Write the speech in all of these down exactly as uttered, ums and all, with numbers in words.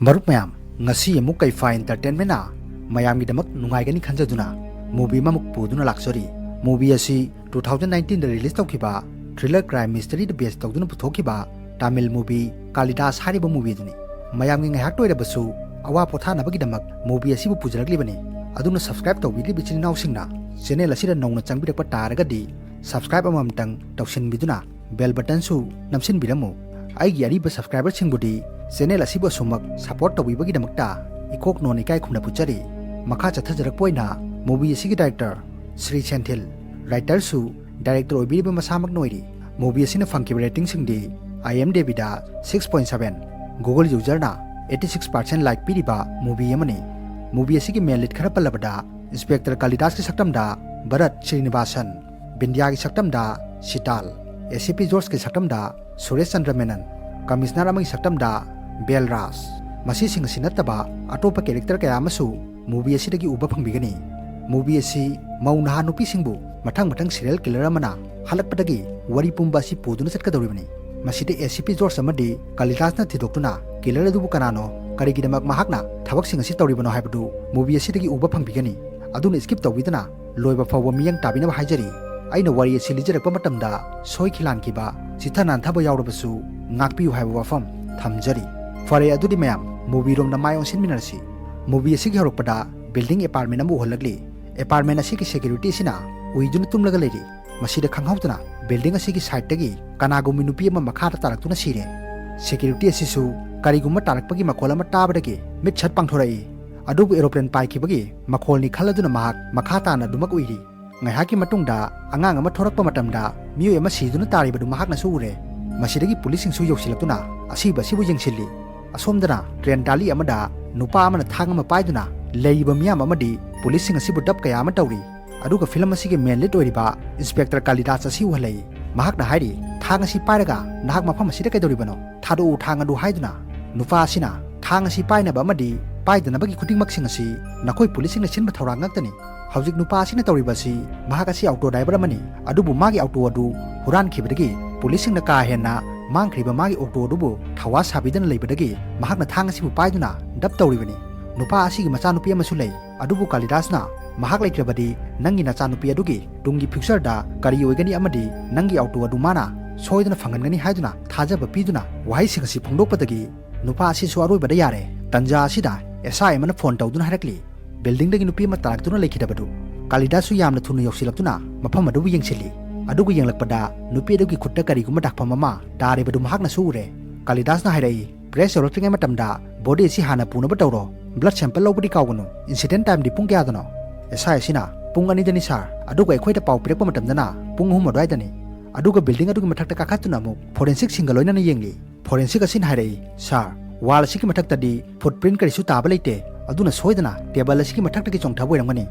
ꯃꯔꯨꯞ ꯃꯌꯥꯝ, ꯉꯁꯤ ꯑꯃꯨꯛ ꯀꯩꯐꯥ Entertainment ꯅ ꯃꯌꯥꯝꯒꯤꯗꯃꯛ ꯅꯨꯡꯉꯥꯏꯒꯅꯤ ꯈꯟꯖꯗꯨꯅ movie ꯑꯃꯃꯨꯛ ꯄꯨꯗꯨꯅ ꯂꯥꯛꯆꯔꯤ꯫ Movie ꯑꯁꯤ two thousand nineteen ꯗ release ꯇꯧꯈꯤꯕ thriller crime mystery ꯗ base ꯇꯧꯗꯨꯅ ꯄꯨꯊꯣꯛꯈꯤꯕ Tamil movie ꯀꯥꯂꯤꯗꯥꯁ ꯍꯥꯏꯔꯤꯕ movie ꯑꯗꯨꯅꯤ꯫ ꯃꯌꯥꯝꯒꯤ ꯉꯥꯏꯍꯥꯛꯇ ꯑꯣꯏꯔꯕꯁꯨ ꯑꯋꯥ ꯄꯣꯊꯥꯅꯕꯒꯤꯗꯃꯛ movie ꯑꯁꯤꯕꯨ ꯄꯨꯖꯔꯛꯂꯤꯕꯅꯤ꯫ ꯑꯗꯨꯅ subscribe ꯇꯧꯕꯤꯗ꯭ꯔꯤꯕ ꯏꯆꯤꯜ ꯏꯅꯥꯎꯁꯤꯡꯅ channel ꯑꯁꯤꯗ ꯅꯧꯅ ꯆꯪꯕꯤꯔꯛꯄ ꯇꯥꯔꯒꯗꯤ subscribe ꯑꯃꯃꯝꯇꯪ ꯇꯧꯁꯤꯟꯕꯤꯗꯨꯅ bell button ꯁꯨ ꯅꯝꯁꯤꯟꯕꯤꯔꯝꯃꯨ꯫ ꯑꯩꯒꯤ ꯑꯔꯤꯕ subscriber ꯁꯤꯡꯕꯨꯗꯤ channel ꯑꯁꯤꯕꯨ ꯑꯁꯨꯝꯃꯛ support ꯇꯧꯕꯤꯕꯒꯤꯗꯃꯛꯇ ꯏꯀꯣꯛ ꯅꯣꯟ ꯏꯀꯥꯏ ꯈꯨꯝꯅ ꯄꯨꯖꯔꯤ꯫ ꯃꯈꯥ ꯆꯠꯊꯖꯔꯛꯄ ꯑꯣꯏꯅ movie ꯑꯁꯤꯒꯤ director ꯁ꯭ꯔꯤ ꯁꯦꯟꯊꯤꯜ, writer ꯁꯨ director ꯑꯣꯏꯕꯤꯔꯤꯕ ꯃꯁꯥꯃꯛꯅ ꯑꯣꯏꯔꯤ꯫ Movie ꯑꯁꯤꯅ ꯐꯪꯈꯤꯕ rating ꯁꯤꯡꯗꯤ IMDb ꯗ six point seven, Google user ꯅ eighty six percent like ꯄꯤꯔꯤꯕ movie ꯑꯃꯅꯤ꯫ Movie ꯑꯁꯤꯒꯤ main lead ꯈꯔ ꯄꯜꯂꯕꯗ Inspector ꯀꯥꯂꯤꯗꯥꯁꯀꯤ ꯁꯛꯇꯝꯗ Bharat ꯁ꯭ꯔꯤꯅꯤꯕꯥꯁꯟ, ꯕꯤꯟꯗ꯭ꯌꯥꯒꯤ ꯁꯛꯇꯝꯗ ꯁꯤꯇꯥꯜ, ACP ꯖꯣꯔꯖꯀꯤ ꯁꯛꯇꯝꯗ Suresh Chandra ꯃꯦꯅꯟ, commissioner ꯑꯃꯒꯤ ꯁꯛꯇꯝꯗ ꯕꯦꯜ ꯔꯥꯖ꯫ ꯃꯁꯤꯁꯤꯡ ꯑꯁꯤ ꯅꯠꯇꯕ ꯑꯇꯣꯞꯄ character ꯀꯌꯥ ꯑꯃꯁꯨ movie ꯑꯁꯤꯗꯒꯤ ꯎꯕ ꯐꯪꯕꯤꯒꯅꯤ꯫ Movie ꯑꯁꯤ ꯃꯧ ꯅꯍꯥ ꯅꯨꯄꯤꯁꯤꯡꯕꯨ ꯃꯊꯪ ꯃꯊꯪ serial killer ꯑꯃꯅ ꯍꯜꯂꯛꯄꯗꯒꯤ ꯋꯥꯔꯤ ꯄꯨꯝꯕ ꯑꯁꯤ ꯄꯨꯗꯨꯅ ꯆꯠꯀꯗꯧꯔꯤꯕꯅꯤ꯫ ꯃꯁꯤꯗ ACP ꯖꯣꯔꯖ ꯑꯃꯗꯤ ꯀꯥꯂꯤꯗꯥꯁꯅ ꯊꯤꯗꯣꯛꯇꯨꯅ killer ꯑꯗꯨꯕꯨ ꯀꯅꯥꯅꯣ, ꯀꯔꯤꯒꯤꯗꯃꯛ ꯃꯍꯥꯛꯅ ꯊꯕꯛꯁꯤꯡ ꯑꯁꯤ ꯇꯧꯔꯤꯕꯅꯣ ꯍꯥꯏꯕꯗꯨ movie ꯑꯁꯤꯗꯒꯤ ꯎꯕ ꯐꯪꯕꯤꯒꯅꯤ꯫ ꯑꯗꯨꯅ skip ꯇꯧꯕꯤꯗꯅ ꯂꯣꯏꯕ ꯐꯥꯎꯕ ꯃꯤꯠꯌꯦꯡ ꯇꯥꯕꯤꯅꯕ ꯍꯥꯏꯖꯔꯤ꯫ ꯑꯩꯅ ꯋꯥꯔꯤ ꯑꯁꯤ ꯂꯤꯖꯔꯛꯄ ꯃꯇꯝꯗ ꯁꯣꯏꯈꯤ ꯂꯥꯟꯈꯤꯕ, ꯆꯤꯠꯊ ꯅꯥꯟꯊꯕ ꯌꯥꯎꯔꯕꯁꯨ ꯉꯥꯛꯄꯤꯌꯨ ꯍꯥꯏꯕ ꯋꯥꯐꯝ ꯊꯝꯖꯔꯤ꯫ ꯐꯔꯦ, ꯑꯗꯨꯗꯤ ꯃꯌꯥꯝ, movie ꯔꯣꯝꯗ ꯃꯥꯏ ꯑꯣꯟꯁꯤꯟꯃꯤꯟꯅꯔꯁꯤ꯫ Movie ꯑꯁꯤꯒꯤ ꯍꯧꯔꯛꯄꯗ building apartment ꯑꯃ ꯎꯍꯜꯂꯛꯂꯤ꯫ Apartment ꯑꯁꯤꯒꯤ security ꯑꯁꯤꯅ ꯎꯏꯗꯨꯅ ꯇꯨꯝꯂꯒ ꯂꯩꯔꯤ꯫ ꯃꯁꯤꯗ ꯈꯪꯍꯧꯗꯅ building ꯑꯁꯤꯒꯤ side ꯇꯒꯤ ꯀꯅꯥꯒꯨꯝꯕꯤ ꯅꯨꯄꯤ ꯑꯃ ꯃꯈꯥꯗ ꯇꯥꯔꯛꯇꯨꯅ ꯁꯤꯔꯦ꯫ Security ꯑꯁꯤꯁꯨ ꯀꯔꯤꯒꯨꯝꯕ ꯇꯥꯔꯛꯄꯒꯤ ꯃꯈꯣꯜ ꯑꯃ ꯇꯥꯕꯗꯒꯤ ꯃꯤꯠ ꯁꯠ ꯄꯥꯡꯊꯣꯔꯛꯏ꯫ ꯑꯗꯨꯕꯨ aeroplane ꯄꯥꯏꯈꯤꯕꯒꯤ ꯃꯈꯣꯜꯅꯤ ꯈꯜꯂꯗꯨꯅ ꯃꯍꯥꯛ ꯃꯈꯥ ꯇꯥꯅ ꯑꯗꯨꯃꯛ ꯎꯏꯔꯤ꯫ ꯉꯥꯏꯍꯥꯛꯀꯤ ꯃꯇꯨꯡꯗ ꯑꯉꯥꯡ ꯑꯃ ꯊꯣꯔꯛꯄ ꯃꯇꯝꯗ ꯃꯤꯑꯣꯏ ꯑꯃ ꯁꯤꯗꯨꯅ ꯇꯥꯔꯤꯕꯗꯨ ꯃꯍꯥꯛꯅꯁꯨ ꯎꯔꯦ꯫ ꯃꯁꯤꯗꯒꯤ ꯄꯨꯂꯤꯁꯁꯤꯡꯁꯨ ꯌꯧꯁꯤꯜꯂꯛꯇꯨꯅ ꯑꯁꯤꯕ ꯑꯁꯤꯕꯨ ꯌꯦꯡꯁꯤꯜꯂꯤ꯫ ꯑꯁꯣꯝꯗꯅ train ꯗꯥꯂꯤ ꯑꯃꯗ ꯅꯨꯄꯥ ꯑꯃꯅ ꯊꯥꯡ ꯑꯃ ꯄꯥꯏꯗꯨꯅ ꯂꯩꯔꯤꯕ ꯃꯤꯌꯥꯝ ꯑꯃꯗꯤ ꯄꯨꯂꯤꯁꯁꯤꯡ ꯑꯁꯤꯕꯨ ꯗꯞ ꯀꯌꯥ ꯑꯃ ꯇꯧꯔꯤ꯫ ꯑꯗꯨꯒ film ꯑꯁꯤꯒꯤ main lead ꯑꯣꯏꯔꯤꯕ Inspector ꯀꯥꯂꯤꯗꯥꯁ ꯑꯁꯤ ꯎꯍꯜꯂꯛꯏ꯫ ꯃꯍꯥꯛꯅ ꯍꯥꯏꯔꯤ, "ꯊꯥꯡ ꯑꯁꯤ ꯄꯥꯏꯔꯒ ꯅꯍꯥꯛ ꯃꯐꯝ ꯑꯁꯤꯗ ꯀꯩꯗꯧꯔꯤꯕꯅꯣ? ꯊꯥꯗꯣꯛꯎ ꯊꯥꯡ ꯑꯗꯨ" ꯍꯥꯏꯗꯨꯅ꯫ ꯅꯨꯄꯥ ꯑꯁꯤꯅ ꯊꯥꯡ ꯑꯁꯤ ꯄꯥꯏꯅꯕ ꯑꯃꯗꯤ ꯄꯥꯏꯗꯅꯕꯒꯤ ꯈꯨꯗꯤꯡꯃꯛꯁꯤꯡ ꯑꯁꯤ ꯅꯈꯣꯏ ꯄꯨꯂꯤꯁꯁꯤꯡꯅ ꯁꯤꯟꯕ ꯊꯧꯔꯥꯡ ꯉꯥꯛꯇꯅꯤ꯫ ꯍꯧꯖꯤꯛ ꯅꯨꯄꯥ ꯑꯁꯤꯅ ꯇꯧꯔꯤꯕ ꯑꯁꯤ ꯃꯍꯥꯛ ꯑꯁꯤ auto driver ꯑꯃꯅꯤ, ꯑꯗꯨꯕꯨ ꯃꯥꯒꯤ auto ꯑꯗꯨ ꯍꯨꯔꯥꯟꯈꯤꯕꯗꯒꯤ ꯄꯨꯂꯤꯁꯁꯤꯡꯅ ꯀꯥ ꯍꯦꯟꯅ ꯃꯥꯡꯈ꯭ꯔꯤꯕ ꯃꯥꯒꯤ ꯑꯣꯇꯣ ꯑꯗꯨꯕꯨ ꯊꯋꯥ ꯁꯥꯕꯤꯗꯨꯅ ꯂꯩꯕꯗꯒꯤ ꯃꯍꯥꯛꯅ ꯊꯥꯡ ꯑꯁꯤꯕꯨ ꯄꯥꯏꯗꯨꯅ ꯗꯞ ꯇꯧꯔꯤꯕꯅꯤ꯫ ꯅꯨꯄꯥ ꯑꯁꯤꯒꯤ ꯃꯆꯥꯅꯨꯄꯤ ꯑꯃꯁꯨ ꯂꯩ, ꯑꯗꯨꯕꯨ ꯀꯥꯂꯤꯗꯥꯁꯅ ꯃꯍꯥꯛ ꯂꯩꯇ꯭ꯔꯕꯗꯤ ꯅꯪꯒꯤ ꯅꯆꯥꯅꯨꯄꯤ ꯑꯗꯨꯒꯤ ꯇꯨꯡꯒꯤ ꯐ꯭ꯌꯨꯆꯔꯗ ꯀꯔꯤ ꯑꯣꯏꯒꯅꯤ ꯑꯃꯗꯤ ꯅꯪꯒꯤ ꯑꯣꯇꯣ ꯑꯗꯨ ꯃꯥꯅ ꯁꯣꯏꯗꯅ ꯐꯪꯍꯟꯒꯅꯤ ꯍꯥꯏꯗꯨꯅ ꯊꯥꯖꯕ ꯄꯤꯗꯨꯅ ꯋꯥꯍꯩꯁꯤꯡ ꯑꯁꯤ ꯐꯣꯡꯗꯣꯛꯄꯗꯒꯤ ꯅꯨꯄꯥ ꯑꯁꯤꯁꯨ ꯑꯔꯣꯏꯕꯗ ꯌꯥꯔꯦ꯫ ꯇꯟꯖꯥ ꯑꯁꯤꯗ ꯑꯦꯁ ꯑꯥꯏ ꯑꯃꯅ ꯐꯣꯟ ꯇꯧꯗꯨꯅ ꯍꯥꯏꯔꯛꯂꯤ, ꯕꯤꯜꯗꯤꯡꯗꯒꯤ ꯅꯨꯄꯤ ꯑꯃ ꯇꯥꯔꯛꯇꯨꯅ ꯂꯩꯈꯤꯗꯕꯗꯨ꯫ ꯀꯥꯂꯤꯗꯥꯁꯁꯨ ꯌꯥꯝꯅ ꯊꯨꯅ ꯌꯧꯁꯤꯜꯂꯛꯇꯨꯅ ꯃꯐꯝ ꯑꯗꯨꯕꯨ ꯌꯦꯡꯁꯤꯜꯂꯤ꯫ ꯑꯗꯨꯒ ꯌꯦꯡꯂꯛꯄꯗ ꯅꯨꯄꯤ ꯑꯗꯨꯒꯤ ꯈꯨꯠꯇ ꯀꯔꯤꯒꯨꯝꯕ ꯗꯥꯛꯐꯝ ꯑꯃ ꯇꯥꯔꯤꯕꯗꯨ ꯃꯍꯥꯛꯅꯁꯨ ꯎꯔꯦ꯫ ꯀꯥꯂꯤꯗꯥꯁꯅ ꯍꯥꯏꯔꯛꯏ, "ꯄ꯭ꯔꯦꯁ ꯌꯧꯔꯛꯇ꯭ꯔꯤꯉꯩ ꯃꯇꯝꯗ ꯕꯣꯗꯤ ꯑꯁꯤ ꯍꯥꯟꯅ ꯄꯨꯅꯕ ꯇꯧꯔꯣ꯫ ꯕ꯭ꯂꯗ ꯁꯦꯝꯄꯜ ꯂꯧꯕꯗꯤ ꯀꯥꯎꯒꯅꯨ꯫ ꯏꯟꯁꯤꯗꯦꯟ ꯇꯥꯏꯝꯗꯤ ꯄꯨꯡ ꯀꯌꯥꯗꯅꯣ?" ꯑꯦꯁ ꯑꯥꯏ ꯑꯁꯤꯅ, "ꯄꯨꯡ ꯑꯅꯤꯗꯅꯤ ꯁꯥꯔ, ꯑꯗꯨꯒ ꯑꯩꯈꯣꯏꯗ ꯄꯥꯎ ꯄꯤꯔꯛꯄ ꯃꯇꯝꯗꯅ ꯄꯨꯡ ꯑꯍꯨꯝ ꯑꯗꯨꯋꯥꯏꯗꯅꯤ"꯫ ꯑꯗꯨꯒ ꯕꯤꯜꯗꯤꯡ ꯑꯗꯨꯒꯤ ꯃꯊꯛꯇ ꯀꯥꯈꯠꯇꯨꯅ ꯑꯃꯨꯛ ꯐꯣꯔꯦꯟꯁꯤꯛꯁꯤꯡꯒ ꯂꯣꯏꯅꯅ ꯌꯦꯡꯂꯤ꯫ ꯐꯣꯔꯦꯟꯁꯤꯛ ꯑꯁꯤꯅ ꯍꯥꯏꯔꯛꯏ, "ꯁꯥꯔ, ꯋꯥꯜ ꯑꯁꯤꯒꯤ ꯃꯊꯛꯇꯗꯤ ꯐꯨꯠꯄ꯭ꯔꯤꯟ ꯀꯔꯤꯁꯨ ꯇꯥꯕ ꯂꯩꯇꯦ, ꯑꯗꯨꯅ ꯁꯣꯏꯗꯅ ꯇꯦꯕꯜ ꯑꯁꯤꯒꯤ ꯃꯊꯛꯇꯒꯤ ꯆꯣꯡꯊꯕ ꯑꯣꯏꯔꯝꯒꯅꯤ꯫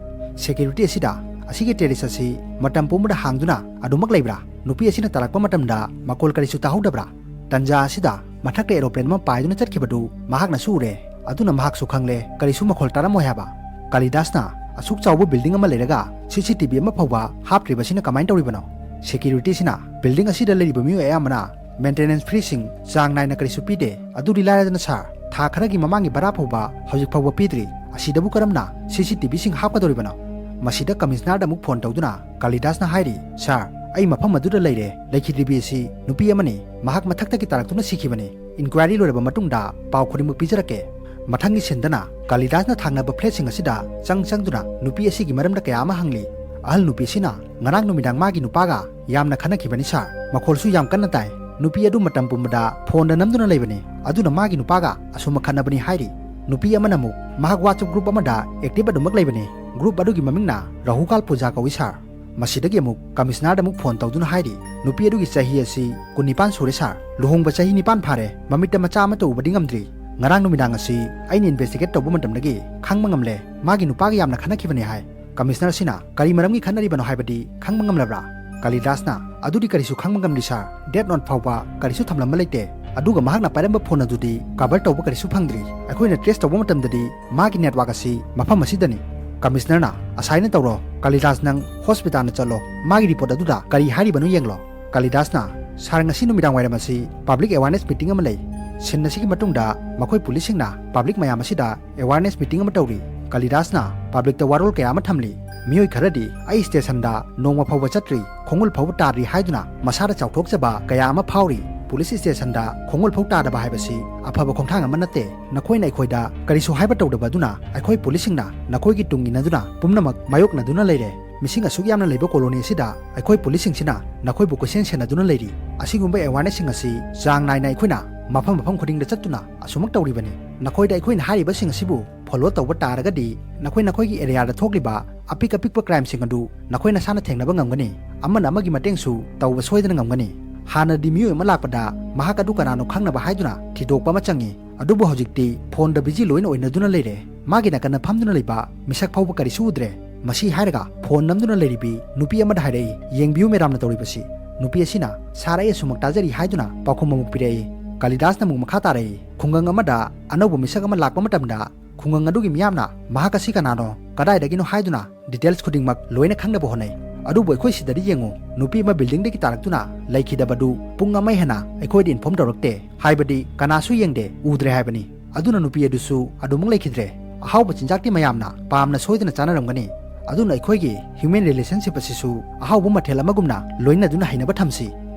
ꯁꯦꯀ꯭ꯌꯨꯔꯤꯇꯤ ꯑꯁꯤꯗ ꯑꯁꯤꯒꯤ ꯇꯦꯔꯦꯁ ꯑꯁꯤ ꯃꯇꯝ ꯄꯨꯝꯕꯗ ꯍꯥꯡꯗꯨꯅ ꯑꯗꯨꯃꯛ ꯂꯩꯕ꯭ꯔꯥ? ꯅꯨꯄꯤ ꯑꯁꯤꯅ ꯇꯥꯔꯛꯄ ꯃꯇꯝꯗ ꯃꯈꯣꯜ ꯀꯔꯤꯁꯨ ꯇꯥꯍꯧꯗꯕ꯭ꯔꯥ?" ꯇꯟꯖꯥ ꯑꯁꯤꯗ ꯃꯊꯛꯇ ꯑꯦꯔꯣꯄ꯭ꯂꯦꯟ ꯑꯃ ꯄꯥꯏꯗꯨꯅ ꯆꯠꯈꯤꯕꯗꯨ ꯃꯍꯥꯛꯅꯁꯨ ꯎꯔꯦ꯫ ꯑꯗꯨꯅ ꯃꯍꯥꯛꯁꯨ ꯈꯪꯂꯦ ꯀꯔꯤꯁꯨ ꯃꯈꯣꯜ ꯇꯥꯔꯝꯃꯣꯏ ꯍꯥꯏꯕ꯫ ꯀꯥꯂꯤꯗꯥꯁꯅ ꯑꯁꯨꯛ ꯆꯥꯎꯕ ꯕꯤꯜꯗꯤꯡ ꯑꯃ ꯂꯩꯔꯒ ꯁꯤ ꯁꯤ ꯇꯤ ꯚꯤ ꯑꯃ ꯐꯥꯎꯕ ꯍꯥꯞꯇ꯭ꯔꯤꯕꯁꯤꯅ ꯀꯃꯥꯏꯅ ꯇꯧꯔꯤꯕꯅꯣ? ꯁꯦꯀ꯭ꯌꯨꯔꯤꯇꯤꯁꯤꯅ, "ꯕꯤꯜꯗꯤꯡ ꯑꯁꯤꯗ ꯂꯩꯔꯤꯕ ꯃꯤꯑꯣꯏ ꯑꯌꯥꯝꯕꯅ ꯃꯦꯟꯇꯦꯅꯦꯟꯁ ꯐꯤꯁꯤꯡ ꯆꯥꯡ ꯅꯥꯏꯅ ꯀꯔꯤꯁꯨ ꯄꯤꯗꯦ꯫ ꯑꯗꯨꯗꯤ ꯂꯥꯏꯔꯗꯅ ꯁꯥꯔ, ꯊꯥ ꯈꯔꯒꯤ ꯃꯃꯥꯡꯒꯤ ꯚꯔꯥ ꯐꯥꯎꯕ ꯍꯧꯖꯤꯛ ꯐꯥꯎꯕ ꯄꯤꯗ꯭ꯔꯤ꯫ ꯑꯁꯤꯗꯕꯨ ꯀꯔꯝꯅ ꯁꯤ ꯁꯤ ꯇꯤ ꯚꯤꯁꯤꯡ ꯍꯥꯞꯀꯗꯧꯔꯤꯕꯅꯣ?" ꯃꯁꯤꯗ ꯀꯃꯤꯁꯅꯔꯗ ꯑꯃꯨꯛ ꯐꯣꯟ ꯇꯧꯗꯨꯅ ꯀꯥꯂꯤꯗꯥꯁꯅ ꯍꯥꯏꯔꯤ, "ꯁꯥꯔ, ꯑꯩ ꯃꯐꯝ ꯑꯗꯨꯗ ꯂꯩꯔꯦ꯫ ꯂꯩꯈꯤꯗ꯭ꯔꯤꯕꯤ ꯑꯁꯤ ꯅꯨꯄꯤ ꯑꯃꯅꯤ꯫ ꯃꯍꯥꯛ ꯃꯊꯛꯇꯒꯤ ꯇꯥꯔꯛꯇꯨꯅ ꯁꯤꯈꯤꯕꯅꯤ꯫ ꯏꯟꯀ꯭ꯋꯥꯏꯔꯤ ꯂꯣꯏꯔꯕ ꯃꯇꯨꯡꯗ ꯄꯥꯎ ꯈꯨꯗꯤꯡꯃꯛ ꯄꯤꯖꯔꯛꯀꯦ"꯫ ꯃꯊꯪꯒꯤ ꯁꯤꯟꯗꯅ ꯀꯥꯂꯤꯗꯥꯁꯅ ꯊꯥꯡꯅꯕ ꯐ꯭ꯂꯦꯠꯁꯤꯡ ꯑꯁꯤꯗ ꯆꯪ ꯆꯪꯗꯨꯅ ꯅꯨꯄꯤ ꯑꯁꯤꯒꯤ ꯃꯔꯝꯗ ꯀꯌꯥ ꯑꯃ ꯍꯪꯂꯤ꯫ ꯑꯍꯜ ꯅꯨꯄꯤꯁꯤꯅ, "ꯉꯔꯥꯡ ꯅꯨꯃꯤꯗꯥꯡ ꯃꯥꯒꯤ ꯅꯨꯄꯥꯒ ꯌꯥꯝꯅ ꯈꯠꯅꯈꯤꯕꯅꯤ ꯁꯥꯔ꯫ ꯃꯈꯣꯜꯁꯨ ꯌꯥꯝ ꯀꯟꯅ ꯇꯥꯏ꯫ ꯅꯨꯄꯤ ꯑꯗꯨ ꯃꯇꯝ ꯄꯨꯝꯕꯗ ꯐꯣꯟꯗ ꯅꯝꯗꯨꯅ ꯂꯩꯕꯅꯤ꯫ ꯑꯗꯨꯅ ꯃꯥꯒꯤ ꯅꯨꯄꯥꯒ ꯑꯁꯨꯝꯅ ꯈꯠꯅꯕꯅꯤ" ꯍꯥꯏꯔꯤ꯫ ꯅꯨꯄꯤ ꯑꯃꯅ ꯑꯃꯨꯛ, "ꯃꯍꯥꯛ WhatsApp ꯒ꯭ꯔꯨꯞ ꯑꯃꯗ ꯑꯦꯛꯇꯤꯚ ꯑꯗꯨꯃꯛ ꯂꯩꯕꯅꯤ꯫ ꯒ꯭ꯔꯨꯞ ꯑꯗꯨꯒꯤ ꯃꯃꯤꯡꯅ ꯔꯥꯍꯨꯀꯥꯜ ꯄꯨꯖꯥ ꯀꯧꯏ ꯁꯥꯔ"꯫ ꯃꯁꯤꯗꯒꯤ ꯑꯃꯨꯛ ꯀꯃꯤꯁꯅꯔꯗ ꯑꯃꯨꯛ ꯐꯣꯟ ꯇꯧꯗꯨꯅ ꯍꯥꯏꯔꯤ, "ꯅꯨꯄꯤ ꯑꯗꯨꯒꯤ ꯆꯍꯤ ꯑꯁꯤ ꯀꯨꯟꯅꯤꯄꯥꯟ ꯁꯨꯔꯦ ꯁꯥꯔ꯫ ꯂꯨꯍꯣꯡꯕ ꯆꯍꯤ ꯅꯤꯄꯥꯟ ꯐꯥꯔꯦ꯫ ꯃꯃꯤꯠꯇ ꯃꯆꯥ ꯑꯃꯠꯇ ꯎꯕꯗꯤ ꯉꯝꯗ꯭ꯔꯤ꯫ ꯉꯔꯥꯡ ꯅꯨꯃꯤꯗꯥꯡ ꯑꯁꯤ ꯑꯩꯅ ꯏꯟꯚꯦꯁꯇꯤꯒꯦꯠ ꯇꯧꯕ ꯃꯇꯝꯗꯒꯤ ꯈꯪꯕ ꯉꯝꯂꯦ꯫ ꯃꯥꯒꯤ ꯅꯨꯄꯥꯒ ꯌꯥꯝꯅ ꯈꯠꯅꯈꯤꯕꯅꯤ" ꯍꯥꯏ꯫ ꯀꯃꯤꯁꯅꯔꯁꯤꯅ, "ꯀꯔꯤ ꯃꯔꯝꯒꯤ ꯈꯠꯅꯔꯤꯕꯅꯣ ꯍꯥꯏꯕꯗꯤ ꯈꯪꯕ ꯉꯝꯂꯕ꯭ꯔꯥ?" ꯀꯥꯂꯤꯗꯥꯁꯅ, "ꯑꯗꯨꯗꯤ ꯀꯔꯤꯁꯨ ꯈꯪꯕ ꯉꯝꯗ꯭ꯔꯤ ꯁꯥꯔ꯫ ꯗꯦꯠ ꯅꯣꯠ ꯐꯥꯎꯕ ꯀꯔꯤꯁꯨ ꯊꯝꯂꯝꯕ ꯂꯩꯇꯦ꯫ ꯑꯗꯨꯒ ꯃꯍꯥꯛꯅ ꯄꯥꯏꯔꯝꯕ ꯐꯣꯟ ꯑꯗꯨꯗꯤ ꯀꯚꯔ ꯇꯧꯕ ꯀꯔꯤꯁꯨ ꯐꯪꯗ꯭ꯔꯤ꯫ ꯑꯩꯈꯣꯏꯅ ꯇ꯭ꯔꯦꯁ ꯇꯧꯕ ꯃꯇꯝꯗꯗꯤ ꯃꯥꯒꯤ ꯅꯦꯠꯋꯥꯛ ꯑꯁꯤ ꯃꯐꯝ ꯑꯁꯤꯗꯅꯤ"꯫ ꯀꯃꯤꯁꯅꯔꯅ, "ꯑꯁꯥꯏꯅ ꯇꯧꯔꯣ, ꯀꯥꯂꯤꯗꯥꯁ, ꯅꯪ ꯍꯣꯁꯄꯤꯇꯥꯜꯗ ꯆꯠꯂꯣ꯫ ꯃꯥꯒꯤ ꯔꯤꯄꯣꯔꯠ ꯑꯗꯨꯗ ꯀꯔꯤ ꯍꯥꯏꯔꯤꯕꯅꯣ ꯌꯦꯡꯂꯣ"꯫ ꯀꯥꯂꯤꯗꯥꯁꯅ "ꯁꯥꯔ, ꯉꯁꯤ ꯅꯨꯃꯤꯗꯥꯡ ꯋꯥꯏꯔꯝ ꯑꯁꯤ public awareness meeting ꯑꯃ ꯂꯩ꯫ Scene ꯑꯁꯤꯒꯤ ꯃꯇꯨꯡꯗ ꯃꯈꯣꯏ ꯄꯨꯂꯤꯁꯁꯤꯡꯅ public ꯃꯌꯥꯝ ꯑꯁꯤꯗ awareness meeting ꯑꯃ ꯇꯧꯔꯤ꯫ ꯀꯂꯤꯗꯥꯁꯅ publicꯇ ꯋꯥꯔꯣꯜ ꯀꯌꯥ ꯑꯃ ꯊꯝꯂꯤ꯫ ꯃꯤꯑꯣꯏ ꯈꯔꯗꯤ ꯑꯩ stationꯗ ꯅꯣꯡꯃ ꯐꯥꯎꯕ ꯆꯠꯇ꯭ꯔꯤ, ꯈꯣꯡꯒꯨꯜ ꯐꯥꯎꯕ ꯇꯥꯗ꯭ꯔꯤ" ꯍꯥꯏꯗꯨꯅ ꯃꯁꯥꯗ ꯆꯥꯎꯊꯣꯛꯆꯕ ꯀꯌꯥ ꯑꯃ ꯐꯥꯎꯔꯤ꯫ ꯄꯨꯂꯤꯁ stationꯗ ꯈꯣꯡꯒꯨꯜ ꯐꯥꯎ ꯇꯥꯗꯕ ꯍꯥꯏꯕꯁꯤ ꯑꯐꯕ ꯈꯣꯡꯊꯥꯡ ꯑꯃ ꯅꯠꯇꯦ꯫ ꯅꯈꯣꯏꯅ ꯑꯩꯈꯣꯏꯗ ꯀꯔꯤꯁꯨ ꯍꯥꯏꯕ ꯇꯧꯗꯕ ꯑꯗꯨꯅ ꯑꯩꯈꯣꯏ ꯄꯨꯂꯤꯁꯁꯤꯡꯅ ꯅꯈꯣꯏꯒꯤ ꯇꯨꯡ ꯏꯟꯅꯗꯨꯅ ꯄꯨꯝꯅꯃꯛ ꯃꯥꯌꯣꯛꯅꯗꯨꯅ ꯂꯩꯔꯦ꯫ ꯃꯤꯁꯤꯡ ꯑꯁꯨꯛ ꯌꯥꯝꯅ ꯂꯩꯕ colony ꯑꯁꯤꯗ ꯑꯩꯈꯣꯏ ꯄꯨꯂꯤꯁꯁꯤꯡꯁꯤꯅ ꯅꯈꯣꯏꯕꯨ ꯀꯣꯏꯁꯦꯟ ꯁꯦꯟꯅꯗꯨꯅ ꯂꯩꯔꯤ꯫ ꯑꯁꯤꯒꯨꯝꯕ awarenessꯁꯤꯡ ꯑꯁꯤ ꯆꯥꯡ ꯅꯥꯏꯅ ꯑꯩꯈꯣꯏꯅ ꯃꯐꯝ ꯃꯐꯝ ꯈꯨꯗꯤꯡꯗ ꯆꯠꯇꯨꯅ ꯑꯁꯨꯃꯛ ꯇꯧꯔꯤꯕꯅꯤ꯫ ꯅꯈꯣꯏꯗ ꯑꯩꯈꯣꯏꯅ ꯍꯥꯏꯔꯤꯕꯁꯤꯡ ꯑꯁꯤꯕꯨ follow ꯇꯧꯕ ꯇꯥꯔꯒꯗꯤ ꯅꯈꯣꯏ ꯅꯈꯣꯏꯒꯤ areaꯗ ꯊꯣꯛꯂꯤꯕ ꯑꯄꯤꯛ ꯑꯄꯤꯛꯄ crimeꯁꯤꯡ ꯑꯗꯨ ꯅꯈꯣꯏ ꯅꯁꯥꯅ ꯊꯦꯡꯅꯕ ꯉꯝꯒꯅꯤ꯫ ꯑꯃꯅ ꯑꯃꯒꯤ ꯃꯇꯦꯡꯁꯨ ꯇꯧꯕ ꯁꯣꯏꯗꯅ ꯉꯝꯒꯅꯤ꯫ ꯍꯥꯟꯅꯗꯤ ꯃꯤꯑꯣꯏ ꯑꯃ ꯂꯥꯛꯄꯗ ꯃꯍꯥꯛ ꯑꯗꯨ ꯀꯅꯥꯅꯣ ꯈꯪꯅꯕ ꯍꯥꯏꯗꯨꯅ ꯊꯤꯗꯣꯛꯄ ꯑꯃ ꯆꯪꯏ꯫ ꯑꯗꯨꯕꯨ ꯍꯧꯖꯤꯛꯇꯤ phoneꯗ busy ꯂꯣꯏꯅ ꯑꯣꯏꯅꯗꯨꯅ ꯂꯩꯔꯦ꯫ ꯃꯥꯒꯤ ꯅꯥꯀꯟꯗ ꯐꯝꯗꯨꯅ ꯂꯩꯕ ꯃꯤꯁꯛ ꯐꯥꯎꯕ ꯀꯔꯤꯁꯨ ꯎꯗ꯭ꯔꯦ꯫ ꯃꯁꯤ ꯍꯥꯏꯔꯒ phone ꯅꯝꯗꯨꯅ ꯂꯩꯔꯤꯕꯤ ꯅꯨꯄꯤ ꯑꯃꯗ ꯍꯥꯏꯔꯛꯏ, "ꯌꯦꯡꯕꯤꯌꯨ madamꯅ ꯇꯧꯔꯤꯕꯁꯤ"꯫ ꯅꯨꯄꯤ ꯑꯁꯤꯅ, "ꯁꯥꯔ, ꯑꯩ ꯑꯁꯨꯃꯛ ꯇꯥꯖꯔꯤ" ꯍꯥꯏꯗꯨꯅ ꯄꯥꯎꯈꯨꯝ ꯑꯃꯨꯛ ꯄꯤꯔꯛꯏ꯫ ꯀꯂꯤꯗꯥꯁꯅ ꯑꯃꯨꯛ ꯃꯈꯥ ꯇꯥꯔꯛꯏ, "ꯈꯨꯡꯒꯪ ꯑꯃꯗ ꯑꯅꯧꯕ ꯃꯤꯁꯛ ꯑꯃ ꯂꯥꯛꯄ ꯃꯇꯝꯗ ꯈꯨꯡꯒꯪ ꯑꯗꯨꯒꯤ ꯃꯤꯌꯥꯝꯅ ꯃꯍꯥꯛ ꯑꯁꯤ ꯀꯅꯥꯅꯣ, ꯀꯗꯥꯏꯗꯒꯤꯅꯣ ꯍꯥꯏꯗꯨꯅ details ꯈꯨꯗꯤꯡꯃꯛ ꯂꯣꯏꯅ ꯈꯪꯅꯕ ꯍꯣꯠꯅꯩ꯫ ꯑꯗꯨꯕꯨ ꯑꯩꯈꯣꯏ ꯁꯤꯗꯗꯤ ꯌꯦꯡꯉꯨ, ꯅꯨꯄꯤ ꯑꯃ buildingꯗꯒꯤ ꯇꯥꯔꯛꯇꯨꯅ ꯂꯩꯈꯤꯗꯕꯗꯨ ꯄꯨꯡ ꯑꯃ ꯍꯦꯟꯅ ꯑꯩꯈꯣꯏꯗ inform ꯇꯧꯔꯛꯇꯦ, ꯍꯥꯏꯕꯗꯤ ꯀꯅꯥꯁꯨ ꯌꯦꯡꯗꯦ, ꯎꯗ꯭ꯔꯦ ꯍꯥꯏꯕꯅꯤ"꯫ ꯑꯗꯨꯅ ꯅꯨꯄꯤ ꯑꯗꯨꯁꯨ ꯑꯗꯨꯃꯛ ꯂꯩꯈꯤꯗ꯭ꯔꯦ꯫ ꯑꯍꯥꯎꯕ ꯆꯤꯟꯖꯥꯛꯇꯤ ꯃꯌꯥꯝꯅ ꯄꯥꯝꯅ ꯁꯣꯏꯗꯅ ꯆꯥꯅꯔꯝꯒꯅꯤ꯫ ꯑꯗꯨꯅ ꯑꯩꯈꯣꯏꯒꯤ human relationship ꯑꯁꯤꯁꯨ ꯑꯍꯥꯎꯕ ꯃꯊꯦꯜ ꯑꯃꯒꯨꯝꯅ ꯂꯣꯏꯅꯗꯨꯅ ꯍꯩꯅꯕ ꯊꯝꯁꯤ꯫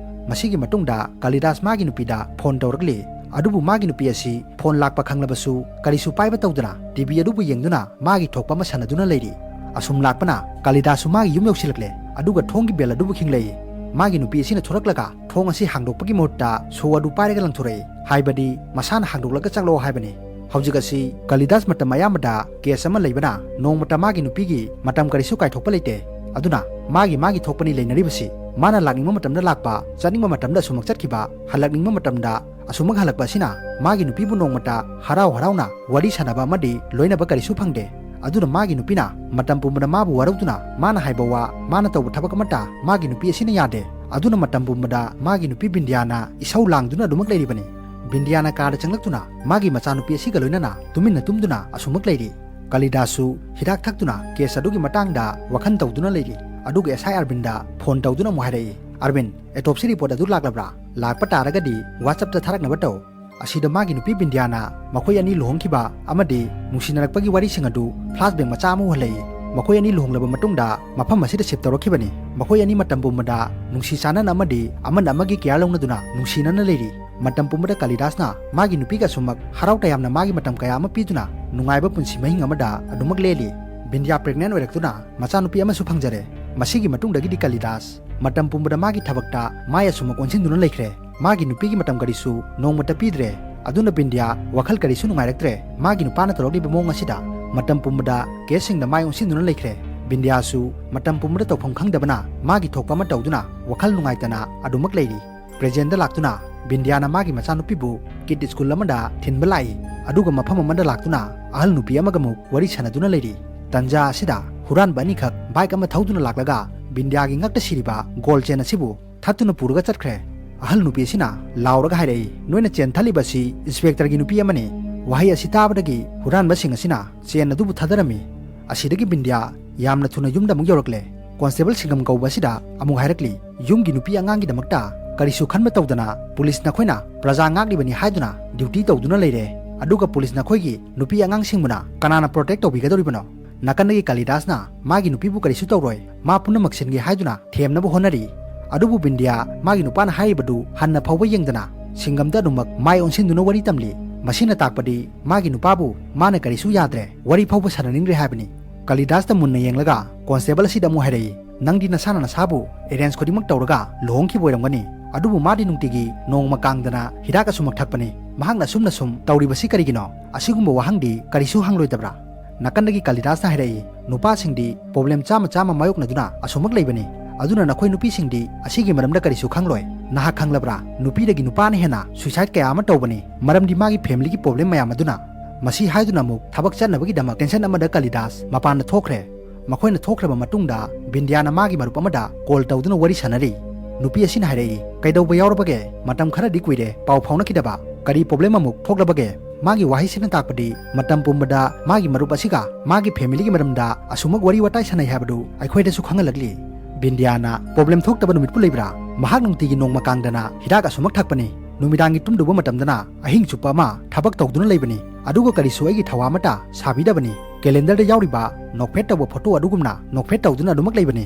ꯃꯁꯤꯒꯤ ꯃꯇꯨꯡꯗ ꯀꯂꯤꯗꯥꯁ ꯃꯥꯒꯤ ꯅꯨꯄꯤꯗ phone ꯇꯧꯔꯛꯂꯤ꯫ ꯑꯗꯨꯕꯨ ꯃꯥꯒꯤ ꯅꯨꯄꯤ ꯑꯁꯤ phone ꯂꯥꯛꯄ ꯈꯪꯂꯕꯁꯨ ꯀꯔꯤꯁꯨ ꯄꯥꯏꯕ ꯇꯧꯗꯅ TV ꯑꯗꯨꯕꯨ ꯌꯦꯡꯗꯨꯅ ꯃꯥꯒꯤ ꯊꯣꯛꯄ ꯑꯃ ꯁꯥꯟꯅꯗꯨꯅ ꯂꯩꯔꯤ꯫ ꯑꯁꯨꯝ ꯂꯥꯛꯄꯅ ꯀꯂꯤꯗꯥꯁꯁꯨ ꯃꯥꯒꯤ ꯌꯨꯝ ꯌꯧꯁꯤꯜꯂꯛꯂꯦ꯫ ꯑꯗꯨꯒ ꯊꯣꯡꯒꯤ bell ꯑꯗꯨꯕꯨ ꯈꯤꯡꯂꯛꯏ꯫ ꯃꯥꯒꯤ ꯅꯨꯄꯤ ꯑꯁꯤꯅ ꯊꯣꯔꯛꯂꯒ ꯊꯣꯡ ꯑꯁꯤ ꯍꯥꯡꯗꯣꯛꯄꯒꯤ ꯃꯍꯨꯠꯇ shoe ꯑꯗꯨ ꯄꯥꯏꯔꯒ ꯂꯪꯊꯣꯔꯛꯏ꯫ ꯍꯥꯏꯕꯗꯤ ꯃꯁꯥꯅ ꯍꯥꯡꯗꯣꯛꯂꯒ ꯆꯪꯂꯛꯑꯣ ꯍꯥꯏꯕꯅꯤ꯫ ꯍꯧꯖꯤꯛ ꯑꯁꯤ ꯀꯂꯤꯗꯥꯁ ꯃꯇꯝ ꯑꯌꯥꯝꯕꯗ case ꯑꯃ ꯂꯩꯕꯅ ꯅꯣꯡꯃꯇ ꯃꯥꯒꯤ ꯅꯨꯄꯤꯒꯤ ꯃꯇꯝ ꯀꯔꯤꯁꯨ ꯀꯥꯏꯊꯣꯛꯄ ꯂꯩꯇꯦ꯫ ꯑꯗꯨꯅ ꯃꯥꯒꯤ ꯃꯥꯒꯤ ꯊꯣꯛꯄꯅꯤ ꯂꯩꯅꯔꯤꯕꯁꯤ꯫ ꯃꯥꯅ ꯂꯥꯛꯅꯤꯡꯕ ꯃꯇꯝꯗ ꯂꯥꯛꯄ, ꯆꯠꯅꯤꯡꯕ ꯃꯇꯝꯗ ꯑꯁꯨꯃꯛ ꯆꯠꯈꯤꯕ, ꯍꯜꯂꯛꯅꯤꯡꯕ ꯃꯇꯝꯗ ꯑꯁꯨꯃꯛ ꯍꯜꯂꯛꯄ ꯑꯁꯤꯅ ꯃꯥꯒꯤ ꯅꯨꯄꯤꯕꯨ ꯅꯣꯡꯃꯇ ꯍꯔꯥꯎ ꯍꯔꯥꯎꯅ ꯋꯥꯔꯤ ꯁꯥꯟꯅꯕ ꯑꯃꯗꯤ ꯂꯣꯏꯅꯕ ꯀꯔꯤꯁꯨ ꯐꯪꯗꯦ꯫ ꯑꯗꯨꯅ ꯃꯥꯒꯤ ꯅꯨꯄꯤꯅ ꯃꯇꯝ ꯄꯨꯝꯕꯗ ꯃꯥꯕꯨ ꯋꯥꯔꯧꯗꯨꯅ ꯃꯥꯅ ꯍꯥꯏꯕ ꯋꯥ, ꯃꯥꯅ ꯇꯧꯕ ꯊꯕꯛ ꯑꯃꯠꯇ ꯃꯥꯒꯤ ꯅꯨꯄꯤ ꯑꯁꯤꯅ ꯌꯥꯗꯦ꯫ ꯑꯗꯨꯅ ꯃꯇꯝ ꯄꯨꯝꯕꯗ ꯃꯥꯒꯤ ꯅꯨꯄꯤ ꯕꯤꯟꯗꯤꯌꯥꯅ ꯏꯁꯧ ꯂꯥꯡꯗꯨꯅ ꯑꯗꯨꯃꯛ ꯂꯩꯔꯤꯕꯅꯤ꯫ ꯕꯤꯟꯗꯤꯌꯥꯅ carꯗ ꯆꯪꯂꯛꯇꯨꯅ ꯃꯥꯒꯤ ꯃꯆꯥꯅꯨꯄꯤ ꯑꯁꯤꯒ ꯂꯣꯏꯅꯅ ꯇꯨꯃꯤꯟꯅ ꯇꯨꯝꯗꯨꯅ ꯑꯁꯨꯃꯛ ꯂꯩꯔꯤ꯫ ꯀꯂꯤꯗꯥꯁꯁꯨ ꯍꯤꯗꯥꯛ ꯊꯛꯇꯨꯅ case ꯑꯗꯨꯒꯤ ꯃꯇꯥꯡꯗ ꯋꯥꯈꯜ ꯇꯧꯗꯨꯅ ꯂꯩꯔꯤ꯫ ꯑꯗꯨꯒ SI ꯑꯔꯕꯤꯟꯗ phone ꯇꯧꯗꯨꯅ ꯑꯃꯨꯛ ꯍꯥꯏꯔꯛꯏ, "ꯑꯔꯕꯤꯟ, autopsy report ꯑꯗꯨ ꯂꯥꯛꯂꯕ꯭ꯔꯥ? ꯂꯥꯛꯄ ꯇꯥꯔꯒꯗꯤ WhatsApp-ꯇ ꯊꯥꯔꯛꯅꯕ ꯇꯧ꯫" ꯑꯁꯤꯗ ꯃꯥꯒꯤ ꯅꯨꯄꯤ ꯕꯤꯟꯗ꯭ꯌꯥꯅ ꯃꯈꯣꯏ ꯑꯅꯤ ꯂꯨꯍꯣꯡꯈꯤꯕ ꯑꯃꯗꯤ ꯅꯨꯡꯁꯤꯅꯔꯛꯄꯒꯤ ꯋꯥꯔꯤꯁꯤꯡ ꯑꯗꯨ flashback ꯃꯆꯥ ꯑꯃ ꯎꯍꯜꯂꯛꯏ꯫ ꯃꯈꯣꯏ ꯑꯅꯤ ꯂꯨꯍꯣꯡꯂꯕ ꯃꯇꯨꯡꯗ ꯃꯐꯝ ꯑꯁꯤꯗ shift ꯇꯧꯔꯛꯈꯤꯕꯅꯤ꯫ ꯃꯈꯣꯏ ꯑꯅꯤ ꯃꯇꯝ ꯄꯨꯝꯕꯗ ꯅꯨꯡꯁꯤ ꯆꯥꯟꯅꯅ ꯑꯃꯗꯤ ꯑꯃꯅ ꯑꯃꯒꯤ care ꯂꯧꯅꯗꯨꯅ ꯅꯨꯡꯁꯤꯅꯅ ꯂꯩꯔꯤ꯫ ꯃꯇꯝ ꯄꯨꯝꯕꯗ ꯀꯥꯂꯤꯗꯥꯁꯅ ꯃꯥꯒꯤ ꯅꯨꯄꯤꯒ ꯑꯁꯨꯃꯛ ꯍꯔꯥꯎ ꯇꯌꯥꯝꯅ ꯃꯥꯒꯤ ꯃꯇꯝ ꯀꯌꯥ ꯑꯃ ꯄꯤꯗꯨꯅ ꯅꯨꯡꯉꯥꯏꯕ ꯄꯨꯟꯁꯤ ꯃꯍꯤꯡ ꯑꯃꯗ ꯑꯗꯨꯃꯛ ꯂꯦꯜꯂꯤ꯫ ꯕꯤꯟꯗ꯭ꯌꯥ pregnant ꯑꯣꯏꯔꯛꯇꯨꯅ ꯃꯆꯥꯅꯨꯄꯤ ꯑꯃꯁꯨ ꯐꯪꯖꯔꯦ꯫ ꯃꯁꯤꯒꯤ ꯃꯇꯨꯡꯗꯒꯤꯗꯤ ꯀꯥꯂꯤꯗꯥꯁ ꯃꯇꯝ ꯄꯨꯝꯕꯗ ꯃꯥꯒꯤ ꯊꯕꯛꯇ ꯃꯥꯏ ꯑꯁꯨꯃꯛ ꯑꯣꯟꯁꯤꯟꯗꯨꯅ ꯂꯩꯈ꯭ꯔꯦ꯫ ꯃꯥꯒꯤ ꯅꯨꯄꯤꯒꯤ ꯃꯇꯝ ꯀꯔꯤꯁꯨ ꯅꯣꯡꯃꯇ ꯄꯤꯗ꯭ꯔꯦ꯫ ꯑꯗꯨꯅ ꯕꯤꯟꯗ꯭ꯌꯥ ꯋꯥꯈꯜ ꯀꯔꯤꯁꯨ ꯅꯨꯡꯉꯥꯏꯔꯛꯇ꯭ꯔꯦ꯫ ꯃꯥꯒꯤ ꯅꯨꯄꯥꯅ ꯇꯧꯔꯛꯂꯤꯕ ꯃꯑꯣꯡ ꯑꯁꯤꯗ ꯃꯇꯝ ꯄꯨꯝꯕꯗ case-ꯁꯤꯡꯗ ꯃꯥꯏ ꯑꯣꯟꯁꯤꯟꯗꯨꯅ ꯂꯩꯈ꯭ꯔꯦ꯫ ꯕꯤꯟꯗ꯭ꯌꯥꯁꯨ ꯃꯇꯝ ꯄꯨꯝꯕꯗ ꯇꯧꯐꯝ ꯈꯪꯗꯕꯅ ꯃꯥꯒꯤ ꯊꯣꯛꯄ ꯑꯃ ꯇꯧꯗꯨꯅ ꯋꯥꯈꯜ ꯅꯨꯡꯉꯥꯏꯇꯅ ꯑꯗꯨꯃꯛ ꯂꯩꯔꯤ꯫ Present-ꯇ ꯂꯥꯛꯇꯨꯅ ꯕꯤꯟꯗ꯭ꯌꯥꯅ ꯃꯥꯒꯤ ꯃꯆꯥꯅꯨꯄꯤꯕꯨ kid school ꯑꯃꯗ ꯊꯤꯟꯕ ꯂꯥꯛꯏ꯫ ꯑꯗꯨꯒ ꯃꯐꯝ ꯑꯃꯗ ꯂꯥꯛꯇꯨꯅ ꯑꯍꯜ ꯅꯨꯄꯤ ꯑꯃꯒ ꯑꯃꯨꯛ ꯋꯥꯔꯤ ꯁꯥꯟꯅꯗꯨꯅ ꯂꯩꯔꯤ꯫ ꯇꯟꯖꯥ ꯑꯁꯤꯗ ꯍꯨꯔꯥꯟꯕ ꯑꯅꯤꯈꯛ bike ꯑꯃ ꯊꯧꯗꯨꯅ ꯂꯥꯛꯂꯒ ꯕꯤꯟꯗ꯭ꯌꯥꯒꯤ ꯉꯛꯇ ꯁꯤꯔꯤꯕ gold chain ꯑꯁꯤꯕꯨ ꯊꯠꯇꯨꯅ ꯄꯨꯔꯒ ꯆꯠꯈ꯭ꯔꯦ꯫ ꯑꯍꯜ ꯅꯨꯄꯤ ꯑꯁꯤꯅ ꯂꯥꯎꯔꯒ ꯍꯥꯏꯔꯛꯏ, "ꯅꯣꯏꯅ chain ꯊꯠꯂꯤꯕ ꯑꯁꯤ inspector-ꯒꯤ ꯅꯨꯄꯤ ꯑꯃꯅꯤ꯫" ꯋꯥꯍꯩ ꯑꯁꯤ ꯇꯥꯕꯗꯒꯤ ꯍꯨꯔꯥꯟꯕꯁꯤꯡ ꯑꯁꯤꯅ chain ꯑꯗꯨꯕꯨ ꯊꯥꯗꯔꯝꯃꯤ꯫ ꯑꯁꯤꯗꯒꯤ ꯕꯤꯟꯗ꯭ꯌꯥ ꯌꯥꯝꯅ ꯊꯨꯅ ꯌꯨꯝꯗ ꯑꯃꯨꯛ ꯌꯧꯔꯛꯂꯦ꯫ Constable ꯁꯤꯡꯒꯝ ꯀꯧꯕ ꯑꯁꯤꯗ ꯑꯃꯨꯛ ꯍꯥꯏꯔꯛꯂꯤ, "ꯌꯨꯝꯒꯤ ꯅꯨꯄꯤ ꯑꯉꯥꯡꯒꯤꯗꯃꯛꯇ ꯀꯔꯤꯁꯨ ꯈꯟꯕ ꯇꯧꯗꯅ police ꯅꯈꯣꯏꯅ ꯄ꯭ꯔꯖꯥ ꯉꯥꯛꯂꯤꯕꯅꯤ ꯍꯥꯏꯗꯨꯅ duty ꯇꯧꯗꯨꯅ ꯂꯩꯔꯦ꯫ ꯑꯗꯨꯒ police ꯅꯈꯣꯏꯒꯤ ꯅꯨꯄꯤ ꯑꯉꯥꯡꯁꯤꯡꯕꯨꯅ ꯀꯅꯥꯅ protect ꯇꯧꯕꯤꯒꯗꯧꯔꯤꯕꯅꯣ?" ꯅꯥꯀꯟꯗꯒꯤ ꯀꯥꯂꯤꯗꯥꯁꯅ ꯃꯥꯒꯤ ꯅꯨꯄꯤꯕꯨ ꯀꯔꯤꯁꯨ ꯇꯧꯔꯣꯏ, ꯃꯥ ꯄꯨꯝꯅꯃꯛ ꯁꯤꯟꯒꯦ ꯍꯥꯏꯗꯨꯅ ꯊꯦꯝꯅꯕ ꯍꯣꯠꯅꯔꯤ꯫ ꯑꯗꯨꯕꯨ ꯕꯤꯟꯗ꯭ꯌꯥ ꯃꯥꯒꯤ ꯅꯨꯄꯥꯅ ꯍꯥꯏꯔꯤꯕꯗꯨ ꯍꯟꯅ ꯐꯥꯎꯕ ꯌꯦꯡꯗꯅ ꯁꯤꯡꯒꯝꯗ ꯑꯗꯨꯃꯛ ꯃꯥꯏ ꯑꯣꯟꯁꯤꯟꯗꯨꯅ ꯋꯥꯔꯤ ꯇꯝꯂꯤ꯫ ꯃꯁꯤꯅ ꯇꯥꯛꯄꯗꯤ ꯃꯥꯒꯤ ꯅꯨꯄꯥꯕꯨ ꯃꯥꯅ ꯀꯔꯤꯁꯨ ꯌꯥꯗ꯭ꯔꯦ, ꯋꯥꯔꯤ ꯐꯥꯎꯕ ꯁꯥꯟꯅꯅꯤꯡꯗ꯭ꯔꯦ ꯍꯥꯏꯕꯅꯤ꯫ ꯀꯥꯂꯤꯗꯥꯁꯇ ꯃꯨꯟꯅ ꯌꯦꯡꯂꯒ constable ꯑꯁꯤꯗ ꯑꯃꯨꯛ ꯍꯥꯏꯔꯛꯏ, "ꯅꯪꯗꯤ ꯅꯁꯥꯅ ꯅꯁꯥꯕꯨ arrange ꯈꯨꯗꯤꯡꯃꯛ ꯇꯧꯔꯒ ꯂꯨꯍꯣꯡꯈꯤꯕ ꯑꯣꯏꯔꯝꯒꯅꯤ꯫ ꯑꯗꯨꯕꯨ ꯃꯥꯗꯤ ꯅꯨꯡꯇꯤꯒꯤ ꯅꯣꯡꯃ ꯀꯥꯡꯗꯅ ꯍꯤꯗꯥꯛ ꯑꯁꯨꯝꯃꯛ ꯊꯛꯄꯅꯤ꯫ ꯃꯍꯥꯛꯅ ꯑꯁꯨꯝꯅ ꯁꯨꯝ ꯇꯧꯔꯤꯕꯁꯤ ꯀꯔꯤꯒꯤꯅꯣ? ꯑꯁꯤꯒꯨꯝꯕ ꯋꯥꯍꯪꯗꯤ ꯀꯔꯤꯁꯨ ꯍꯪꯂꯣꯏꯗꯕ꯭ꯔꯥ?" ꯅꯥꯀꯟꯗꯒꯤ ꯀꯥꯂꯤꯗꯥꯁꯅ ꯍꯥꯏꯔꯛꯏ, "ꯅꯨꯄꯥꯁꯤꯡꯗꯤ problem ꯆꯥꯝꯃ ꯆꯥꯝꯃ ꯃꯥꯌꯣꯛꯅꯗꯨꯅ ꯑꯁꯨꯝꯃꯛ ꯂꯩꯕꯅꯤ꯫ ꯑꯗꯨꯅ ꯅꯈꯣꯏ ꯅꯨꯄꯤꯁꯤꯡꯗꯤ ꯑꯁꯤꯒꯤ ꯃꯔꯝꯗ ꯀꯔꯤꯁꯨ ꯈꯪꯂꯣꯏ꯫ ꯅꯍꯥꯛ ꯈꯪꯂꯕ꯭ꯔꯥ? ꯅꯨꯄꯤꯗꯒꯤ ꯅꯨꯄꯥꯅ ꯍꯦꯟꯅ suicide ꯀꯌꯥ ꯑꯃ ꯇꯧꯕꯅꯤ, ꯃꯔꯝꯗꯤ ꯃꯥꯒꯤ family-ꯒꯤ problem ꯃꯌꯥꯝ ꯑꯗꯨꯅ꯫" ꯃꯁꯤ ꯍꯥꯏꯗꯨꯅ ꯑꯃꯨꯛ ꯊꯕꯛ ꯆꯠꯅꯕꯒꯤꯗꯃꯛ tension ꯑꯃꯗ ꯀꯥꯂꯤꯗꯥꯁ ꯃꯄꯥꯟꯗ ꯊꯣꯛꯈ꯭ꯔꯦ꯫ ꯃꯈꯣꯏꯅ ꯊꯣꯛꯈ꯭ꯔꯕ ꯃꯇꯨꯡꯗ ꯕꯤꯟꯗ꯭ꯌꯥꯅ ꯃꯥꯒꯤ ꯃꯔꯨꯞ ꯑꯃꯗ call ꯇꯧꯗꯨꯅ ꯋꯥꯔꯤ ꯁꯥꯟꯅꯔꯤ꯫ ꯅꯨꯄꯤ ꯑꯁꯤꯅ ꯍꯥꯏꯔꯛꯏ, "ꯀꯩꯗꯧꯕ ꯌꯥꯎꯔꯕꯒꯦ? ꯃꯇꯝ ꯈꯔꯗꯤ ꯀꯨꯏꯔꯦ ꯄꯥꯎ ꯐꯥꯎꯅꯈꯤꯗꯕ꯫ ꯀꯔꯤ problem ꯑꯃꯨꯛ ꯊꯣꯛꯂꯕꯒꯦ?" ꯃꯥꯒꯤ ꯋꯥꯍꯩꯁꯤꯅ ꯇꯥꯛꯄꯗꯤ ꯃꯇꯝ ꯄꯨꯝꯕꯗ ꯃꯥꯒꯤ ꯃꯔꯨꯞ ꯑꯁꯤꯒ ꯃꯥꯒꯤ family-ꯒꯤ ꯃꯔꯝꯗ ꯑꯁꯨꯃꯛ ꯋꯥꯔꯤ ꯋꯥꯇꯥꯏ ꯁꯥꯟꯅꯩ ꯍꯥꯏꯕꯗꯨ ꯑꯩꯈꯣꯏꯗꯁꯨ ꯈꯪꯍꯜꯂꯛꯂꯤ꯫ ꯕꯤꯟꯗꯤꯌꯥꯅ, "ꯄ꯭ꯔꯣꯕ꯭ꯂꯦꯝ ꯊꯣꯛꯇꯕ ꯅꯨꯃꯤꯠꯄꯨ ꯂꯩꯕ꯭ꯔꯥ? ꯃꯍꯥꯛ ꯅꯨꯡꯇꯤꯒꯤ ꯅꯣꯡꯃ ꯀꯥꯡꯗꯅ ꯍꯤꯗꯥꯛ ꯑꯁꯨꯃꯛ ꯊꯛꯄꯅꯤ꯫ ꯅꯨꯃꯤꯗꯥꯡꯒꯤ ꯇꯨꯝꯗꯧꯕ ꯃꯇꯝꯗꯅ ꯑꯍꯤꯡ ꯆꯨꯞꯄ ꯑꯃ ꯊꯕꯛ ꯇꯧꯗꯨꯅ ꯂꯩꯕꯅꯤ꯫ ꯑꯗꯨꯒ ꯀꯔꯤꯁꯨ ꯑꯩꯒꯤ ꯊꯧꯋꯥ ꯑꯃꯠꯇ ꯁꯥꯕꯤꯗꯕꯅꯤ꯫ ꯀꯦꯂꯦꯟꯗꯔꯗ ꯌꯥꯎꯔꯤꯕ ꯅꯣꯛꯐꯦꯠ ꯇꯧꯕ ꯐꯣꯇꯣ ꯑꯗꯨꯒꯨꯝꯅ ꯅꯣꯛꯐꯦꯠ ꯇꯧꯗꯨꯅ ꯑꯗꯨꯃꯛ ꯂꯩꯕꯅꯤ"꯫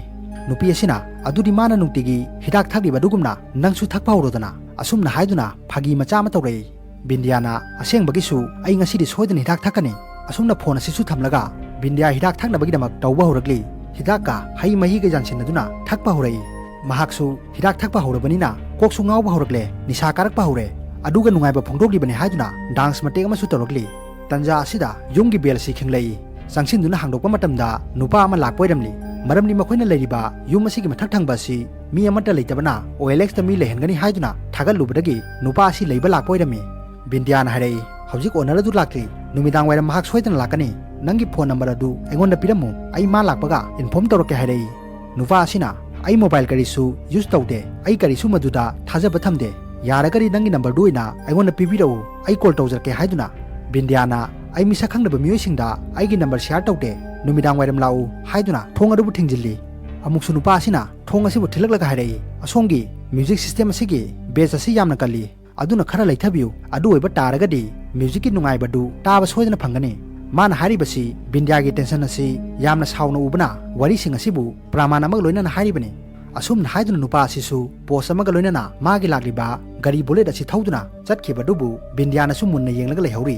ꯅꯨꯄꯤ ꯑꯁꯤꯅ, "ꯑꯗꯨꯗꯤ ꯃꯥꯅ ꯅꯨꯡꯇꯤꯒꯤ ꯍꯤꯗꯥꯛ ꯊꯛꯂꯤꯕ ꯑꯗꯨꯒꯨꯝꯅ ꯅꯪꯁꯨ ꯊꯛꯄ ꯍꯧꯔꯣꯗꯅ"꯫ ꯑꯁꯨꯝꯅ ꯍꯥꯏꯗꯨꯅ ꯐꯥꯒꯤ ꯃꯆꯥ ꯑꯃ ꯇꯧꯔꯛꯏ꯫ ꯕꯤꯟꯗꯤꯌꯥꯅ, "ꯑꯁꯦꯡꯕꯒꯤꯁꯨ ꯑꯩ ꯉꯁꯤꯗꯤ ꯁꯣꯏꯗꯅ ꯍꯤꯗꯥꯛ ꯊꯛꯀꯅꯤ"꯫ ꯑꯁꯨꯝꯅ ꯐꯣꯟ ꯑꯁꯤꯁꯨ ꯊꯝꯂꯒ ꯕꯤꯟꯗꯤꯌꯥ ꯍꯤꯗꯥꯛ ꯊꯛꯅꯕꯒꯤꯗꯃꯛ ꯇꯧꯕ ꯍꯧꯔꯛꯂꯤ꯫ ꯍꯤꯗꯥꯛꯀ ꯍꯩ ꯃꯍꯤꯒ ꯌꯥꯟꯁꯤꯟꯅꯗꯨꯅ ꯊꯛꯄ ꯍꯧꯔꯛꯏ꯫ ꯃꯍꯥꯛꯁꯨ ꯍꯤꯗꯥꯛ ꯊꯛꯄ ꯍꯧꯔꯕꯅꯤꯅ ꯀꯣꯛꯁꯨ ꯉꯥꯎꯕ ꯍꯧꯔꯛꯂꯦ, ꯅꯤꯁꯥ ꯀꯥꯔꯛꯄ ꯍꯧꯔꯦ꯫ ꯑꯗꯨꯒ ꯅꯨꯡꯉꯥꯏꯕ ꯐꯣꯡꯗꯣꯛꯂꯤꯕꯅꯤ ꯍꯥꯏꯗꯨꯅ ꯗꯥꯟꯁ ꯃꯇꯦꯛ ꯑꯃꯁꯨ ꯇꯧꯔꯛꯂꯤ꯫ ꯇꯟꯖꯥ ꯑꯁꯤꯗ ꯌꯨꯝꯒꯤ ꯕꯦꯜ ꯑꯁꯤ ꯈꯤꯡꯂꯛꯏ꯫ ꯆꯪꯁꯤꯟꯗꯨꯅ ꯍꯥꯡꯗꯣꯛꯄ ꯃꯇꯝꯗ ꯅꯨꯄꯥ ꯑꯃ ꯂꯥꯛꯄ ꯑꯣꯏꯔꯝꯂꯤ꯫ ꯃꯔꯝꯗꯤ ꯃꯈꯣꯏꯅ ꯂꯩꯔꯤꯕ ꯌꯨꯝ ꯑꯁꯤꯒꯤ ꯃꯊꯛ ꯊꯪꯕ ꯑꯁꯤ ꯃꯤ ꯑꯃꯠꯇ ꯂꯩꯇꯕꯅ ꯑꯣ ꯑꯦꯜ ꯑꯦꯛꯁꯇ ꯃꯤ ꯂꯩꯍꯟꯒꯅꯤ ꯍꯥꯏꯗꯨꯅ ꯊꯥꯒꯠꯂꯨꯕꯗꯒꯤ ꯅꯨꯄꯥ ꯑꯁꯤ ꯂꯩꯕ ꯂꯥꯛꯄ ꯑꯣꯏꯔꯝꯃꯤ꯫ ꯕꯤꯟꯗꯤꯌꯥꯅ ꯍꯥꯏꯔꯛꯏ, "ꯍꯧꯖꯤꯛ ꯑꯣꯅꯔ ꯑꯗꯨ ꯂꯥꯛꯇ꯭ꯔꯤ꯫ ꯅꯨꯃꯤꯗꯥꯡ ꯋꯥꯏꯔꯝ ꯃꯍꯥꯛ ꯁꯣꯏꯗꯅ ꯂꯥꯛꯀꯅꯤ꯫ ꯅꯪꯒꯤ ꯐꯣꯟ ꯅꯝꯕꯔ ꯑꯗꯨ ꯑꯩꯉꯣꯟꯗ ꯄꯤꯔꯝꯃꯨ, ꯑꯩ ꯃꯥ ꯂꯥꯛꯄꯒ ꯏꯟꯐꯣꯔꯝ ꯇꯧꯔꯛꯀꯦ" ꯍꯥꯏꯔꯛꯏ꯫ ꯅꯨꯄꯥ ꯑꯁꯤꯅ, "ꯑꯩ ꯃꯣꯕꯥꯏꯜ ꯀꯔꯤꯁꯨ ꯌꯨꯁ ꯇꯧꯗꯦ, ꯑꯩ ꯀꯔꯤꯁꯨ ꯃꯗꯨꯗ ꯊꯥꯖꯕ ꯊꯝꯗꯦ꯫ ꯌꯥꯔꯒꯗꯤ ꯅꯪꯒꯤ ꯅꯝꯕꯔꯗꯨ ꯑꯣꯏꯅ ꯑꯩꯉꯣꯟꯗ ꯄꯤꯕꯤꯔꯛꯎ, ꯑꯩ ꯀꯣꯜ ꯇꯧꯖꯔꯛꯀꯦ" ꯍꯥꯏꯗꯨꯅ ꯕꯤꯟꯗꯤꯌꯥꯅ, "ꯑꯩ ꯃꯤꯁꯛ ꯈꯪꯗꯕ ꯃꯤꯑꯣꯏꯁꯤꯡꯗ ꯑꯩꯒꯤ ꯅꯝꯕꯔ ꯁꯤꯌꯥꯔ ꯇꯧꯗꯦ, ꯅꯨꯃꯤꯗꯥꯡ ꯋꯥꯏꯔꯝ ꯂꯥꯛꯎ" ꯍꯥꯏꯗꯨꯅ ꯊꯣꯡ ꯑꯗꯨꯕꯨ ꯊꯤꯡꯖꯤꯜꯂꯤ꯫ ꯑꯃꯨꯛꯁꯨ ꯅꯨꯄꯥ ꯑꯁꯤꯅ ꯊꯣꯡ ꯑꯁꯤꯕꯨ ꯊꯤꯜꯂꯛꯂꯒ ꯍꯥꯏꯔꯛꯏ, "ꯑꯁꯣꯝꯒꯤ ꯃ꯭ꯌꯨꯖꯤꯛ ꯁꯤꯁꯇꯦꯝ ꯑꯁꯤꯒꯤ ꯕꯦꯁ ꯑꯁꯤ ꯌꯥꯝꯅ ꯀꯜꯂꯤ, ꯑꯗꯨꯅ ꯈꯔ ꯂꯩꯊꯕꯤꯌꯨ꯫ ꯑꯗꯨ ꯑꯣꯏꯕ ꯇꯥꯔꯒꯗꯤ ꯃ꯭ꯌꯨꯖꯤꯛꯀꯤ ꯅꯨꯡꯉꯥꯏꯕꯗꯨ ꯇꯥꯕ ꯁꯣꯏꯗꯅ ꯐꯪꯒꯅꯤ"꯫ ꯃꯥꯅ ꯍꯥꯏꯔꯤꯕꯁꯤ ꯕꯤꯟꯗꯤꯌꯥꯒꯤ ꯇꯦꯟꯁꯟ ꯑꯁꯤ ꯌꯥꯝꯅ ꯁꯥꯎꯅ ꯎꯕꯅ ꯋꯥꯔꯤꯁꯤꯡ ꯑꯁꯤꯕꯨ ꯄ꯭ꯔꯃꯥꯟ ꯑꯃꯒ ꯂꯣꯏꯅꯅ ꯍꯥꯏꯔꯤꯕꯅꯤ꯫ ꯑꯁꯨꯝꯅ ꯍꯥꯏꯗꯨꯅ ꯅꯨꯄꯥ ꯑꯁꯤꯁꯨ ꯕꯣꯁ ꯑꯃꯒ ꯂꯣꯏꯅꯅ ꯃꯥꯒꯤ ꯂꯥꯛꯂꯤꯕ ꯒꯥꯔꯤ ꯕꯨꯂꯦꯠ ꯑꯁꯤ ꯊꯧꯗꯨꯅ ꯆꯠꯈꯤꯕ ꯑꯗꯨꯕꯨ ꯕꯤꯟꯗꯤꯌꯥꯅꯁꯨ ꯃꯨꯟꯅ ꯌꯦꯡꯂꯒ ꯂꯩꯍꯧꯔꯤ꯫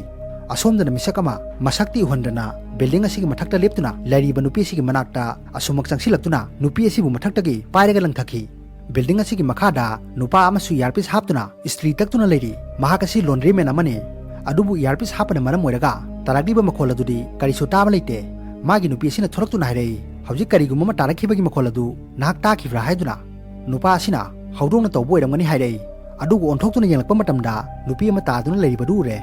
ꯑꯁꯣꯝꯗꯅ ꯃꯤꯁꯛ ꯑꯃ ꯃꯁꯛꯇꯤ ꯎꯍꯟꯗꯅ ꯕꯤꯜꯗꯤꯡ ꯑꯁꯤꯒꯤ ꯃꯊꯛꯇ ꯂꯦꯞꯇꯨꯅ ꯂꯩꯔꯤꯕ ꯅꯨꯄꯤ ꯑꯁꯤꯒꯤ ꯃꯅꯥꯛꯇ ꯑꯁꯨꯃꯛ ꯆꯪꯁꯤꯜꯂꯛꯇꯨꯅ ꯅꯨꯄꯤ ꯑꯁꯤꯕꯨ ꯃꯊꯛꯇꯒꯤ ꯄꯥꯏꯔꯒ ꯂꯪꯊꯈꯤ꯫ ꯕꯤꯜꯗꯤꯡ ꯑꯁꯤꯒꯤ ꯃꯈꯥꯗ ꯅꯨꯄꯥ ꯑꯃꯁꯨ ꯏꯌꯥꯔꯄꯤꯁ ꯍꯥꯞꯇꯨꯅ ꯏꯁꯇ꯭ꯔꯤ ꯇꯛꯇꯨꯅ ꯂꯩꯔꯤ꯫ ꯃꯍꯥꯛ ꯑꯁꯤ ꯂꯣꯟꯗ꯭ꯔꯤ ꯃꯦꯟ ꯑꯃꯅꯤ꯫ ꯑꯗꯨꯕꯨ ꯏꯌꯥꯔꯄꯤꯁ ꯍꯥꯞꯄꯅ ꯃꯔꯝ ꯑꯣꯏꯔꯒ ꯇꯥꯔꯛꯂꯤꯕ ꯃꯈꯣꯜ ꯑꯗꯨꯗꯤ ꯀꯔꯤꯁꯨ ꯇꯥꯕ ꯂꯩꯇꯦ꯫ ꯃꯥꯒꯤ ꯅꯨꯄꯤ ꯑꯁꯤꯅ ꯊꯣꯔꯛꯇꯨꯅ ꯍꯥꯏꯔꯛꯏ, "ꯍꯧꯖꯤꯛ ꯀꯔꯤꯒꯨꯝꯕ ꯑꯃ ꯇꯥꯔꯛꯈꯤꯕꯒꯤ ꯃꯈꯣꯜ ꯑꯗꯨ ꯅꯍꯥꯛ ꯇꯥꯈꯤꯕ꯭ꯔꯥ?" ꯍꯥꯏꯗꯨꯅ꯫ ꯅꯨꯄꯥ ꯑꯁꯤꯅ ꯍꯧꯗꯣꯡꯅ ꯇꯧꯕ ꯑꯣꯏꯔꯝꯒꯅꯤ ꯍꯥꯏꯔꯛꯏ꯫ ꯑꯗꯨꯒ ꯑꯣꯟꯊꯣꯛꯇꯨꯅ ꯌꯦꯡꯂꯛꯄ ꯃꯇꯝꯗ ꯅꯨꯄꯤ ꯑꯃ ꯇꯥꯗꯨꯅ ꯂꯩꯔꯤꯕꯗꯨ ꯎꯔꯦ꯫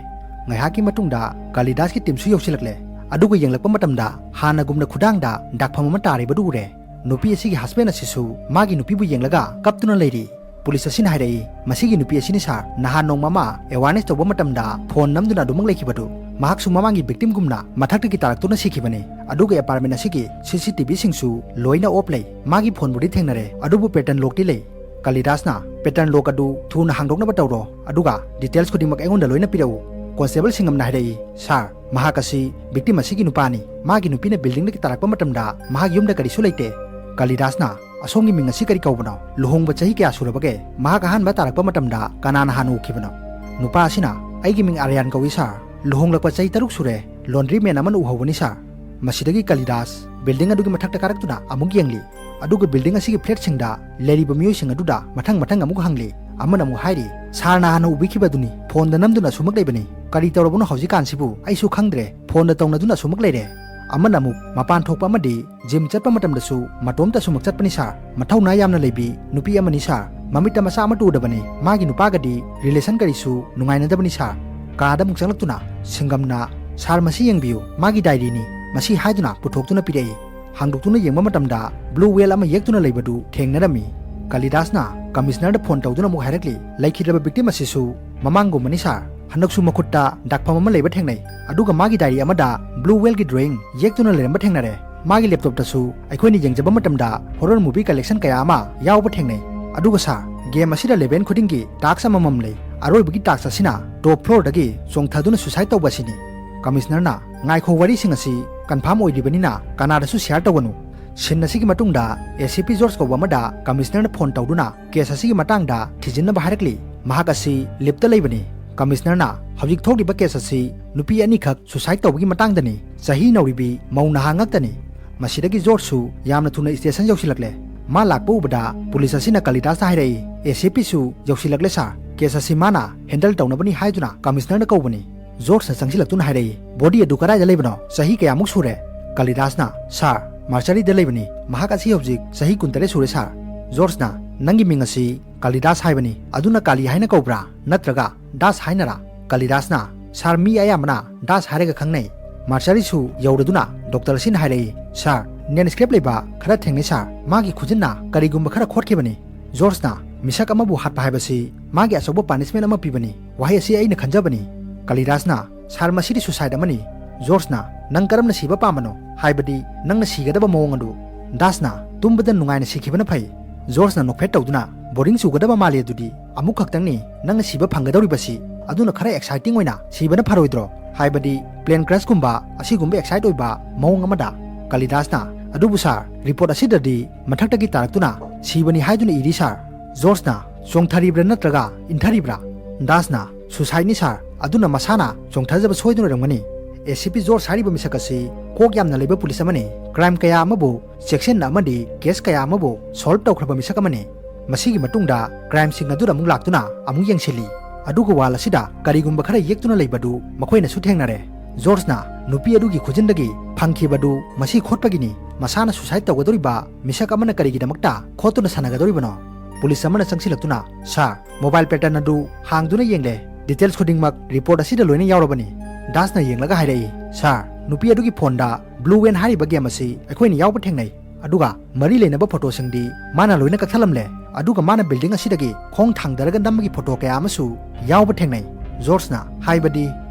ꯉꯥꯏꯍꯥꯛꯀꯤ ꯃꯇꯨꯡꯗ ꯀꯥꯂꯤꯗꯥꯁꯀꯤ ꯇꯤꯝꯁꯨ ꯌꯧꯁꯤꯜꯂꯛꯂꯦ꯫ ꯑꯗꯨꯒ ꯌꯦꯡꯂꯛꯄ ꯃꯇꯝꯗ ꯍꯥꯟꯅꯒꯨꯝꯅ ꯈꯨꯗꯥꯡꯗ ꯗꯥꯛꯐꯝ ꯑꯃ ꯇꯥꯔꯤꯕꯗꯨ ꯎꯔꯦ꯫ ꯅꯨꯄꯤ ꯑꯁꯤꯒꯤ ꯍꯁꯕꯦꯟ ꯑꯁꯤꯁꯨ ꯃꯥꯒꯤ ꯅꯨꯄꯤꯕꯨ ꯌꯦꯡꯂꯒ ꯀꯞꯇꯨꯅ ꯂꯩꯔꯤ꯫ ꯄꯨꯂꯤꯁ ꯑꯁꯤꯅ ꯍꯥꯏꯔꯛꯏ, "ꯃꯁꯤꯒꯤ ꯅꯨꯄꯤ ꯑꯁꯤꯅꯤ ꯁꯥꯔ, ꯅꯍꯥꯟ ꯅꯣꯡꯃ ꯑꯃ ꯑꯦꯋꯥꯔꯅꯦꯁ ꯇꯧꯕ ꯃꯇꯝꯗ ꯐꯣꯟ ꯅꯝꯗꯨꯅ ꯑꯗꯨꯃꯛ ꯂꯩꯈꯤꯕꯗꯨ"꯫ ꯃꯍꯥꯛꯁꯨ ꯃꯃꯥꯡꯒꯤ victimꯒꯨꯝꯅ ꯃꯊꯛꯇꯒꯤ ꯇꯥꯔꯛꯇꯨꯅ ꯁꯤꯈꯤꯕꯅꯤ꯫ ꯑꯗꯨꯒ apartment ꯑꯁꯤꯒꯤ CCTVꯁꯤꯡꯁꯨ ꯂꯣꯏꯅ off ꯂꯩ꯫ ꯃꯥꯒꯤ phoneꯕꯨꯗꯤ ꯊꯦꯡꯅꯔꯦ, ꯑꯗꯨꯕꯨ pattern lockꯇꯤ ꯂꯩ꯫ ꯀꯂꯤꯗꯥꯁꯅ pattern lock ꯑꯗꯨ ꯊꯨꯅ ꯍꯥꯡꯗꯣꯛꯅꯕ ꯇꯧꯔꯣ, ꯑꯗꯨꯒ details ꯈꯨꯗꯤꯡꯃꯛ ꯑꯩꯉꯣꯟꯗ ꯂꯣꯏꯅ ꯄꯤꯔꯛꯎ꯫ Constable ꯁꯤꯡꯉꯝꯅ ꯍꯥꯏꯔꯛꯏ, "Sir, ꯃꯍꯥꯛ ꯑꯁꯤ victim ꯑꯁꯤꯒꯤ ꯅꯨꯄꯥꯅꯤ꯫ ꯃꯥꯒꯤ ꯅꯨꯄꯤꯅ buildingꯗꯒꯤ ꯇꯥꯔꯛꯄ ꯃꯇꯝꯗ ꯃꯍꯥꯛ ꯌꯨꯝꯗ ꯀꯔꯤꯁꯨ ꯂꯩꯇꯦ꯫" ꯀꯂꯤꯗꯥꯁꯅ, "ꯑꯁꯣꯝꯒꯤ ꯃꯤꯡ ꯑꯁꯤ ꯀꯔꯤ ꯀꯧꯕꯅꯣ? ꯂꯨꯍꯣꯡꯕ ꯆꯍꯤ ꯀꯌꯥ ꯁꯨꯔꯕꯒꯦ? ꯃꯍꯥꯛ ꯑꯍꯥꯟꯕ ꯇꯥꯔꯛꯄ ꯃꯇꯝꯗ ꯀꯅꯥꯅ ꯍꯥꯟꯅ ꯎꯈꯤꯕꯅꯣ?" ꯅꯨꯄꯥ ꯑꯁꯤꯅ, "ꯑꯩꯒꯤ ꯃꯤꯡ ꯑꯥꯔꯌꯥꯟ ꯀꯧꯏ sir꯫ ꯂꯨꯍꯣꯡꯂꯛꯄ ꯆꯍꯤ ꯇꯔꯨꯛ ꯁꯨꯔꯦ꯫ Laundry man ꯑꯃꯅ ꯎꯍꯧꯕꯅꯤ sir꯫" ꯃꯁꯤꯗꯒꯤ ꯀꯂꯤꯗꯥꯁ building ꯑꯗꯨꯒꯤ ꯃꯊꯛꯇ ꯀꯥꯔꯛꯇꯨꯅ ꯑꯃꯨꯛ ꯌꯦꯡꯂꯤ꯫ ꯑꯗꯨꯒ building ꯑꯁꯤꯒꯤ flatꯁꯤꯡꯗ ꯂꯩꯔꯤꯕ ꯃꯤꯑꯣꯏꯁꯤꯡ ꯑꯗꯨꯗ ꯃꯊꯪ ꯃꯊꯪ ꯑꯃꯨꯛ ꯍꯪꯂꯤ꯫ ꯑꯃꯅ ꯑꯃꯨꯛ ꯍꯥꯏꯔꯤ, "Sirꯅ ꯍꯥꯟꯅ ꯎꯕꯤꯈꯤꯕ ꯑꯗꯨꯅꯤ꯫ Phoneꯗ ꯅꯝꯗꯨꯅ ꯑꯁꯨꯃꯛ ꯂꯩꯕꯅꯤ꯫ ꯀꯔꯤ ꯇꯧꯔꯕꯅꯣ ꯍꯧꯖꯤꯛꯀꯥꯟꯁꯤꯕꯨ? ꯑꯩꯁꯨ ꯈꯪꯗ꯭ꯔꯦ꯫ Phoneꯗ ꯇꯧꯅꯗꯨꯅ ꯑꯁꯨꯃꯛ ꯂꯩꯔꯦ꯫" ꯑꯃꯅ ꯑꯃꯨꯛ, "ꯃꯄꯥꯟ ꯊꯣꯛꯄ ꯑꯃꯗꯤ gym ꯆꯠꯄ ꯃꯇꯝꯗꯁꯨ ꯃꯇꯣꯝꯇ ꯑꯁꯨꯃꯛ ꯆꯠꯄꯅꯤ sir꯫ ꯃꯊꯧꯅꯥ ꯌꯥꯝꯅ ꯂꯩꯕꯤ ꯅꯨꯄꯤ ꯑꯃꯅꯤ sir꯫ ꯃꯃꯤꯠꯇ ꯃꯆꯥ ꯑꯃꯠꯇ ꯎꯗꯕꯅꯤ꯫ ꯃꯥꯒꯤ ꯅꯨꯄꯥꯒꯗꯤ relation ꯀꯔꯤꯁꯨ ꯅꯨꯡꯉꯥꯏꯅꯗꯕꯅꯤ sir꯫" ꯀꯥꯗ ꯑꯃꯨꯛ ꯆꯪꯂꯛꯇꯨꯅ ꯁꯤꯡꯒꯝꯅ, "Sir, ꯃꯁꯤ ꯌꯦꯡꯕꯤꯌꯨ, ꯃꯥꯒꯤ diaryꯅꯤ꯫" ꯃꯁꯤ ꯍꯥꯏꯗꯨꯅ ꯄꯨꯊꯣꯛꯇꯨꯅ ꯄꯤꯔꯛꯏ꯫ ꯍꯥꯡꯗꯣꯛꯇꯨꯅ ꯌꯦꯡꯕ ꯃꯇꯝꯗ blue whale ꯑꯃ ꯌꯦꯛꯇꯨꯅ ꯂꯩꯕꯗꯨ ꯊꯦꯡꯅꯔꯝꯃꯤ꯫ ꯀꯂꯤꯗꯥꯁꯅ commissionerꯗ phone ꯇꯧꯗꯨꯅ ꯑꯃꯨꯛ ꯍꯥꯏꯔꯛꯂꯤ, "ꯂꯩꯈꯤꯗ꯭ꯔꯕ victim ꯑꯁꯤꯁꯨ ꯃꯃꯥꯡꯒꯨꯝꯕꯅꯤ sir꯫ ꯍꯟꯗꯛꯁꯨ ꯃꯈꯨꯠꯇ ꯗꯥꯛꯐꯝ ꯑꯃ ꯂꯩꯕ ꯊꯦꯡꯅꯩ꯫ ꯑꯗꯨꯒ ꯃꯥꯒꯤ diary ꯑꯃꯗ blue whaleꯒꯤ drawing ꯌꯦꯛꯇꯨꯅ ꯂꯩꯔꯝꯕ ꯊꯦꯡꯅꯔꯦ꯫ ꯃꯥꯒꯤ laptopꯇꯁꯨ ꯑꯩꯈꯣꯏꯅ ꯌꯦꯡꯖꯕ ꯃꯇꯝꯗ horror movie collection ꯀꯌꯥ ꯑꯃ ꯌꯥꯎꯕ ꯊꯦꯡꯅꯩ꯫ ꯑꯗꯨꯒ sir, game ꯑꯁꯤꯗ level ꯈꯨꯗꯤꯡꯒꯤ task ꯑꯃꯃꯝ ꯂꯩ꯫ ꯑꯔꯣꯏꯕꯒꯤ task ꯑꯁꯤꯅ top floorꯗꯒꯤ ꯆꯣꯡꯊꯗꯨꯅ suicide ꯇꯧꯕ ꯑꯁꯤꯅꯤ꯫" Commissionerꯅ, "ꯉꯥꯏꯈꯣ, ꯋꯥꯔꯤꯁꯤꯡ ꯑꯁꯤ confirm ꯑꯣꯏꯗ꯭ꯔꯤꯕꯅꯤꯅ ꯀꯅꯥꯗꯁꯨ share ꯇꯧꯒꯅꯨ꯫" Scene ꯑꯁꯤꯒꯤ ꯃꯇꯨꯡꯗ ACP George ꯀꯧꯕ ꯑꯃꯗ commissionerꯅ phone ꯇꯧꯗꯨꯅ case ꯑꯁꯤꯒꯤ ꯃꯇꯥꯡꯗ ꯊꯤꯖꯤꯟꯅꯕ ꯍꯥꯏꯔꯛꯂꯤ꯫ ꯃꯍꯥꯛ ꯑꯁꯤ leaveꯇ ꯂꯩꯕꯅꯤ꯫ Commissionerꯅ, "ꯍꯧꯖꯤꯛ ꯊꯣꯛꯂꯤꯕ case ꯑꯁꯤ ꯅꯨꯄꯤ ꯑꯅꯤꯈꯛ suicide ꯇꯧꯕꯒꯤ ꯃꯇꯥꯡꯗꯅꯤ꯫ ꯆꯍꯤ ꯅꯧꯔꯤꯕꯤ ꯃꯧ ꯅꯍꯥ ꯉꯥꯛꯇꯅꯤ꯫" ꯃꯁꯤꯗꯒꯤ Georgeꯁꯨ ꯌꯥꯝꯅ ꯊꯨꯅ station ꯌꯧꯁꯤꯜꯂꯛꯂꯦ꯫ ꯃꯥ ꯂꯥꯛꯄ ꯎꯕꯗ police ꯑꯁꯤꯅ ꯀꯂꯤꯗꯥꯁꯇ ꯍꯥꯏꯔꯛꯏ, "ACPꯁꯨ ꯌꯧꯁꯤꯜꯂꯛꯂꯦ sir꯫ Case ꯑꯁꯤ ꯃꯥꯅ handle ꯇꯧꯅꯕꯅꯤ" ꯍꯥꯏꯗꯨꯅ commissionerꯗ ꯀꯧꯕꯅꯤ꯫ Georgeꯅ ꯆꯪꯁꯤꯜꯂꯛꯇꯨꯅ ꯍꯥꯏꯔꯛꯏ, "Body ꯑꯗꯨ ꯀꯗꯥꯏꯗ ꯂꯩꯕꯅꯣ? ꯆꯍꯤ ꯀꯌꯥꯃꯨꯛ ꯁꯨꯔꯦ?" ꯀꯂꯤꯗꯥꯁꯅ, "Sir, mortuaryꯗ ꯂꯩꯕꯅꯤ꯫ ꯃꯍꯥꯛ ꯑꯁꯤ ꯍꯧꯖꯤꯛ ꯆꯍꯤ ꯀꯨꯟꯇꯔꯦꯠ ꯁꯨꯔꯦ sir꯫" Georgeꯅ, "ꯅꯪꯒꯤ ꯃꯤꯡ ꯑꯁꯤ ꯀꯂꯤꯗꯥꯁ ꯍꯥꯏꯕꯅꯤ, ꯑꯗꯨꯅ ꯀꯥꯂꯤ ꯍꯥꯏꯅ ꯀꯧꯕ꯭ꯔꯥ? ꯅꯠꯇ꯭ꯔꯒ ꯗꯥꯁ ꯍꯥꯏꯅꯔꯥ?" ꯀꯂꯤꯗꯥꯁꯅ, "Sir, ꯃꯤ ꯑꯌꯥꯝꯕꯅ ꯗꯥꯁ ꯍꯥꯏꯔꯒ ꯈꯪꯅꯩ꯫" Mortuaryꯁꯨ ꯌꯧꯔꯗꯨꯅ doctor ꯑꯁꯤꯅ ꯍꯥꯏꯔꯛꯏ, "Sir, nailscrape ꯂꯩꯕ ꯈꯔ ꯊꯦꯡꯅꯩ sir꯫ ꯃꯥꯒꯤ ꯈꯨꯖꯤꯟꯅ ꯀꯔꯤꯒꯨꯝꯕ ꯈꯔ ꯈꯣꯠꯈꯤꯕꯅꯤ꯫" Georgeꯅ, "ꯃꯤꯁꯛ ꯑꯃꯕꯨ ꯍꯥꯠꯄ ꯍꯥꯏꯕꯁꯤ ꯃꯥꯒꯤ ꯑꯆꯧꯕ punishment ꯑꯃ ꯄꯤꯕꯅꯤ꯫ ꯋꯥꯍꯩ ꯑꯁꯤ ꯑꯩꯅ ꯈꯟꯖꯕꯅꯤ꯫" ꯀꯂꯤꯗꯥꯁꯅ, "ꯁꯥꯔ, ꯃꯁꯤꯗꯤ suicide ꯑꯃꯅꯤ꯫ ꯖꯣꯔꯖꯅ, ꯅꯪ ꯀꯔꯝꯅ ꯁꯤꯕ ꯄꯥꯝꯕꯅꯣ? ꯍꯥꯏꯕꯗꯤ ꯅꯪꯅ ꯁꯤꯒꯗꯕ ꯃꯑꯣꯡ ꯑꯗꯨ?" ꯗꯥꯁꯅ, "ꯇꯨꯝꯕꯗ ꯅꯨꯡꯉꯥꯏꯅ ꯁꯤꯈꯤꯕꯅ ꯐꯩ꯫" ꯖꯣꯔꯖꯅ ꯅꯣꯛꯐꯦꯠ ꯇꯧꯗꯨꯅ, "Boring ꯆꯨꯒꯗꯕ ꯃꯥꯜꯂꯤ ꯑꯗꯨꯗꯤ꯫ ꯑꯃꯨꯛ ꯈꯛꯇꯪꯅꯤ ꯅꯪꯅ ꯁꯤꯕ ꯐꯪꯒꯗꯧꯔꯤꯕꯁꯤ, ꯑꯗꯨꯅ ꯈꯔ exciting ꯑꯣꯏꯅ ꯁꯤꯕꯅ ꯐꯔꯣꯏꯗ꯭ꯔꯣ? ꯍꯥꯏꯕꯗꯤ plane crash ꯀꯨꯝꯕ ꯑꯁꯤꯒꯨꯝꯕ excite ꯑꯣꯏꯕ ꯃꯑꯣꯡ ꯑꯃꯗ?" ꯀꯥꯂꯤꯗꯥꯁꯅ, "ꯑꯗꯨꯕꯨ ꯁꯥꯔ, report ꯑꯁꯤꯗꯗꯤ ꯃꯊꯛꯇꯒꯤ ꯇꯥꯔꯛꯇꯨꯅ ꯁꯤꯕꯅꯤ ꯍꯥꯏꯗꯨꯅ ꯏꯔꯤ ꯁꯥꯔ꯫" ꯖꯣꯔꯖꯅ, "ꯆꯣꯡꯊꯔꯤꯕ꯭ꯔꯥ ꯅꯠꯇ꯭ꯔꯒ ꯏꯟꯊꯔꯤꯕ꯭ꯔꯥ?" ꯗꯥꯁꯅ, "Suicideꯅꯤ ꯁꯥꯔ, ꯑꯗꯨꯅ ꯃꯁꯥꯅ ꯆꯣꯡꯊꯖꯕ ꯁꯣꯏꯗꯅ ꯑꯣꯏꯔꯝꯒꯅꯤ꯫ ꯑꯦ ꯁꯤ ꯄꯤ ꯖꯣꯔꯖ ꯍꯥꯏꯔꯤꯕ ꯃꯤꯁꯛ ꯑꯁꯤ ꯀꯣꯛ ꯌꯥꯝꯅ ꯂꯩꯕ ꯄꯨꯂꯤꯁ ꯑꯃꯅꯤ꯫ Crime ꯀꯌꯥ ꯑꯃꯕꯨ ꯆꯦꯛꯁꯤꯟꯅ ꯑꯃꯗꯤ case ꯀꯌꯥ ꯑꯃꯕꯨ solve ꯇꯧꯈ꯭ꯔꯕ ꯃꯤꯁꯛ ꯑꯃꯅꯤ꯫ ꯃꯁꯤꯒꯤ ꯃꯇꯨꯡꯗ crimeꯁꯤꯡ ꯑꯗꯨꯗ ꯑꯃꯨꯛ ꯂꯥꯛꯇꯨꯅ ꯑꯃꯨꯛ ꯌꯦꯡꯁꯤꯜꯂꯤ꯫ ꯑꯗꯨꯒ wall ꯑꯁꯤꯗ ꯀꯔꯤꯒꯨꯝꯕ ꯈꯔ ꯌꯦꯛꯇꯨꯅ ꯂꯩꯕꯗꯨ ꯃꯈꯣꯏꯅꯁꯨ ꯊꯦꯡꯅꯔꯦ꯫ ꯖꯣꯔꯖꯅ ꯅꯨꯄꯤ ꯑꯗꯨꯒꯤ ꯈꯨꯖꯤꯟꯗꯒꯤ ꯐꯪꯈꯤꯕꯗꯨ ꯃꯁꯤ ꯈꯣꯠꯄꯒꯤꯅꯤ, ꯃꯁꯥꯅ suicide ꯇꯧꯒꯗꯧꯔꯤꯕ ꯃꯤꯁꯛ ꯑꯃꯅ ꯀꯔꯤꯒꯤꯗꯃꯛꯇ ꯈꯣꯠꯇꯨꯅ ꯁꯥꯟꯅꯒꯗꯧꯔꯤꯕꯅꯣ?" ꯄꯨꯂꯤꯁ ꯑꯃꯅ ꯆꯪꯁꯤꯜꯂꯛꯇꯨꯅ, "ꯁꯥꯔ, mobile pattern ꯑꯗꯨ ꯍꯥꯡꯗꯨꯅ ꯌꯦꯡꯂꯦ꯫ Details ꯈꯨꯗꯤꯡꯃꯛ report ꯑꯁꯤꯗ ꯂꯣꯏꯅ ꯌꯥꯎꯔꯕꯅꯤ꯫" ꯗꯥꯁꯅ ꯌꯦꯡꯂꯒ ꯍꯥꯏꯔꯛꯏ, "ꯁꯥꯔ, ꯅꯨꯄꯤ ꯑꯗꯨꯒꯤ phoneꯗ Blue Whale ꯍꯥꯏꯔꯤꯕ game ꯑꯁꯤ ꯑꯩꯈꯣꯏꯅ ꯌꯥꯎꯕ ꯊꯦꯡꯅꯩ꯫ ꯑꯗꯨꯒ ꯃꯔꯤ ꯂꯩꯅꯕ photoꯁꯤꯡꯗꯤ ꯃꯥꯅ ꯂꯣꯏꯅ ꯀꯛꯊꯠꯂꯝꯂꯦ꯫ ꯑꯗꯨꯒ ꯃꯥꯅ building ꯑꯁꯤꯗꯒꯤ ꯈꯣꯡ ꯊꯥꯡꯗꯔꯒ ꯅꯝꯕꯒꯤ photo ꯀꯌꯥ ꯑꯃꯁꯨ ꯌꯥꯎꯕ ꯊꯦꯡꯅꯩ꯫" ꯖꯣꯔꯖꯅ ꯍꯥꯏꯕꯗꯤ,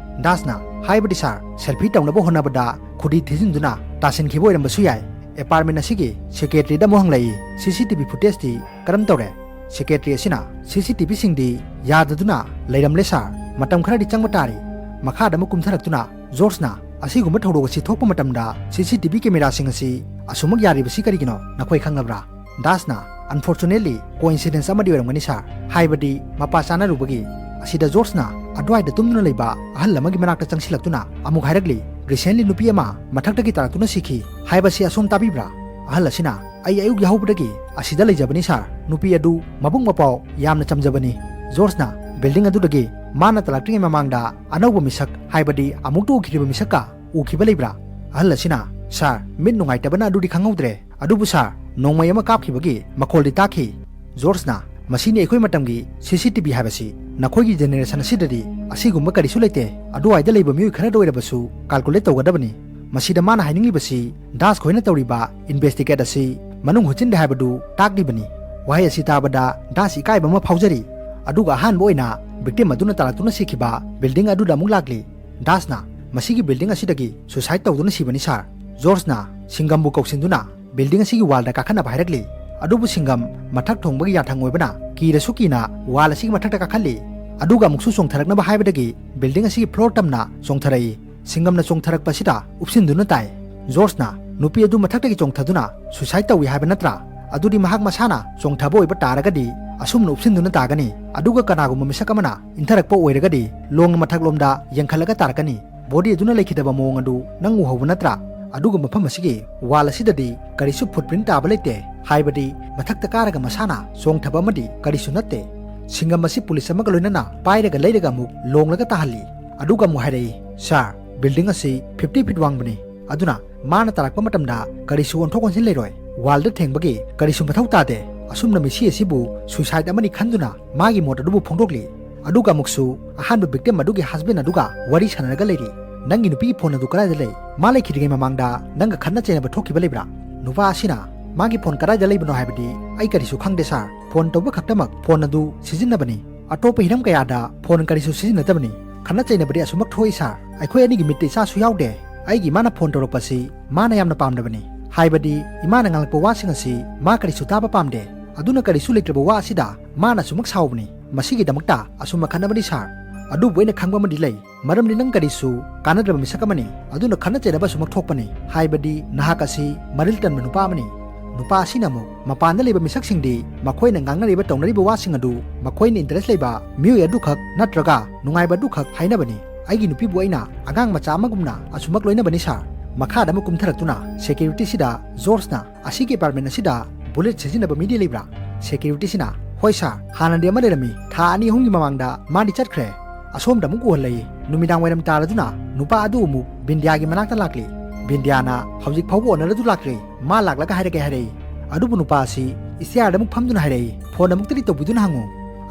ꯗꯥꯁꯅ ꯍꯥꯏꯕꯗꯤ, "ꯁꯥꯔ, selfie ꯇꯧꯅꯕ ꯍꯣꯠꯅꯕꯗ ꯈꯨꯗꯤ ꯊꯤꯖꯤꯟꯗꯨꯅ ꯇꯥꯁꯤꯟꯈꯤꯕ ꯑꯣꯏꯔꯝꯕꯁꯨ ꯌꯥꯏ꯫ Apartment ꯑꯁꯤꯒꯤ secretaryꯗ ꯑꯃꯨꯛ ꯍꯪꯂꯛꯏ, 'CCTV footageꯇꯤ ꯀꯔꯝ ꯇꯧꯔꯦ?' Secretary ꯑꯁꯤꯅ, "CCTVꯁꯤꯡꯗꯤ ꯌꯥꯗꯗꯨꯅ ꯂꯩꯔꯝꯂꯦ ꯁꯥꯔ, ꯃꯇꯝ ꯈꯔꯗꯤ ꯆꯪꯕ ꯇꯥꯔꯤ꯫" ꯃꯈꯥꯗ ꯑꯃꯨꯛ ꯀꯨꯝꯊꯔꯛꯇꯨꯅ ꯖꯣꯔꯖꯅ, "ꯑꯁꯤꯒꯨꯝꯕ ꯊꯧꯗꯣꯛ ꯑꯁꯤ ꯊꯣꯛꯄ ꯃꯇꯝꯗ CCTV cameraꯁꯤꯡ ꯑꯁꯤ ꯑꯁꯨꯃꯛ ꯌꯥꯔꯤꯕꯁꯤ ꯀꯔꯤꯒꯤꯅꯣ ꯅꯈꯣꯏ ꯈꯪꯂꯕ꯭ꯔꯥ?" ꯗꯥꯁꯅ, "Unfortunately coincidence ꯑꯃꯗꯤ ꯑꯣꯏꯔꯝꯒꯅꯤ ꯁꯥꯔ, ꯍꯥꯏꯕꯗꯤ ꯃꯄꯥ ꯆꯥꯅꯔꯨꯕꯒꯤ꯫" ꯑꯁꯤꯗ ꯖꯣꯔꯖꯅ ꯑꯗꯨꯋꯥꯏꯗ ꯇꯨꯝꯗꯨꯅ ꯂꯩꯕ ꯑꯍꯜ ꯑꯃꯒꯤ ꯃꯅꯥꯛꯇ ꯆꯪꯁꯤꯜꯂꯛꯇꯨꯅ ꯑꯃꯨꯛ ꯍꯥꯏꯔꯛꯂꯤ, "Recently ꯅꯨꯄꯤ ꯑꯃ ꯃꯊꯛꯇꯒꯤ ꯇꯥꯔꯛꯇꯨꯅ ꯁꯤꯈꯤ ꯍꯥꯏꯕꯁꯤ ꯑꯁꯣꯝ ꯇꯥꯕꯤꯕ꯭ꯔꯥ?" ꯑꯍꯜ ꯑꯁꯤꯅ, "ꯑꯩ ꯑꯌꯨꯛ ꯌꯥꯍꯧꯕꯗꯒꯤ ꯑꯁꯤꯗ ꯂꯩꯖꯕꯅꯤ ꯁꯥꯔ꯫ ꯅꯨꯄꯤ ꯑꯗꯨ ꯃꯕꯨꯛ ꯃꯄꯥꯎ ꯌꯥꯝꯅ ꯆꯝꯖꯕꯅꯤ꯫" ꯖꯣꯔꯖꯅ building ꯑꯗꯨꯗꯒꯤ ꯃꯥꯅ ꯇꯥꯔꯛꯇ꯭ꯔꯤꯉꯩ ꯃꯃꯥꯡꯗ ꯑꯅꯧꯕ ꯃꯤꯁꯛ, ꯍꯥꯏꯕꯗꯤ ꯑꯃꯨꯛꯇ ꯎꯈꯤꯗ꯭ꯔꯤꯕ ꯃꯤꯁꯛꯀ ꯎꯈꯤꯕ ꯂꯩꯕ꯭ꯔꯥ? ꯑꯍꯜ ꯑꯁꯤꯅ, "ꯁꯥꯔ, ꯃꯤꯠ ꯅꯨꯡꯉꯥꯏꯇꯕꯅ ꯑꯗꯨꯗꯤ ꯈꯪꯍꯧꯗ꯭ꯔꯦ꯫ ꯑꯗꯨꯕꯨ ꯁꯥꯔ, ꯅꯣꯡꯃꯩ ꯑꯃ ꯀꯥꯞꯈꯤꯕꯒꯤ ꯃꯈꯣꯜꯗꯤ ꯇꯥꯈꯤ꯫" ꯖꯣꯔꯖꯅ, "ꯃꯁꯤꯅꯤ ꯑꯩꯈꯣꯏ ꯃꯇꯝꯒꯤ CCTV ꯍꯥꯏꯕꯁꯤ꯫ ꯅꯈꯣꯏꯒꯤ generation ꯑꯁꯤꯗꯗꯤ ꯑꯁꯤꯒꯨꯝꯕ ꯀꯔꯤꯁꯨ ꯂꯩꯇꯦ꯫ ꯑꯗꯨꯋꯥꯏꯗ ꯂꯩꯕ ꯃꯤꯑꯣꯏ ꯈꯔꯗ ꯑꯣꯏꯔꯕꯁꯨ calculate ꯇꯧꯒꯗꯕꯅꯤ꯫" ꯃꯁꯤꯗ ꯃꯥꯅ ꯍꯥꯏꯅꯤꯡꯂꯤꯕꯁꯤ ꯗꯥꯁ ꯈꯣꯏꯅ ꯇꯧꯔꯤꯕ investigate ꯑꯁꯤ ꯃꯅꯨꯡ ꯍꯨꯠꯆꯤꯟꯗꯦ ꯍꯥꯏꯕꯗꯨ ꯇꯥꯛꯂꯤꯕꯅꯤ꯫ ꯋꯥꯍꯩ ꯑꯁꯤ ꯇꯥꯕꯗ ꯗꯥꯁ ꯏꯀꯥꯏꯕ ꯑꯃ ꯐꯥꯎꯖꯔꯤ꯫ ꯑꯗꯨꯒ ꯑꯍꯥꯟꯕ ꯑꯣꯏꯅ victim ꯑꯗꯨꯅ ꯇꯥꯔꯛꯇꯨꯅ ꯁꯤꯈꯤꯕ building ꯑꯗꯨꯗ ꯑꯃꯨꯛ ꯂꯥꯛꯂꯤ꯫ ꯗꯥꯁꯅ, "ꯃꯁꯤꯒꯤ ꯕꯤꯜꯗꯤꯡ ꯑꯁꯤꯗꯒꯤ ꯁꯨꯏꯁꯥꯏꯗ ꯇꯧꯗꯨꯅ ꯁꯤꯕꯅꯤ ꯁꯥꯔ"꯫ ꯖꯣꯔꯖꯅ ꯁꯤꯡꯒꯝꯕꯨ ꯀꯧꯁꯤꯟꯗꯨꯅ ꯕꯤꯜꯗꯤꯡ ꯑꯁꯤꯒꯤ ꯋꯥꯜꯗ ꯀꯥꯈꯠꯅꯕ ꯍꯥꯏꯔꯛꯂꯤ꯫ ꯑꯗꯨꯕꯨ ꯁꯤꯡꯒꯝ ꯃꯊꯛ ꯊꯣꯡꯕꯒꯤ ꯌꯥꯊꯪ ꯑꯣꯏꯕꯅ ꯀꯤꯔꯁꯨ ꯀꯤꯅ ꯋꯥꯜ ꯑꯁꯤꯒꯤ ꯃꯊꯛꯇ ꯀꯥꯈꯠꯂꯤ꯫ ꯑꯗꯨꯒ ꯑꯃꯨꯛꯁꯨ ꯆꯣꯡꯊꯔꯛꯅꯕ ꯍꯥꯏꯕꯗꯒꯤ ꯕꯤꯜꯗꯤꯡ ꯑꯁꯤꯒꯤ ꯐ꯭ꯂꯣꯔ ꯇꯝꯅ ꯆꯣꯡꯊꯔꯛꯏ꯫ ꯁꯤꯡꯒꯝꯅ ꯆꯣꯡꯊꯔꯛꯄꯁꯤꯗ ꯎꯞꯁꯤꯟꯗꯨꯅ ꯇꯥꯏ꯫ ꯖꯣꯔꯖꯅ ꯅꯨꯄꯤ ꯑꯗꯨ ꯃꯊꯛꯇꯒꯤ ꯆꯣꯡꯊꯗꯨꯅ ꯁꯨꯏꯁꯥꯏꯗ ꯇꯧꯏ ꯍꯥꯏꯕ ꯅꯠꯇ꯭ꯔꯥ? ꯑꯗꯨꯗꯤ ꯃꯍꯥꯛ ꯃꯁꯥꯅ ꯆꯣꯡꯊꯕ ꯑꯣꯏꯕ ꯇꯥꯔꯒꯗꯤ ꯑꯁꯨꯝꯅ ꯎꯞꯁꯤꯟꯗꯨꯅ ꯇꯥꯒꯅꯤ꯫ ꯑꯗꯨꯒ ꯀꯅꯥꯒꯨꯝꯕ ꯃꯤꯁꯛ ꯑꯃꯅ ꯏꯟꯊꯔꯛꯄ ꯑꯣꯏꯔꯒꯗꯤ ꯂꯣꯡꯅ ꯃꯊꯛꯂꯣꯝꯗ ꯌꯦꯡꯈꯠꯂꯒ ꯇꯥꯔꯛꯀꯅꯤ꯫ ꯕꯣꯗꯤ ꯑꯗꯨꯅ ꯂꯩꯈꯤꯗꯕ ꯃꯑꯣꯡ ꯑꯗꯨ ꯅꯪ ꯎꯍꯧꯕ ꯅꯠꯇ꯭ꯔꯥ? ꯑꯗꯨꯒ ꯃꯐꯝ ꯑꯁꯤꯒꯤ ꯋꯥꯜ ꯑꯁꯤꯗꯗꯤ ꯀꯔꯤꯁꯨ ꯐꯨꯠꯄ꯭ꯔꯤꯟ ꯇꯥꯕ ꯂꯩꯇꯦ, ꯍꯥꯏꯕꯗꯤ ꯃꯊꯛꯇ ꯀꯥꯔꯒ ꯃꯁꯥꯅ ꯆꯣꯡꯊꯕ ꯑꯃꯗꯤ ꯀꯔꯤꯁꯨ ꯅꯠꯇꯦ꯫ ꯁꯤꯡꯒꯝ ꯑꯁꯤ ꯄꯨꯂꯤꯁ ꯑꯃꯒ ꯂꯣꯏꯅꯅ ꯄꯥꯏꯔꯒ ꯂꯩꯔꯒ ꯑꯃꯨꯛ ꯂꯣꯡꯂꯒ ꯇꯥꯍꯜꯂꯤ꯫ ꯑꯗꯨꯒ ꯑꯃꯨꯛ ꯍꯥꯏꯔꯛꯏ, "ꯁꯥꯔ, ꯕꯤꯜꯗꯤꯡ ꯑꯁꯤ ꯐꯤꯐꯇꯤ ꯐꯤꯠ ꯋꯥꯡꯕꯅꯤ, ꯑꯗꯨꯅ ꯃꯥꯅ ꯇꯥꯔꯛꯄ ꯃꯇꯝꯗ ꯀꯔꯤꯁꯨ ꯑꯣꯟꯊꯣꯛ ꯑꯣꯟꯁꯤꯟ ꯂꯩꯔꯣꯏ, ꯋꯥꯜꯗ ꯊꯦꯡꯕꯒꯤ ꯀꯔꯤꯁꯨ ꯃꯊꯧ ꯇꯥꯗꯦ"꯫ ꯑꯁꯨꯝꯅ ꯃꯤꯁꯤ ꯑꯁꯤꯕꯨ ꯁꯨꯏꯁꯥꯏꯗ ꯑꯃꯅꯤ ꯈꯟꯗꯨꯅ ꯃꯥꯒꯤ ꯃꯣꯠ ꯑꯗꯨꯕꯨ ꯐꯣꯡꯗꯣꯛꯂꯤ꯫ ꯑꯗꯨꯒ ꯑꯃꯨꯛꯁꯨ ꯑꯍꯥꯟꯕ ꯚꯤꯛꯇꯤꯝ ꯑꯗꯨꯒꯤ ꯍꯁꯕꯦꯟ ꯑꯗꯨꯒ ꯋꯥꯔꯤ ꯁꯥꯟꯅꯔꯒ ꯂꯩꯔꯤ꯫ "ꯅꯪꯒꯤ ꯅꯨꯄꯤꯒꯤ ꯐꯣꯟ ꯑꯗꯨ ꯀꯗꯥꯏꯗ ꯂꯩ? ꯃꯥ ꯂꯩꯈꯤꯗ꯭ꯔꯤꯉꯩ ꯃꯃꯥꯡꯗ ꯅꯪꯒ ꯈꯠꯅ ꯆꯩꯅꯕ ꯊꯣꯛꯈꯤꯕ ꯂꯩꯕ꯭ꯔꯥ?" ꯅꯨꯄꯥ ꯑꯁꯤꯅ, "ꯃꯥꯒꯤ ꯐꯣꯟ ꯀꯗꯥꯏꯗ ꯂꯩꯕꯅꯣ ꯍꯥꯏꯕꯗꯤ ꯑꯩ ꯀꯔꯤꯁꯨ ꯈꯪꯗꯦ ꯁꯥꯔ꯫ ꯐꯣꯟ ꯇꯧꯕ ꯈꯛꯇꯃꯛ ꯐꯣꯟ ꯑꯗꯨ ꯁꯤꯖꯤꯟꯅꯕꯅꯤ꯫ ꯑꯇꯣꯞꯄ ꯍꯤꯔꯝ ꯀꯌꯥꯗ ꯐꯣꯟ ꯀꯔꯤꯁꯨ ꯁꯤꯖꯤꯟꯅꯗꯕꯅꯤ꯫ ꯈꯠꯅ ꯆꯩꯅꯕꯗꯤ ꯑꯁꯨꯃꯛ ꯊꯣꯛꯏ ꯁꯥꯔ꯫ ꯑꯩꯈꯣꯏ ꯑꯅꯤꯒꯤ ꯃꯤꯠꯇ ꯏꯆꯥꯁꯨ ꯌꯥꯎꯗꯦ꯫ ꯑꯩꯒꯤ ꯏꯃꯥꯅ ꯐꯣꯟ ꯇꯧꯔꯛꯄꯁꯤ ꯃꯥꯅ ꯌꯥꯝꯅ ꯄꯥꯝꯗꯕꯅꯤ꯫ ꯍꯥꯏꯕꯗꯤ ꯏꯃꯥꯅ ꯉꯥꯡꯂꯛꯄ ꯋꯥꯁꯤꯡ ꯑꯁꯤ ꯃꯥ ꯀꯔꯤꯁꯨ ꯇꯥꯕ ꯄꯥꯝꯗꯦ꯫ ꯑꯗꯨꯅ ꯀꯔꯤꯁꯨ ꯂꯩꯇ꯭ꯔꯕ ꯋꯥ ꯑꯁꯤꯗ ꯃꯥꯅ ꯑꯁꯨꯃꯛ ꯁꯥꯎꯕꯅꯤ꯫ ꯃꯁꯤꯒꯤꯗꯃꯛꯇ ꯑꯁꯨꯝ ꯑꯈꯟꯅꯕꯅꯤ ꯁꯥꯔ꯫ ꯑꯗꯨꯕꯨ ꯑꯩꯅ ꯈꯪꯕ ꯑꯃꯗꯤ ꯂꯩ, ꯃꯔꯝꯗꯤ ꯅꯪ ꯀꯔꯤꯁꯨ ꯀꯥꯟꯅꯗ꯭ꯔꯕ ꯃꯤꯁꯛ ꯑꯃꯅꯤ꯫ ꯑꯗꯨꯅ ꯈꯠꯅ ꯆꯩꯅꯕ ꯑꯁꯨꯃꯛ ꯊꯣꯛꯄꯅꯤ꯫ ꯍꯥꯏꯕꯗꯤ ꯅꯍꯥꯛ ꯑꯁꯤ ꯃꯔꯤꯜ ꯇꯟꯕ ꯅꯨꯄꯥ ꯑꯃꯅꯤ"꯫ ꯅꯨꯄꯥ ꯑꯁꯤꯅ ꯑꯃꯨꯛ, "ꯃꯄꯥꯟꯗ ꯂꯩꯕ ꯃꯤꯁꯛꯁꯤꯡꯗꯤ ꯃꯈꯣꯏꯅ ꯉꯥꯡꯅꯔꯤꯕ ꯇꯧꯅꯔꯤꯕ ꯋꯥꯁꯤꯡ ꯑꯗꯨ ꯃꯈꯣꯏꯅ ꯏꯟꯇꯔꯦꯁ ꯂꯩꯕ ꯃꯤꯑꯣꯏ ꯑꯗꯨꯈꯛ ꯅꯠꯇ꯭ꯔꯒ ꯅꯨꯡꯉꯥꯏꯕ ꯑꯗꯨꯈꯛ ꯍꯥꯏꯅꯕꯅꯤ꯫ ꯑꯩꯒꯤ ꯅꯨꯄꯤꯕꯨ ꯑꯩꯅ ꯑꯉꯥꯡ ꯃꯆꯥ ꯑꯃꯒꯨꯝꯅ ꯑꯁꯨꯃꯛ ꯂꯣꯏꯅꯕꯅꯤ ꯁꯥꯔ"꯫ ꯃꯈꯥꯗ ꯑꯃꯨꯛ ꯀꯨꯝꯊꯔꯛꯇꯨꯅ ꯁꯦꯀ꯭ꯌꯨꯔꯤꯇꯤꯁꯤꯗ ꯖꯣꯔꯖꯅ, "ꯑꯁꯤꯒꯤ ꯑꯦꯄꯥꯔꯠꯃꯦꯟ ꯑꯁꯤꯗ ꯕꯨꯂꯦꯠ ꯁꯤꯖꯤꯟꯅꯕ ꯃꯤꯗꯤ ꯂꯩꯕ꯭ꯔꯥ?" ꯁꯦꯀ꯭ꯌꯨꯔꯤꯇꯤꯁꯤꯅ, "ꯍꯣꯏ ꯁꯥꯔ, ꯍꯥꯟꯅꯗꯤ ꯑꯃ ꯂꯩꯔꯝꯃꯤ, ꯊꯥ ꯑꯅꯤ ꯑꯍꯨꯝꯒꯤ ꯃꯃꯥꯡꯗ ꯃꯥꯗꯤ ꯆꯠꯈ꯭ꯔꯦ"꯫ ꯑꯁꯣꯝꯗ ꯑꯃꯨꯛ ꯎꯍꯜꯂꯛꯏ꯫ ꯅꯨꯃꯤꯗꯥꯡ ꯋꯥꯏꯔꯝ ꯇꯥꯔꯗꯨꯅ ꯅꯨꯄꯥ ꯑꯗꯨ ꯑꯃꯨꯛ ꯕꯤꯟꯗ꯭ꯌꯥꯒꯤ ꯃꯅꯥꯛꯇ ꯂꯥꯛꯂꯤ꯫ ꯕꯤꯟꯗ꯭ꯌꯥꯅ, "ꯍꯧꯖꯤꯛ ꯐꯥꯎꯕ ꯑꯣꯅꯔ ꯑꯗꯨ ꯂꯥꯛꯇ꯭ꯔꯤ, ꯃꯥ ꯂꯥꯛꯂꯒ ꯍꯥꯏꯔꯒꯦ" ꯍꯥꯏꯔꯛꯏ꯫ ꯑꯗꯨꯕꯨ ꯅꯨꯄꯥ ꯑꯁꯤ ꯏꯁꯇꯤꯌꯥꯔꯗ ꯑꯃꯨꯛ ꯐꯝꯗꯨꯅ ꯍꯥꯏꯔꯛꯏ, "ꯐꯣꯟ ꯑꯃꯨꯛꯇꯗꯤ ꯇꯧꯕꯤꯗꯨꯅ ꯍꯪꯉꯨ"꯫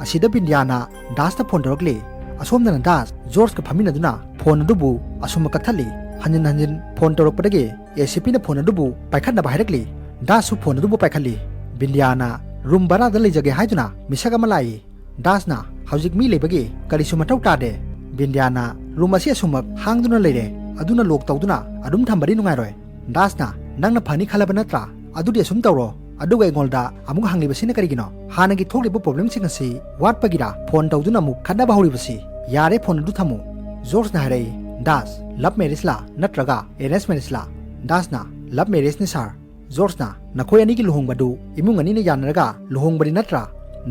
ꯑꯁꯤꯗ ꯕꯤꯟꯗ꯭ꯌꯥꯅ ꯗꯥꯁꯇ ꯐꯣꯟ ꯇꯧꯔꯛꯂꯤ꯫ ꯑꯁꯣꯝꯗꯅ ꯗꯥꯁ ꯖꯣꯔꯖꯀ ꯐꯝꯃꯤꯟꯅꯗꯨꯅ ꯐꯣꯟ ꯑꯗꯨꯕꯨ ꯑꯁꯨꯝꯅ ꯀꯛꯊꯠꯂꯤ꯫ ꯍꯟꯖꯤꯟ ꯍꯟꯖꯤꯟ ꯐꯣꯟ ꯇꯧꯔꯛꯄꯗꯒꯤ ꯑꯦ ꯁꯤ ꯄꯤꯅ ꯐꯣꯟ ꯑꯗꯨꯕꯨ ꯄꯥꯏꯈꯠꯅꯕ ꯍꯥꯏꯔꯛꯂꯤ꯫ ꯗꯥꯁꯁꯨ ꯐꯣꯟ ꯑꯗꯨꯕꯨ ꯄꯥꯏꯈꯠꯂꯤ꯫ ꯕꯤꯟꯗ꯭ꯌꯥꯅ ꯔꯨꯝ ꯚꯔꯥꯗ ꯂꯩꯖꯒꯦ ꯍꯥꯏꯗꯨꯅ ꯃꯤꯁꯛ ꯑꯃ ꯂꯥꯛꯏ꯫ ꯗꯥꯁꯅ, "ꯍꯧꯖꯤꯛ ꯃꯤ ꯂꯩꯕꯒꯤ ꯀꯔꯤꯁꯨ ꯃꯊꯧ ꯇꯥꯗꯦ"꯫ ꯕꯤꯟꯗ꯭ꯌꯥꯅ, "ꯔꯨꯝ ꯑꯁꯤ ꯑꯁꯨꯝꯃꯛ ꯍꯥꯡꯗꯨꯅ ꯂꯩꯔꯦ, ꯑꯗꯨꯅ ꯂꯣꯛ ꯇꯧꯗꯨꯅ ꯑꯗꯨꯝ ꯊꯝꯕꯗꯤ ꯅꯨꯡꯉꯥꯏꯔꯣꯏ꯫" ꯗꯥꯁꯅ, "ꯅꯪꯅ ꯐꯅꯤ ꯈꯜꯂꯕ ꯅꯠꯇ꯭ꯔꯥ? ꯑꯗꯨꯗꯤ ꯑꯁꯨꯝ ꯇꯧꯔꯣ꯫ ꯑꯗꯨꯒ ꯑꯩꯉꯣꯟꯗ ꯑꯃꯨꯛ ꯍꯪꯂꯤꯕꯁꯤꯅ ꯀꯔꯤꯒꯤꯅꯣ? ꯍꯥꯟꯅꯒꯤ ꯊꯣꯛꯂꯤꯕ ꯄ꯭ꯔꯣꯕ꯭ꯂꯦꯝꯁꯤꯡ ꯑꯁꯤ ꯋꯥꯠꯄꯒꯤꯔ ꯐꯣꯟ ꯇꯧꯗꯨꯅ ꯑꯃꯨꯛ ꯈꯠꯅꯕ ꯍꯧꯔꯤꯕꯁꯤ? ꯌꯥꯔꯦ, ꯐꯣꯟ ꯑꯗꯨ ꯊꯝꯃꯨ꯫" ꯖꯣꯔꯖꯅ ꯍꯥꯏꯔꯛꯏ, "ꯗꯥꯁ, ꯂꯚ ꯃꯦꯔꯦꯖꯂꯥ ꯅꯠꯇ꯭ꯔꯒ ꯑꯦꯔꯦꯟꯖ ꯃꯦꯔꯦꯖꯂꯥ?" ꯗꯥꯁꯅ, "ꯂꯚ ꯃꯦꯔꯦꯖꯅꯤ ꯁꯥꯔ꯫" ꯖꯣꯔꯖꯅ, "ꯅꯈꯣꯏ ꯑꯅꯤꯒꯤ ꯂꯨꯍꯣꯡꯕꯗꯨ ꯏꯃꯨꯡ ꯑꯅꯤꯅ ꯌꯥꯅꯔꯒ ꯂꯨꯍꯣꯡꯕꯗꯤ ꯅꯠꯇ꯭ꯔꯥ?"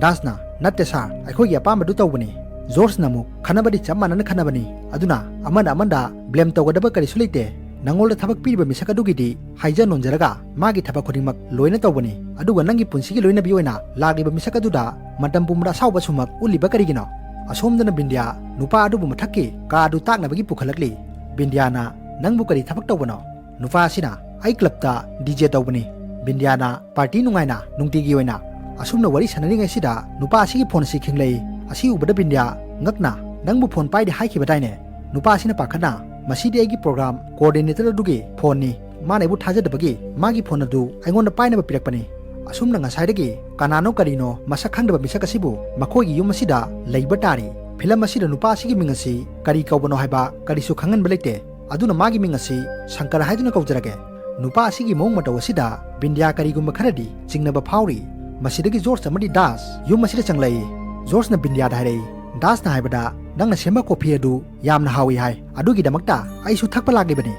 ꯗꯥꯁꯅ, "ꯅꯠꯇꯦ ꯁꯥꯔ, ꯑꯩꯈꯣꯏꯒꯤ ꯑꯄꯥꯝꯕꯗꯨ ꯇꯧꯕꯅꯤ꯫" ꯖꯣꯔꯖꯅ ꯑꯃꯨꯛ, "ꯈꯠꯅꯕꯗꯤ ꯆꯞ ꯃꯥꯟꯅꯅ ꯈꯠꯅꯕꯅꯤ, ꯑꯗꯨꯅ ꯑꯃꯅ ꯑꯃꯗ ꯕ꯭ꯂꯦꯝ ꯇꯧꯒꯗꯕ ꯀꯔꯤꯁꯨ ꯂꯩꯇꯦ꯫ ꯅꯉꯣꯟꯗ ꯊꯕꯛ ꯄꯤꯔꯤꯕ ꯃꯤꯁꯛ ꯑꯗꯨꯒꯤꯗꯤ ꯍꯥꯏꯖ ꯅꯣꯟꯖꯔꯒ ꯃꯥꯒꯤ ꯊꯕꯛ ꯈꯨꯗꯤꯡꯃꯛ ꯂꯣꯏꯅ ꯇꯧꯕꯅꯤ, ꯑꯗꯨꯒ ꯅꯪꯒꯤ ꯄꯨꯟꯁꯤꯒꯤ ꯂꯣꯏꯅꯕꯤ ꯑꯣꯏꯅ ꯂꯥꯛꯂꯤꯕ ꯃꯤꯁꯛ ꯑꯗꯨꯗ ꯃꯇꯝ ꯄꯨꯝꯕꯗ ꯑꯁꯥꯎꯕ ꯁꯨꯝꯃꯛ ꯎꯠꯂꯤꯕ ꯀꯔꯤꯒꯤꯅꯣ?" ꯑꯁꯣꯝꯗꯅ ꯕꯤꯟꯗ꯭ꯌꯥ ꯅꯨꯄꯥ ꯑꯗꯨꯕꯨ ꯃꯊꯛꯀꯤ ꯀꯥ ꯑꯗꯨ ꯇꯥꯛꯅꯕꯒꯤ ꯄꯨꯈꯠꯂꯛꯂꯤ꯫ ꯕꯤꯟꯗ꯭ꯌꯥꯅ, "ꯅꯪꯕꯨ ꯀꯔꯤ ꯊꯕꯛ ꯇꯧꯕꯅꯣ?" ꯅꯨꯄꯥ ꯑꯁꯤꯅ, "ꯑꯩ ꯀ꯭ꯂꯕꯇ ꯗꯤ ꯖꯦ ꯇꯧꯕꯅꯤ꯫" ꯕꯤꯟꯗ꯭ꯌꯥꯅ, "ꯄꯥꯔꯇꯤ ꯅꯨꯡꯉꯥꯏꯅ ꯅꯨꯡꯇꯤꯒꯤ ꯑꯣꯏꯅ?" ꯑꯁꯨꯝꯅ ꯋꯥꯔꯤ ꯁꯥꯟꯅꯔꯤꯉꯩꯁꯤꯗ ꯅꯨꯄꯥ ꯑꯁꯤꯒꯤ ꯐꯣꯟ ꯑꯁꯤ ꯈꯤꯡꯂꯛꯏ꯫ ꯑꯁꯤ ꯎꯕꯗ ꯕꯤꯟꯗ꯭ꯌꯥ ꯉꯛꯅ, "ꯅꯪꯕꯨ ꯐꯣꯟ ꯄꯥꯏꯗꯦ ꯍꯥꯏꯈꯤꯕꯗꯥꯏꯅꯦ?" ꯅꯨꯄꯥ ꯑꯁꯤꯅ ꯄꯥꯈꯠꯅ, "ꯃꯁꯤꯗꯤ ꯑꯩꯒꯤ ꯄ꯭ꯔꯣꯒ꯭ꯔꯥꯝ ꯀꯣꯑꯣꯔꯗꯤꯅꯦꯇꯔ ꯑꯗꯨꯒꯤ ꯐꯣꯟꯅꯤ꯫ ꯃꯥꯅ ꯑꯩꯕꯨ ꯊꯥꯖꯗꯕꯒꯤ ꯃꯥꯒꯤ ꯐꯣꯟ ꯑꯗꯨ ꯑꯩꯉꯣꯟꯗ ꯄꯥꯏꯅꯕ ꯄꯤꯔꯛꯄꯅꯤ꯫" ꯑꯁꯨꯝꯅ ꯉꯁꯥꯏꯗꯒꯤ ꯀꯅꯥꯅꯣ ꯀꯔꯤꯅꯣ ꯃꯁꯛ ꯈꯪꯗꯕ ꯃꯤꯁꯛ ꯑꯁꯤꯕꯨ ꯃꯈꯣꯏꯒꯤ ꯌꯨꯝ ꯑꯁꯤꯗ ꯂꯩꯕ ꯇꯥꯔꯤ꯫ ꯐꯤꯂꯝ ꯑꯁꯤꯗ ꯅꯨꯄꯥ ꯑꯁꯤꯒꯤ ꯃꯤꯡ ꯑꯁꯤ ꯀꯔꯤ ꯀꯧꯕꯅꯣ ꯍꯥꯏꯕ ꯀꯔꯤꯁꯨ ꯈꯪꯍꯟꯕ ꯂꯩꯇꯦ꯫ ꯑꯗꯨꯅ ꯃꯥꯒꯤ ꯃꯤꯡ ꯑꯁꯤ ꯁꯪꯀꯔ ꯍꯥꯏꯗꯨꯅ ꯀꯧꯖꯔꯒꯦ꯫ ꯅꯨꯄꯥ ꯑꯁꯤꯒꯤ ꯃꯑꯣꯡ ꯃꯇꯧ ꯑꯁꯤꯗ ꯕꯤꯟꯗ꯭ꯌꯥ ꯀꯔꯤꯒꯨꯝꯕ ꯈꯔꯗꯤ ꯆꯤꯡꯅꯕ ꯐꯥꯎꯔꯤ꯫ ꯃꯁꯤꯗꯒꯤ ꯖꯣꯔꯖ ꯑꯃꯗꯤ ꯗꯥꯁ ꯌꯨꯝ ꯑꯁꯤꯗ ꯆꯪꯂꯛꯏ꯫ ꯖꯣꯔꯖꯅ ꯕꯤꯟꯗ꯭ꯌꯥꯗ ꯍꯥꯏꯔꯛꯏ, "ꯗꯥꯁꯅ ꯍꯥꯏꯕꯗ ꯅꯪꯅ ꯁꯦꯝꯕ ꯀꯣꯐꯤ ꯑꯗꯨ ꯌꯥꯝꯅ ꯍꯥꯎꯏ ꯍꯥꯏ꯫ ꯑꯗꯨꯒꯤꯗꯃꯛꯇ ꯑꯩꯁꯨ ꯊꯛꯄ ꯂꯥꯛꯂꯤꯕꯅꯤ꯫"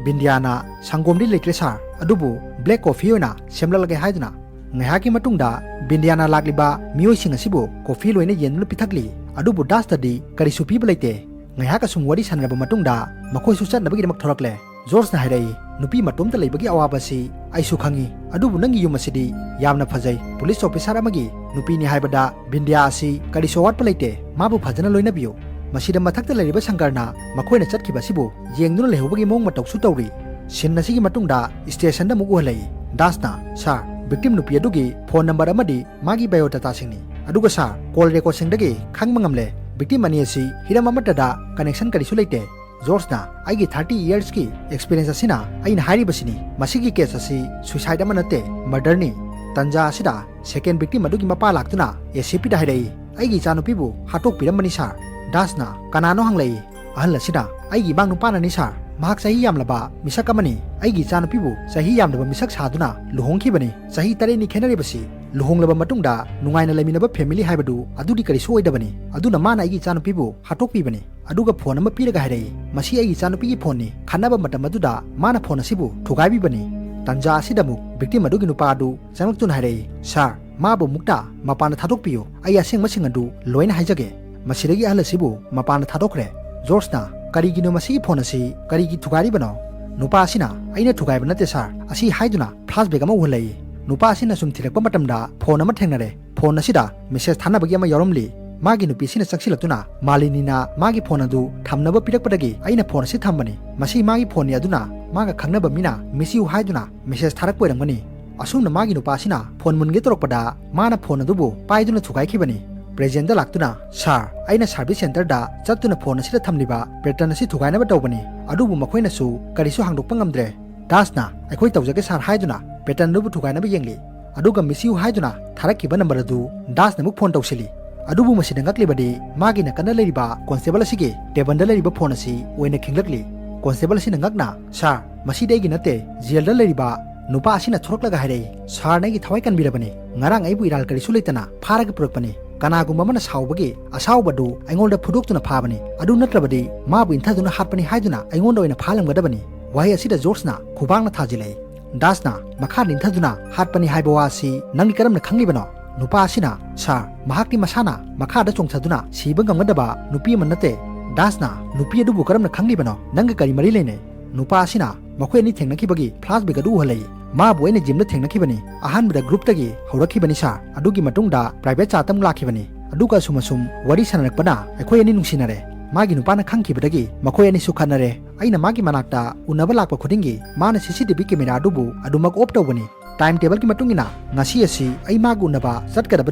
ꯕꯤꯟꯗ꯭ꯌꯥꯅ, "ꯁꯪꯒꯣꯝꯗꯤ ꯂꯩꯇ꯭ꯔꯦ ꯁꯥꯔ, ꯑꯗꯨꯕꯨ ꯕ꯭ꯂꯦꯛ ꯀꯣꯐꯤ ꯑꯣꯏꯅ ꯁꯦꯝꯂꯛꯂꯒꯦ" ꯍꯥꯏꯗꯨꯅ꯫ ꯉꯥꯏꯍꯥꯛꯀꯤ ꯃꯇꯨꯡꯗ ꯕꯤꯟꯗ꯭ꯌꯥꯅ ꯂꯥꯛꯂꯤꯕ ꯃꯤꯑꯣꯏꯁꯤꯡ ꯑꯁꯤꯕꯨ ꯀꯣꯐꯤ ꯂꯣꯏꯅ ꯌꯦꯟꯗꯨꯅ ꯄꯤꯊꯛꯂꯤ꯫ ꯑꯗꯨꯕꯨ ꯗꯥꯁꯇꯗꯤ ꯀꯔꯤꯁꯨ ꯄꯤꯕ ꯂꯩꯇꯦ꯫ ꯉꯥꯏꯍꯥꯛ ꯑꯁꯨꯝ ꯋꯥꯔꯤ ꯁꯥꯟꯅꯔꯕ ꯃꯇꯨꯡꯗ ꯃꯈꯣꯏꯁꯨ ꯆꯠꯅꯕꯒꯤꯗꯃꯛ ꯊꯣꯔꯛꯂꯦ꯫ ꯖꯣꯔꯖꯅ ꯍꯥꯏꯔꯛꯏ, "ꯅꯨꯄꯤ ꯃꯇꯣꯝꯇ ꯂꯩꯕꯒꯤ ꯑꯋꯥꯕ ꯑꯁꯤ ꯑꯩꯁꯨ ꯈꯪꯏ, ꯑꯗꯨꯕꯨ ꯅꯪꯒꯤ ꯌꯨꯝ ꯑꯁꯤꯗꯤ ꯌꯥꯝꯅ ꯐꯖꯩ꯫ ꯄꯨꯂꯤꯁ ꯑꯣꯐꯤꯁꯥꯔ ꯑꯃꯒꯤ ꯅꯨꯄꯤꯅꯤ ꯍꯥꯏꯕꯗ ꯕꯤꯟꯗ꯭ꯌꯥ ꯑꯁꯤ ꯀꯔꯤꯁꯨ ꯑꯋꯥꯠꯄ ꯂꯩꯇꯦ꯫ ꯃꯥꯕꯨ ꯐꯖꯅ ꯂꯣꯏꯅꯕꯤꯌꯨ꯫ ꯃꯁꯤꯗ ꯃꯊꯛꯇ ꯂꯩꯔꯤꯕ ꯁꯪꯀꯔꯅ ꯃꯈꯣꯏꯅ ꯆꯠꯈꯤꯕ ꯑꯁꯤꯕꯨ ꯌꯦꯡꯗꯨꯅ ꯂꯩꯍꯧꯕꯒꯤ ꯃꯑꯣꯡ ꯃꯇꯧꯁꯨ ꯇꯧꯔꯤ꯫" ꯁꯤꯟ ꯑꯁꯤꯒꯤ ꯃꯇꯨꯡꯗ ꯁ꯭ꯇꯦꯁꯟꯗ ꯑꯃꯨꯛ ꯎꯍꯜꯂꯛꯏ꯫ ꯗꯥꯁꯅ, "ꯁꯥꯔ, ꯚꯤꯛꯇꯤꯝ ꯅꯨꯄꯤ ꯑꯗꯨꯒꯤ ꯐꯣꯟ ꯅꯝꯕꯔ ꯑꯃꯗꯤ ꯃꯥꯒꯤ ꯕꯥꯏꯑꯣꯗꯥꯇꯥꯁꯤꯡꯅꯤ꯫ ꯑꯗꯨꯒ ꯁꯥꯔ, ꯀꯣꯜ ꯔꯦꯀꯣꯔꯗꯁꯤꯡꯗꯒꯤ ꯈꯪꯕ ꯉꯝꯂꯦ, ꯚꯤꯛꯇꯤꯝ ꯑꯅꯤ ꯑꯁꯤ ꯍꯤꯔꯝ ꯑꯃꯠꯇꯗ ꯀꯅꯦꯛꯁꯟ ꯀꯔꯤꯁꯨ ꯂꯩꯇꯦ꯫" ꯖꯣꯔꯖꯅ, "ꯑꯩꯒꯤ ꯊꯥꯔꯇꯤ ꯏꯌꯔꯁꯀꯤ ꯑꯦꯛꯁꯄꯤꯔꯤꯌꯦꯟꯁ ꯑꯁꯤꯅ ꯑꯩꯅ ꯍꯥꯏꯔꯤꯕꯁꯤꯅꯤ꯫ ꯃꯁꯤꯒꯤ ꯀꯦꯁ ꯑꯁꯤ ꯁꯨꯏꯁꯥꯏꯗ ꯑꯃ ꯅꯠꯇꯦ, ꯃꯔꯗꯔꯅꯤ꯫" ꯇꯟꯖꯥ ꯑꯁꯤꯗ ꯁꯦꯀꯦꯟ ꯚꯤꯛꯇꯤꯝ ꯑꯗꯨꯒꯤ ꯃꯄꯥ ꯂꯥꯛꯇꯨꯅ ꯑꯦ ꯁꯤ ꯄꯤꯗ ꯍꯥꯏꯔꯛꯏ, "ꯑꯩꯒꯤ ꯏꯆꯥꯅꯨꯄꯤꯕꯨ ꯍꯥꯠꯇꯣꯛꯄꯤꯔꯝꯕꯅꯤ ꯁꯥꯔ꯫ ꯗꯥꯁꯅ ꯀꯅꯥꯅꯣ ꯍꯪꯂꯛꯏ꯫ ꯑꯍꯜ ꯑꯁꯤꯅ, "ꯑꯩꯒꯤ ꯏꯃꯥ ꯅꯨꯄꯥꯅꯅꯤ ꯁꯥꯔ, ꯃꯍꯥꯛ ꯆꯍꯤ ꯌꯥꯝꯂꯕ ꯃꯤꯁꯛ ꯑꯃꯅꯤ꯫ ꯑꯩꯒꯤ ꯏꯆꯥꯅꯨꯄꯤꯕꯨ ꯆꯍꯤ ꯌꯥꯝꯂꯕ ꯃꯤꯁꯛ ꯁꯥꯗꯨꯅ ꯂꯨꯍꯣꯡꯈꯤꯕꯅꯤ꯫ ꯆꯍꯤ ꯇꯔꯦꯠꯅꯤ ꯈꯦꯠꯅꯔꯤꯕꯁꯤ꯫ ꯂꯨꯍꯣꯡꯂꯕ ꯃꯇꯨꯡꯗ ꯅꯨꯡꯉꯥꯏꯅ ꯂꯩꯃꯤꯟꯅꯕ ꯐꯦꯃꯤꯂꯤ ꯍꯥꯏꯕꯗꯨ ꯑꯗꯨꯗꯤ ꯀꯔꯤꯁꯨ ꯑꯣꯏꯗꯕꯅꯤ꯫ ꯑꯗꯨꯅ ꯃꯥꯅ ꯑꯩꯒꯤ ꯏꯆꯥꯅꯨꯄꯤꯕꯨ ꯍꯥꯠꯇꯣꯛꯄꯤꯕꯅꯤ꯫" ꯑꯗꯨꯒ ꯐꯣꯟ ꯑꯃ ꯄꯤꯔꯒ ꯍꯥꯏꯔꯛꯏ, "ꯃꯁꯤ ꯑꯩꯒꯤ ꯏꯆꯥꯅꯨꯄꯤꯒꯤ ꯐꯣꯟꯅꯤ꯫ ꯈꯠꯅꯕ ꯃꯇꯝ ꯑꯗꯨꯗ ꯃꯥꯅ ꯐꯣꯟ ꯑꯁꯤꯕꯨ ꯊꯨꯒꯥꯏꯕꯤꯕꯅꯤ꯫" ꯇꯟꯖꯥ ꯑꯁꯤꯗ ꯑꯃꯨꯛ ꯚꯤꯛꯇꯤꯝ ꯑꯗꯨꯒꯤ ꯅꯨꯄꯥ ꯑꯗꯨ ꯆꯪꯂꯛꯇꯨꯅ ꯍꯥꯏꯔꯛꯏ, "ꯁꯥꯔ, ꯃꯥꯕꯨ ꯑꯃꯨꯛꯇ ꯃꯄꯥꯟꯗ ꯊꯥꯗꯣꯛꯄꯤꯌꯨ꯫ ꯑꯩ ꯑꯁꯦꯡꯕꯁꯤꯡ ꯑꯗꯨ ꯂꯣꯏꯅ ꯍꯥꯏꯖꯒꯦ꯫" ꯃꯁꯤꯗꯒꯤ ꯑꯍꯜ ꯑꯁꯤꯕꯨ ꯃꯄꯥꯟꯗ ꯊꯥꯗꯣꯛꯈ꯭ꯔꯦ꯫ ꯖꯣꯔꯖꯅ, "ꯀꯔꯤꯒꯤꯅꯣ ꯃꯁꯤꯒꯤ ꯐꯣꯟ ꯑꯁꯤ ꯀꯔꯤꯒꯤ ꯊꯨꯒꯥꯏꯔꯤꯕꯅꯣ?" ꯅꯨꯄꯥ ꯑꯁꯤꯅ, "ꯑꯩꯅ ꯊꯨꯒꯥꯏꯕ ꯅꯠꯇꯦ ꯁꯥꯔ," ꯑꯁꯤ ꯍꯥꯏꯗꯨꯅ ꯐ꯭ꯂꯥꯁꯕꯦꯛ ꯑꯃ ꯎꯍꯜꯂꯛꯏ꯫ ꯅꯨꯄꯥ ꯑꯁꯤꯅ ꯁꯨꯝ ꯊꯤꯔꯛꯄ ꯃꯇꯝꯗ ꯐꯣꯟ ꯑꯃ ꯊꯦꯡꯅꯔꯦ꯫ ꯐꯣꯟ ꯑꯁꯤꯗ ꯃꯦꯁꯦꯖ ꯊꯥꯅꯕꯒꯤ ꯑꯃ ꯌꯥꯎꯔꯝꯂꯤ꯫ ꯃꯥꯒꯤ ꯅꯨꯄꯤꯁꯤꯅ ꯆꯪꯁꯤꯜꯂꯛꯇꯨꯅ, "ꯃꯥꯂꯤꯅꯤꯅ ꯃꯥꯒꯤ ꯐꯣꯟ ꯑꯗꯨ ꯊꯝꯅꯕ ꯄꯤꯔꯛꯄꯗꯒꯤ ꯑꯩꯅ ꯐꯣꯟ ꯑꯁꯤ ꯊꯝꯕꯅꯤ꯫ ꯃꯁꯤ ꯃꯥꯒꯤ ꯐꯣꯟꯅꯤ, ꯑꯗꯨꯅ ꯃꯥꯒ ꯈꯪꯅꯕ ꯃꯤꯅ ꯃꯤꯁ ꯌꯨ ꯍꯥꯏꯗꯨꯅ ꯃꯦꯁꯦꯖ ꯊꯥꯔꯛꯄ ꯑꯣꯏꯔꯝꯒꯅꯤ꯫" ꯑꯁꯨꯝꯅ ꯃꯥꯒꯤ ꯅꯨꯄꯥꯁꯤꯅ ꯐꯣꯟ ꯃꯨꯟꯒꯦ ꯇꯧꯔꯛꯄꯗ ꯃꯥꯅ ꯐꯣꯟ ꯑꯗꯨꯕꯨ ꯄꯥꯏꯗꯨꯅ ꯊꯨꯒꯥꯏꯈꯤꯕꯅꯤ꯫ ꯄ꯭ꯔꯦꯖꯦꯟꯗ ꯂꯥꯛꯇꯨꯅ, "ꯁꯥꯔ, ꯑꯩꯅ ꯁꯥꯔꯚꯤꯁ ꯁꯦꯟꯇꯔꯗ ꯆꯠꯇꯨꯅ ꯐꯣꯟ ꯑꯁꯤꯗ ꯊꯝꯂꯤꯕ ꯄꯦꯇꯔꯟ ꯑꯁꯤ ꯊꯨꯒꯥꯏꯅꯕ ꯇꯧꯕꯅꯤ, ꯑꯗꯨꯕꯨ ꯃꯈꯣꯏꯅꯁꯨ ꯀꯔꯤꯁꯨ ꯍꯥꯡꯗꯣꯛꯄ ꯉꯝꯗ꯭ꯔꯦ꯫" ꯗꯥꯁꯅ, "ꯑꯩꯈꯣꯏ ꯇꯧꯖꯒꯦ ꯁꯥꯔ" ꯍꯥꯏꯗꯨꯅ ꯄꯦꯇꯔꯟ ꯑꯗꯨꯕꯨ ꯊꯨꯒꯥꯏꯅꯕ ꯌꯦꯡꯂꯤ꯫ ꯑꯗꯨꯒ ꯃꯤꯁ ꯌꯨ ꯍꯥꯏꯗꯨꯅ ꯊꯥꯔꯛꯈꯤꯕ ꯅꯝꯕꯔ ꯑꯗꯨ ꯗꯥꯁꯅ ꯑꯃꯨꯛ ꯐꯣꯟ ꯇꯧꯁꯤꯜꯂꯤ꯫ ꯑꯗꯨꯕꯨ ꯃꯁꯤꯗ ꯉꯛꯂꯤꯕꯗꯤ ꯃꯥꯒꯤ ꯅꯥꯀꯟꯗ ꯂꯩꯔꯤꯕ ꯀꯣꯟꯁꯇꯦꯕꯜ ꯑꯁꯤꯒꯤ ꯇꯦꯕꯜꯗ ꯂꯩꯔꯤꯕ ꯐꯣꯟ ꯑꯁꯤ ꯑꯣꯏꯅ ꯈꯤꯡꯂꯛꯂꯤ꯫ ꯀꯣꯟꯁꯇꯦꯕꯜ ꯑꯁꯤꯅ ꯉꯛꯅ, "ꯁꯥꯔ, ꯃꯁꯤꯗꯤ ꯑꯩꯒꯤ ꯅꯠꯇꯦ꯫" ꯖꯦꯜꯗ ꯂꯩꯔꯤꯕ ꯅꯨꯄꯥ ꯑꯁꯤꯅ ꯊꯣꯔꯛꯂꯒ ꯍꯥꯏꯔꯛꯏ, "ꯁꯥꯔꯅ ꯑꯩꯒꯤ ꯊꯋꯥꯏ ꯀꯟꯕꯤꯔꯕꯅꯤ꯫ ꯉꯔꯥꯡ ꯑꯩꯕꯨ ꯏꯔꯥꯜ ꯀꯔꯤꯁꯨ ꯂꯩꯇꯅ ꯐꯥꯔꯒ ꯄꯨꯔꯛꯄꯅꯤ꯫ ꯀꯅꯥꯒꯨꯝꯕ ꯑꯃꯅ ꯁꯥꯎꯕꯒꯤ ꯑꯁꯥꯎꯕꯗꯨ ꯑꯩꯉꯣꯟꯗ ꯐꯨꯗꯣꯛꯇꯨꯅ ꯐꯥꯕꯅꯤ꯫ ꯑꯗꯨ ꯅꯠꯇ꯭ꯔꯕꯗꯤ ꯃꯥꯕꯨ ꯏꯟꯊꯗꯨꯅ ꯍꯥꯠꯄꯅꯤ ꯍꯥꯏꯗꯨꯅ ꯑꯩꯉꯣꯟꯗ ꯑꯣꯏꯅ ꯐꯥꯍꯜꯂꯝꯒꯗꯕꯅꯤ꯫" ꯋꯥꯍꯩ ꯑꯁꯤꯗ ꯖꯣꯔꯖꯅ ꯈꯨꯕꯥꯛꯅ ꯊꯥꯖꯤꯜꯂꯛꯏ꯫ ꯗꯥꯁꯅ ꯃꯈꯥ ꯅꯤꯟꯊꯗꯨꯅ, "ꯍꯥꯠꯄꯅꯤ ꯍꯥꯏꯕ ꯋꯥ ꯑꯁꯤ ꯅꯪꯗꯤ ꯀꯔꯝꯅ ꯈꯪꯂꯤꯕꯅꯣ?" ꯅꯨꯄꯥ ꯑꯁꯤꯅ, "ꯁꯥꯔ, ꯃꯍꯥꯛꯇꯤ ꯃꯁꯥꯅ ꯃꯈꯥꯗ ꯆꯣꯡꯊꯗꯨꯅ ꯁꯤꯕ ꯉꯝꯒꯗꯕ ꯅꯨꯄꯤ ꯑꯃ ꯅꯠꯇꯦ꯫" ꯗꯥꯁꯅ, "ꯅꯨꯄꯤ ꯑꯗꯨꯕꯨ ꯀꯔꯝꯅ ꯈꯪꯂꯤꯕꯅꯣ? ꯅꯪꯒ ꯀꯔꯤ ꯃꯔꯤ ꯂꯩꯅꯩ?" ꯅꯨꯄꯥ ꯑꯁꯤꯅ ꯃꯈꯣꯏ ꯑꯅꯤ ꯊꯦꯡꯅꯈꯤꯕꯒꯤ ꯐ꯭ꯂꯥꯁꯕꯦꯛ ꯑꯗꯨ ꯎꯍꯜꯂꯛꯏ꯫ "ꯃꯥꯕꯨ ꯑꯩꯅ ꯖꯤꯝꯗ ꯊꯦꯡꯅꯈꯤꯕꯅꯤ꯫ ꯑꯍꯥꯟꯕꯗ ꯒ꯭ꯔꯨꯞꯇꯒꯤ ꯍꯧꯔꯛꯈꯤꯕꯅꯤ ꯁꯥꯔ꯫ ꯑꯗꯨꯒꯤ ꯃꯇꯨꯡꯗ ꯄ꯭ꯔꯥꯏꯚꯦꯠ ꯆꯥꯠꯇ ꯑꯃꯨꯛ ꯂꯥꯛꯈꯤꯕꯅꯤ꯫ ꯑꯗꯨꯒ ꯑꯁꯨꯝ ꯑꯁꯨꯝ ꯋꯥꯔꯤ ꯁꯥꯟꯅꯔꯛꯄꯅ ꯑꯩꯈꯣꯏ ꯑꯅꯤ ꯅꯨꯡꯁꯤꯅꯔꯦ꯫ ꯃꯥꯒꯤ ꯅꯨꯄꯥꯅ ꯈꯪꯈꯤꯕꯗꯒꯤ ꯃꯈꯣꯏ ꯑꯅꯤꯁꯨ ꯈꯠꯅꯔꯦ꯫ ꯑꯩꯅ ꯃꯥꯒꯤ ꯃꯅꯥꯛꯇ ꯎꯅꯕ ꯂꯥꯛꯄ ꯈꯨꯗꯤꯡꯒꯤ ꯃꯥꯅ ꯁꯤ ꯁꯤ ꯇꯤ ꯚꯤ ꯀꯦꯃꯦꯔꯥ ꯑꯗꯨꯕꯨ ꯑꯗꯨꯃꯛ ꯑꯣꯐ ꯇꯧꯕꯅꯤ꯫ ꯇꯥꯏꯝ ꯇꯦꯕꯜꯒꯤ ꯃꯇꯨꯡ ꯏꯟꯅ ꯉꯁꯤ ꯑꯁꯤ ꯑꯩ ꯃꯥꯒ ꯎꯅꯕ ꯆꯠꯀꯗꯕ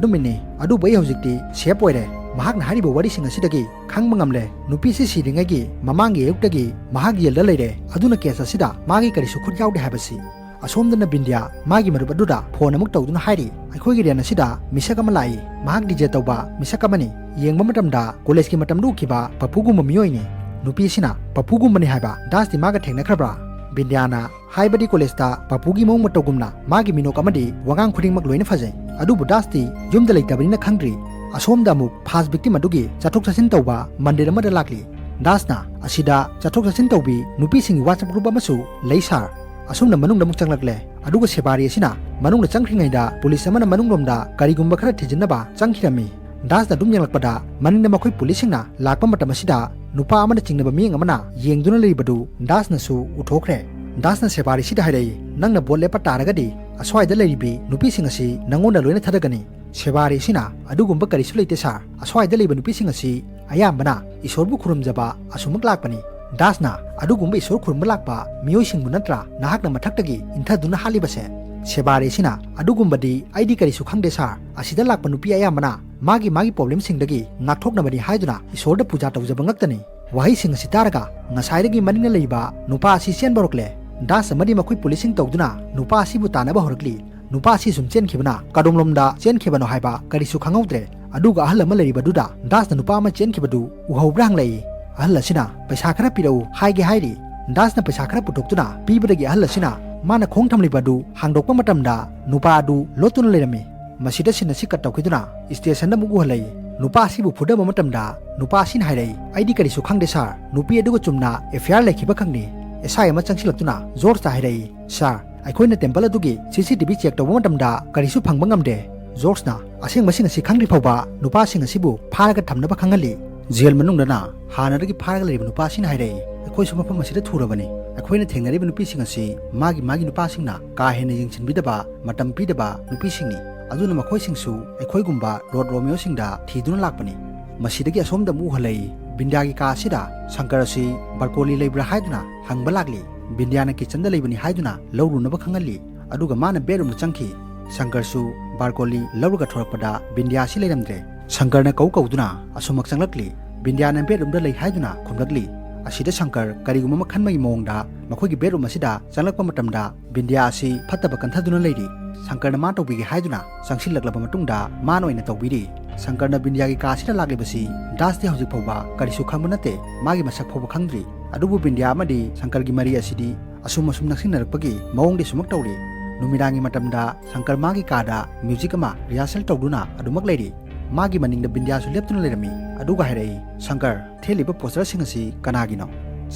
ꯅꯨꯃꯤꯠꯅꯤ꯫ ꯑꯗꯨꯕꯨ ꯑꯩ ꯍꯧꯖꯤꯛꯇꯤ ꯁꯦꯐ ꯑꯣꯏꯔꯦ꯫ ꯃꯍꯥꯛꯅ ꯍꯥꯏꯔꯤꯕ ꯋꯥꯔꯤꯁꯤꯡ ꯑꯁꯤꯗꯒꯤ ꯈꯪꯕ ꯉꯝꯂꯦ, ꯅꯨꯄꯤꯁꯤ ꯁꯤꯗ꯭ꯔꯤꯉꯩꯒꯤ ꯃꯃꯥꯡꯒꯤ ꯑꯌꯨꯛꯇꯒꯤ ꯃꯍꯥꯛ ꯖꯦꯜꯗ ꯂꯩꯔꯦ꯫ ꯑꯗꯨꯅ ꯀꯦꯁ ꯑꯁꯤꯗ ꯃꯥꯒꯤ ꯀꯔꯤꯁꯨ ꯈꯨꯠ ꯌꯥꯎꯗꯦ ꯍꯥꯏꯕꯁꯤ꯫ ꯑꯁꯣꯝꯗꯅ ꯕꯤꯟꯗ꯭ꯌꯥ ꯃꯥꯒꯤ ꯃꯔꯨꯞ ꯑꯗꯨꯗ ꯐꯣꯟ ꯑꯃꯨꯛ ꯇꯧꯗꯨꯅ ꯍꯥꯏꯔꯤ, "ꯑꯩꯈꯣꯏꯒꯤ ꯔꯦꯟ ꯑꯁꯤꯗ ꯃꯤꯁꯛ ꯑꯃ ꯂꯥꯛꯏ, ꯃꯍꯥꯛ ꯗꯤ ꯖꯦ ꯇꯧꯕ ꯃꯤꯁꯛ ꯑꯃꯅꯤ꯫ ꯌꯦꯡꯕ ꯃꯇꯝꯗ ꯀꯣꯂꯦꯖꯀꯤ ꯃꯇꯝꯗ ꯎꯈꯤꯕ ꯄꯞꯄꯨꯒꯨꯝꯕ ꯃꯤꯑꯣꯏꯅꯤ꯫ ꯅꯨꯄꯤ ꯑꯁꯤꯅ ꯄꯞꯄꯨꯒꯨꯝꯕꯅꯤ ꯍꯥꯏꯕ ꯗꯥꯁꯇꯤ ꯃꯥꯒ ꯊꯦꯡꯅꯈ꯭ꯔꯕ꯭ꯔꯥ?" ꯕꯤꯟꯗ꯭ꯌꯥꯅ ꯍꯥꯏꯕꯗꯤ ꯀꯣꯂꯦꯖꯇ ꯄꯞꯄꯨꯒꯤ ꯃꯑꯣꯡ ꯃꯇꯧꯒꯨꯝꯅ ꯃꯥꯒꯤ ꯃꯤꯅꯣꯛ ꯑꯃꯗꯤ ꯋꯥꯉꯥꯡ ꯈꯨꯗꯤꯡꯃꯛ ꯂꯣꯏꯅ ꯐꯖꯩ꯫ ꯑꯗꯨꯕꯨ ꯗꯥꯁꯇꯤ ꯌꯨꯝꯗ ꯂꯩꯇꯕꯅꯤꯅ ꯈꯪꯗ꯭ꯔꯤ꯫ ꯑꯁꯣꯝꯗ ꯑꯃꯨꯛ ꯐꯥꯔꯁ ꯚꯤꯛꯇꯤꯝ ꯑꯗꯨꯒꯤ ꯆꯠꯊꯣꯛ ꯆꯠꯁꯤꯟ ꯇꯧꯕ ꯃꯟꯗꯤꯔ ꯑꯃꯗ ꯂꯥꯛꯂꯤ꯫ ꯗꯥꯁꯅ ꯑꯁꯤꯗ ꯆꯠꯊꯣꯛ ꯆꯠꯁꯤꯟ ꯇꯧꯕꯤ ꯅꯨꯄꯤꯁꯤꯡꯒꯤ WhatsApp ꯒ꯭ꯔꯨꯞ ꯑꯃꯁꯨ ꯂꯩ ꯁꯥꯔ꯫ ꯑꯁꯨꯝꯅ ꯃꯅꯨꯡꯗ ꯑꯃꯨꯛ ꯆꯪꯂꯛꯂꯦ꯫ ꯑꯗꯨꯒ ꯁꯦꯕꯥꯔꯤ ꯑꯁꯤꯅ ꯃꯅꯨꯡꯗ ꯆꯪꯈ꯭ꯔꯤꯉꯩꯗ ꯄꯨꯂꯤꯁ ꯑꯃꯅ ꯃꯅꯨꯡꯂꯣꯝꯗ ꯀꯔꯤꯒꯨꯝꯕ ꯈꯔ ꯊꯤꯖꯤꯟꯅꯕ ꯆꯪꯈꯤꯔꯝꯃꯤ꯫ ꯗꯥꯁꯅ ꯑꯗꯨꯝ ꯌꯦꯡꯂꯛꯄꯗ ꯃꯅꯤꯡꯗ ꯃꯈꯣꯏ ꯄꯨꯂꯤꯁꯁꯤꯡꯅ ꯂꯥꯛꯄ ꯃꯇꯝ ꯑꯁꯤꯗ ꯅꯨꯄꯥ ꯑꯃꯅ ꯆꯤꯡꯅꯕ ꯃꯤꯠꯌꯦꯡ ꯑꯃꯅ ꯌꯦꯡꯗꯨꯅ ꯂꯩꯔꯤꯕꯗꯨ ꯗꯥꯁꯅꯁꯨ ꯎꯊꯣꯛꯈ꯭ꯔꯦ꯫ ꯗꯥꯁꯅ ꯁꯦꯕꯥꯔꯤꯁꯤꯗ ꯍꯥꯏꯔꯛꯏ, "ꯅꯪꯅ ꯚꯣꯠ ꯂꯦꯞꯄ ꯇꯥꯔꯒꯗꯤ ꯑꯁ꯭ꯋꯥꯏꯗ ꯂꯩꯔꯤꯕꯤ ꯅꯨꯄꯤꯁꯤꯡ ꯑꯁꯤ ꯅꯪꯉꯣꯟꯗ ꯂꯣꯏꯅ ꯊꯥꯗꯒꯅꯤ꯫" ꯁꯦꯕꯥꯔꯤꯁꯤꯅ, "ꯑꯗꯨꯒꯨꯝꯕ ꯀꯔꯤꯁꯨ ꯂꯩꯇꯦ ꯁꯥꯔ, ꯑꯁ꯭ꯋꯥꯏꯗ ꯂꯩꯕ ꯅꯨꯄꯤꯁꯤꯡ ꯑꯁꯤ ꯑꯌꯥꯝꯕꯅ ꯏꯁꯣꯔꯕꯨ ꯈꯨꯔꯨꯝꯖꯕ ꯑꯁꯨꯃꯛ ꯂꯥꯛꯄꯅꯤ꯫" ꯗꯥꯁꯅ, "ꯑꯗꯨꯒꯨꯝꯕ ꯏꯁꯣꯔ ꯈꯨꯔꯨꯝꯕ ꯂꯥꯛꯄ ꯃꯤꯑꯣꯏꯁꯤꯡꯕꯨ ꯅꯠꯇ꯭ꯔꯥ ꯅꯍꯥꯛꯅ ꯃꯊꯛꯇꯒꯤ ꯏꯟꯊꯗꯨꯅ ꯍꯥꯠꯂꯤꯕꯁꯦ?" ꯁꯦꯕꯥꯔꯤꯁꯤꯅ, "ꯑꯗꯨꯒꯨꯝꯕꯗꯤ ꯑꯩꯗꯤ ꯀꯔꯤꯁꯨ ꯈꯪꯗꯦ ꯁꯥꯔ, ꯑꯁꯤꯗ ꯂꯥꯛꯄ ꯅꯨꯄꯤ ꯑꯌꯥꯝꯕꯅ ꯃꯥꯒꯤ ꯃꯥꯒꯤ ꯄ꯭ꯔꯣꯕ꯭ꯂꯦꯝꯁꯤꯡꯗꯒꯤ ꯉꯥꯛꯊꯣꯛꯅꯕꯅꯤ ꯍꯥꯏꯗꯨꯅ ꯏꯁꯣꯔꯗ ꯄꯨꯖꯥ ꯇꯧꯖꯕ ꯉꯛꯇꯅꯤ꯫" ꯋꯥꯍꯩꯁꯤꯡ ꯑꯁꯤ ꯇꯥꯔꯒ ꯉꯁꯥꯏꯗꯒꯤ ꯃꯅꯤꯡꯗ ꯂꯩꯕ ꯅꯨꯄꯥ ꯑꯁꯤ ꯆꯦꯟꯕ ꯍꯧꯔꯛꯂꯦ꯫ ꯗꯥꯁ ꯑꯃꯗꯤ ꯃꯈꯣꯏ ꯄꯨꯂꯤꯁꯁꯤꯡ ꯇꯧꯗꯨꯅ ꯅꯨꯄꯥ ꯑꯁꯤꯕꯨ ꯇꯥꯟꯅꯕ ꯍꯧꯔꯛꯂꯤ꯫ ꯅꯨꯄꯥ ꯑꯁꯤ ꯁꯨꯝ ꯆꯦꯟꯈꯤꯕꯅ ꯀꯗꯣꯝꯂꯣꯝꯗ ꯆꯦꯟꯈꯤꯕꯅꯣ ꯍꯥꯏꯕ ꯀꯔꯤꯁꯨ ꯈꯪꯍꯧꯗ꯭ꯔꯦ꯫ ꯑꯗꯨꯒ ꯑꯍꯜ ꯑꯃ ꯂꯩꯔꯤꯕꯗꯨꯗ ꯗꯥꯁꯅ ꯅꯨꯄꯥ ꯑꯃ ꯆꯦꯟꯈꯤꯕꯗꯨ ꯎꯍꯧꯕ꯭ꯔꯥ ꯍꯪꯂꯛꯏ꯫ ꯑꯍꯜ ꯑꯁꯤꯅ, "ꯄꯩꯁꯥ ꯈꯔ ꯄꯤꯔꯛꯎ ꯍꯥꯏꯒꯦ" ꯍꯥꯏꯔꯤ꯫ ꯗꯥꯁꯅ ꯄꯩꯁꯥ ꯈꯔ ꯄꯨꯊꯣꯛꯇꯨꯅ ꯄꯤꯕꯗꯒꯤ ꯑꯍꯜ ꯑꯁꯤꯅ ꯃꯥꯅ ꯈꯣꯡ ꯊꯝꯂꯤꯕ ꯑꯗꯨ ꯍꯥꯡꯗꯣꯛꯄ ꯃꯇꯝꯗ ꯅꯨꯄꯥ ꯑꯗꯨ ꯂꯣꯠꯇꯨꯅ ꯂꯩꯔꯝꯃꯤ꯫ ꯃꯁꯤꯗ ꯁꯤꯟ ꯑꯁꯤ ꯀꯠ ꯇꯧꯈꯤꯗꯨꯅ ꯁ꯭ꯇꯦꯁꯟꯗ ꯑꯃꯨꯛ ꯎꯍꯜꯂꯛꯏ꯫ ꯅꯨꯄꯥ ꯑꯁꯤꯕꯨ ꯐꯨꯗꯕ ꯃꯇꯝꯗ ꯅꯨꯄꯥ ꯑꯁꯤꯅ ꯍꯥꯏꯔꯛꯏ, "ꯑꯩꯗꯤ ꯀꯔꯤꯁꯨ ꯈꯪꯗꯦ ꯁꯥꯔ, ꯅꯨꯄꯤ ꯑꯗꯨꯒ ꯆꯨꯝꯅ ꯑꯦꯐꯤꯌꯥꯔ ꯂꯩꯈꯤꯕ ꯈꯛꯅꯤ꯫" ꯑꯦꯁ ꯑꯥꯏ ꯑꯃ ꯆꯪꯁꯤꯜꯂꯛꯇꯨꯅ ꯖꯣꯔꯖꯇ ꯍꯥꯏꯔꯛꯏ, "ꯁꯥꯔ, ꯑꯩꯈꯣꯏꯅ ꯇꯦꯝꯄꯜ ꯑꯗꯨꯒꯤ ꯁꯤ ꯁꯤ ꯇꯤ ꯚꯤ ꯆꯦꯛ ꯇꯧꯕ ꯃꯇꯝꯗ ꯀꯔꯤꯁꯨ ꯐꯪꯕ ꯉꯝꯗꯦ꯫" ꯖꯣꯔꯖꯅ, "ꯑꯁꯦꯡꯕꯁꯤꯡ ꯑꯁꯤ ꯈꯪꯗ꯭ꯔꯤ ꯐꯥꯎꯕ ꯅꯨꯄꯥꯁꯤꯡ ꯑꯁꯤꯕꯨ ꯐꯥꯔꯒ ꯊꯝꯅꯕ ꯈꯪꯍꯜꯂꯤ꯫" ꯖꯦꯜ ꯃꯅꯨꯡꯗꯅ ꯍꯥꯟꯅꯗꯒꯤ ꯐꯥꯔꯒ ꯂꯩꯔꯤꯕ ꯅꯨꯄꯥ ꯑꯁꯤꯅ ꯍꯥꯏꯔꯛꯏ, "ꯑꯩꯈꯣꯏꯁꯨ ꯃꯐꯝ ꯑꯁꯤꯗ ꯊꯨꯔꯕꯅꯤ꯫ ꯑꯩꯈꯣꯏꯅ ꯊꯦꯡꯅꯔꯤꯕ ꯅꯨꯄꯤꯁꯤꯡ ꯑꯁꯤ ꯃꯥꯒꯤ ꯃꯥꯒꯤ ꯅꯨꯄꯥꯁꯤꯡꯅ ꯀꯥ ꯍꯦꯟꯅ ꯌꯦꯡꯁꯤꯟꯕꯤꯗꯕ, ꯃꯇꯝ ꯄꯤꯗꯕ ꯅꯨꯄꯤꯁꯤꯡꯅꯤ꯫ ꯑꯗꯨꯅ ꯃꯈꯣꯏꯁꯤꯡꯁꯨ ꯑꯩꯈꯣꯏꯒꯨꯝꯕ ꯔꯣꯗ ꯔꯣꯃꯤꯌꯣꯁꯤꯡꯗ ꯊꯤꯗꯨꯅ ꯂꯥꯛꯄꯅꯤ꯫" ꯃꯁꯤꯗꯒꯤ ꯑꯁꯣꯝꯗ ꯑꯃꯨꯛ ꯎꯍꯜꯂꯛꯏ, ꯕꯤꯟꯗ꯭ꯌꯥꯒꯤ ꯀꯥ ꯑꯁꯤꯗ ꯁꯪꯀꯔ ꯑꯁꯤ ꯕ꯭ꯔꯣꯀꯣꯂꯤ ꯂꯩꯕ꯭ꯔꯥ ꯍꯥꯏꯗꯨꯅ ꯍꯪꯕ ꯂꯥꯛꯂꯤ꯫ ꯕꯤꯟꯗ꯭ꯌꯥꯅ ꯀꯤꯆꯟꯗ ꯂꯩꯕꯅꯤ ꯍꯥꯏꯗꯨꯅ ꯂꯧꯔꯨꯅꯕ ꯈꯪꯍꯜꯂꯤ꯫ ꯑꯗꯨꯒ ꯃꯥꯅ ꯕꯦꯗꯔꯨꯝꯗ ꯆꯪꯈꯤ꯫ ꯁꯪꯀꯔꯁꯨ ꯕ꯭ꯔꯣꯀꯣꯂꯤ ꯂꯧꯔꯒ ꯊꯣꯔꯛꯄꯗ ꯕꯤꯟꯗ꯭ꯌꯥ ꯑꯁꯤ ꯂꯩꯔꯝꯗ꯭ꯔꯦ꯫ ꯁꯪꯀꯔꯅ ꯀꯧ ꯀꯧꯗꯨꯅ ꯑꯁꯨꯃꯛ ꯆꯪꯂꯛꯂꯤ꯫ ꯕꯤꯟꯗ꯭ꯌꯥꯅ ꯕꯦꯗꯔꯨꯝꯗ ꯂꯩ ꯍꯥꯏꯗꯨꯅ ꯈꯨꯝꯂꯛꯂꯤ꯫ ꯑꯁꯤꯗ ꯁꯪꯀꯔ ꯀꯔꯤꯒꯨꯝꯕ ꯑꯃ ꯈꯟꯕꯒꯤ ꯃꯑꯣꯡꯗ ꯃꯈꯣꯏꯒꯤ ꯕꯦꯗꯔꯨꯝ ꯑꯁꯤꯗ ꯆꯪꯂꯛꯄ ꯃꯇꯝꯗ ꯕꯤꯟꯗ꯭ꯌꯥ ꯑꯁꯤ ꯐꯠꯇꯕ ꯀꯟꯊꯗꯨꯅ ꯂꯩꯔꯤ꯫ ꯁꯪꯀꯔꯅ ꯃꯥ ꯇꯧꯕꯤꯒꯦ ꯍꯥꯏꯗꯨꯅ ꯆꯪꯁꯤꯜꯂꯛꯂꯕ ꯃꯇꯨꯡꯗ ꯃꯥꯅ ꯑꯣꯏꯅ ꯇꯧꯕꯤꯔꯤ꯫ ꯁꯪꯀꯔꯅ ꯕꯤꯟꯗ꯭ꯌꯥꯒꯤ ꯀꯥ ꯑꯁꯤꯗ ꯂꯥꯛꯂꯤꯕꯁꯤ ꯗꯥꯁꯇꯤ ꯍꯧꯖꯤꯛ ꯐꯥꯎꯕ ꯀꯔꯤꯁꯨ ꯈꯪꯕ ꯅꯠꯇꯦ꯫ ꯃꯥꯒꯤ ꯃꯁꯛ ꯐꯥꯎꯕ ꯈꯪꯗ꯭ꯔꯤ꯫ ꯑꯗꯨꯕꯨ ꯕꯤꯟꯗ꯭ꯌꯥ ꯑꯃꯗꯤ ꯁꯪꯀꯔꯒꯤ ꯃꯔꯤ ꯑꯁꯤꯗꯤ ꯑꯁꯨꯝ ꯑꯁꯨꯝ ꯅꯛꯁꯤꯟꯅꯔꯛꯄꯒꯤ ꯃꯑꯣꯡꯗꯤ ꯁꯨꯃꯛ ꯇꯧꯔꯤ꯫ ꯅꯨꯃꯤꯗꯥꯡꯒꯤ ꯃꯇꯝꯗ ꯁꯪꯀꯔ ꯃꯥꯒꯤ ꯀꯥꯗ ꯃ꯭ꯌꯨꯖꯤꯛ ꯑꯃ ꯔꯤꯍꯥꯔꯁꯦꯜ ꯇꯧꯗꯨꯅ ꯑꯗꯨꯃꯛ ꯂꯩꯔꯤ꯫ ꯃꯥꯒꯤ ꯃꯅꯤꯡꯗ ꯕꯤꯟꯗ꯭ꯌꯥꯁꯨ ꯂꯦꯞꯇꯨꯅ ꯂꯩꯔꯝꯃꯤ꯫ ꯑꯗꯨꯒ ꯍꯥꯏꯔꯛꯏ, "ꯁꯪꯀꯔ, ꯊꯦꯠꯂꯤꯕ ꯄꯣꯁꯇꯔꯁꯤꯡ ꯑꯁꯤ ꯀꯅꯥꯒꯤꯅꯣ?"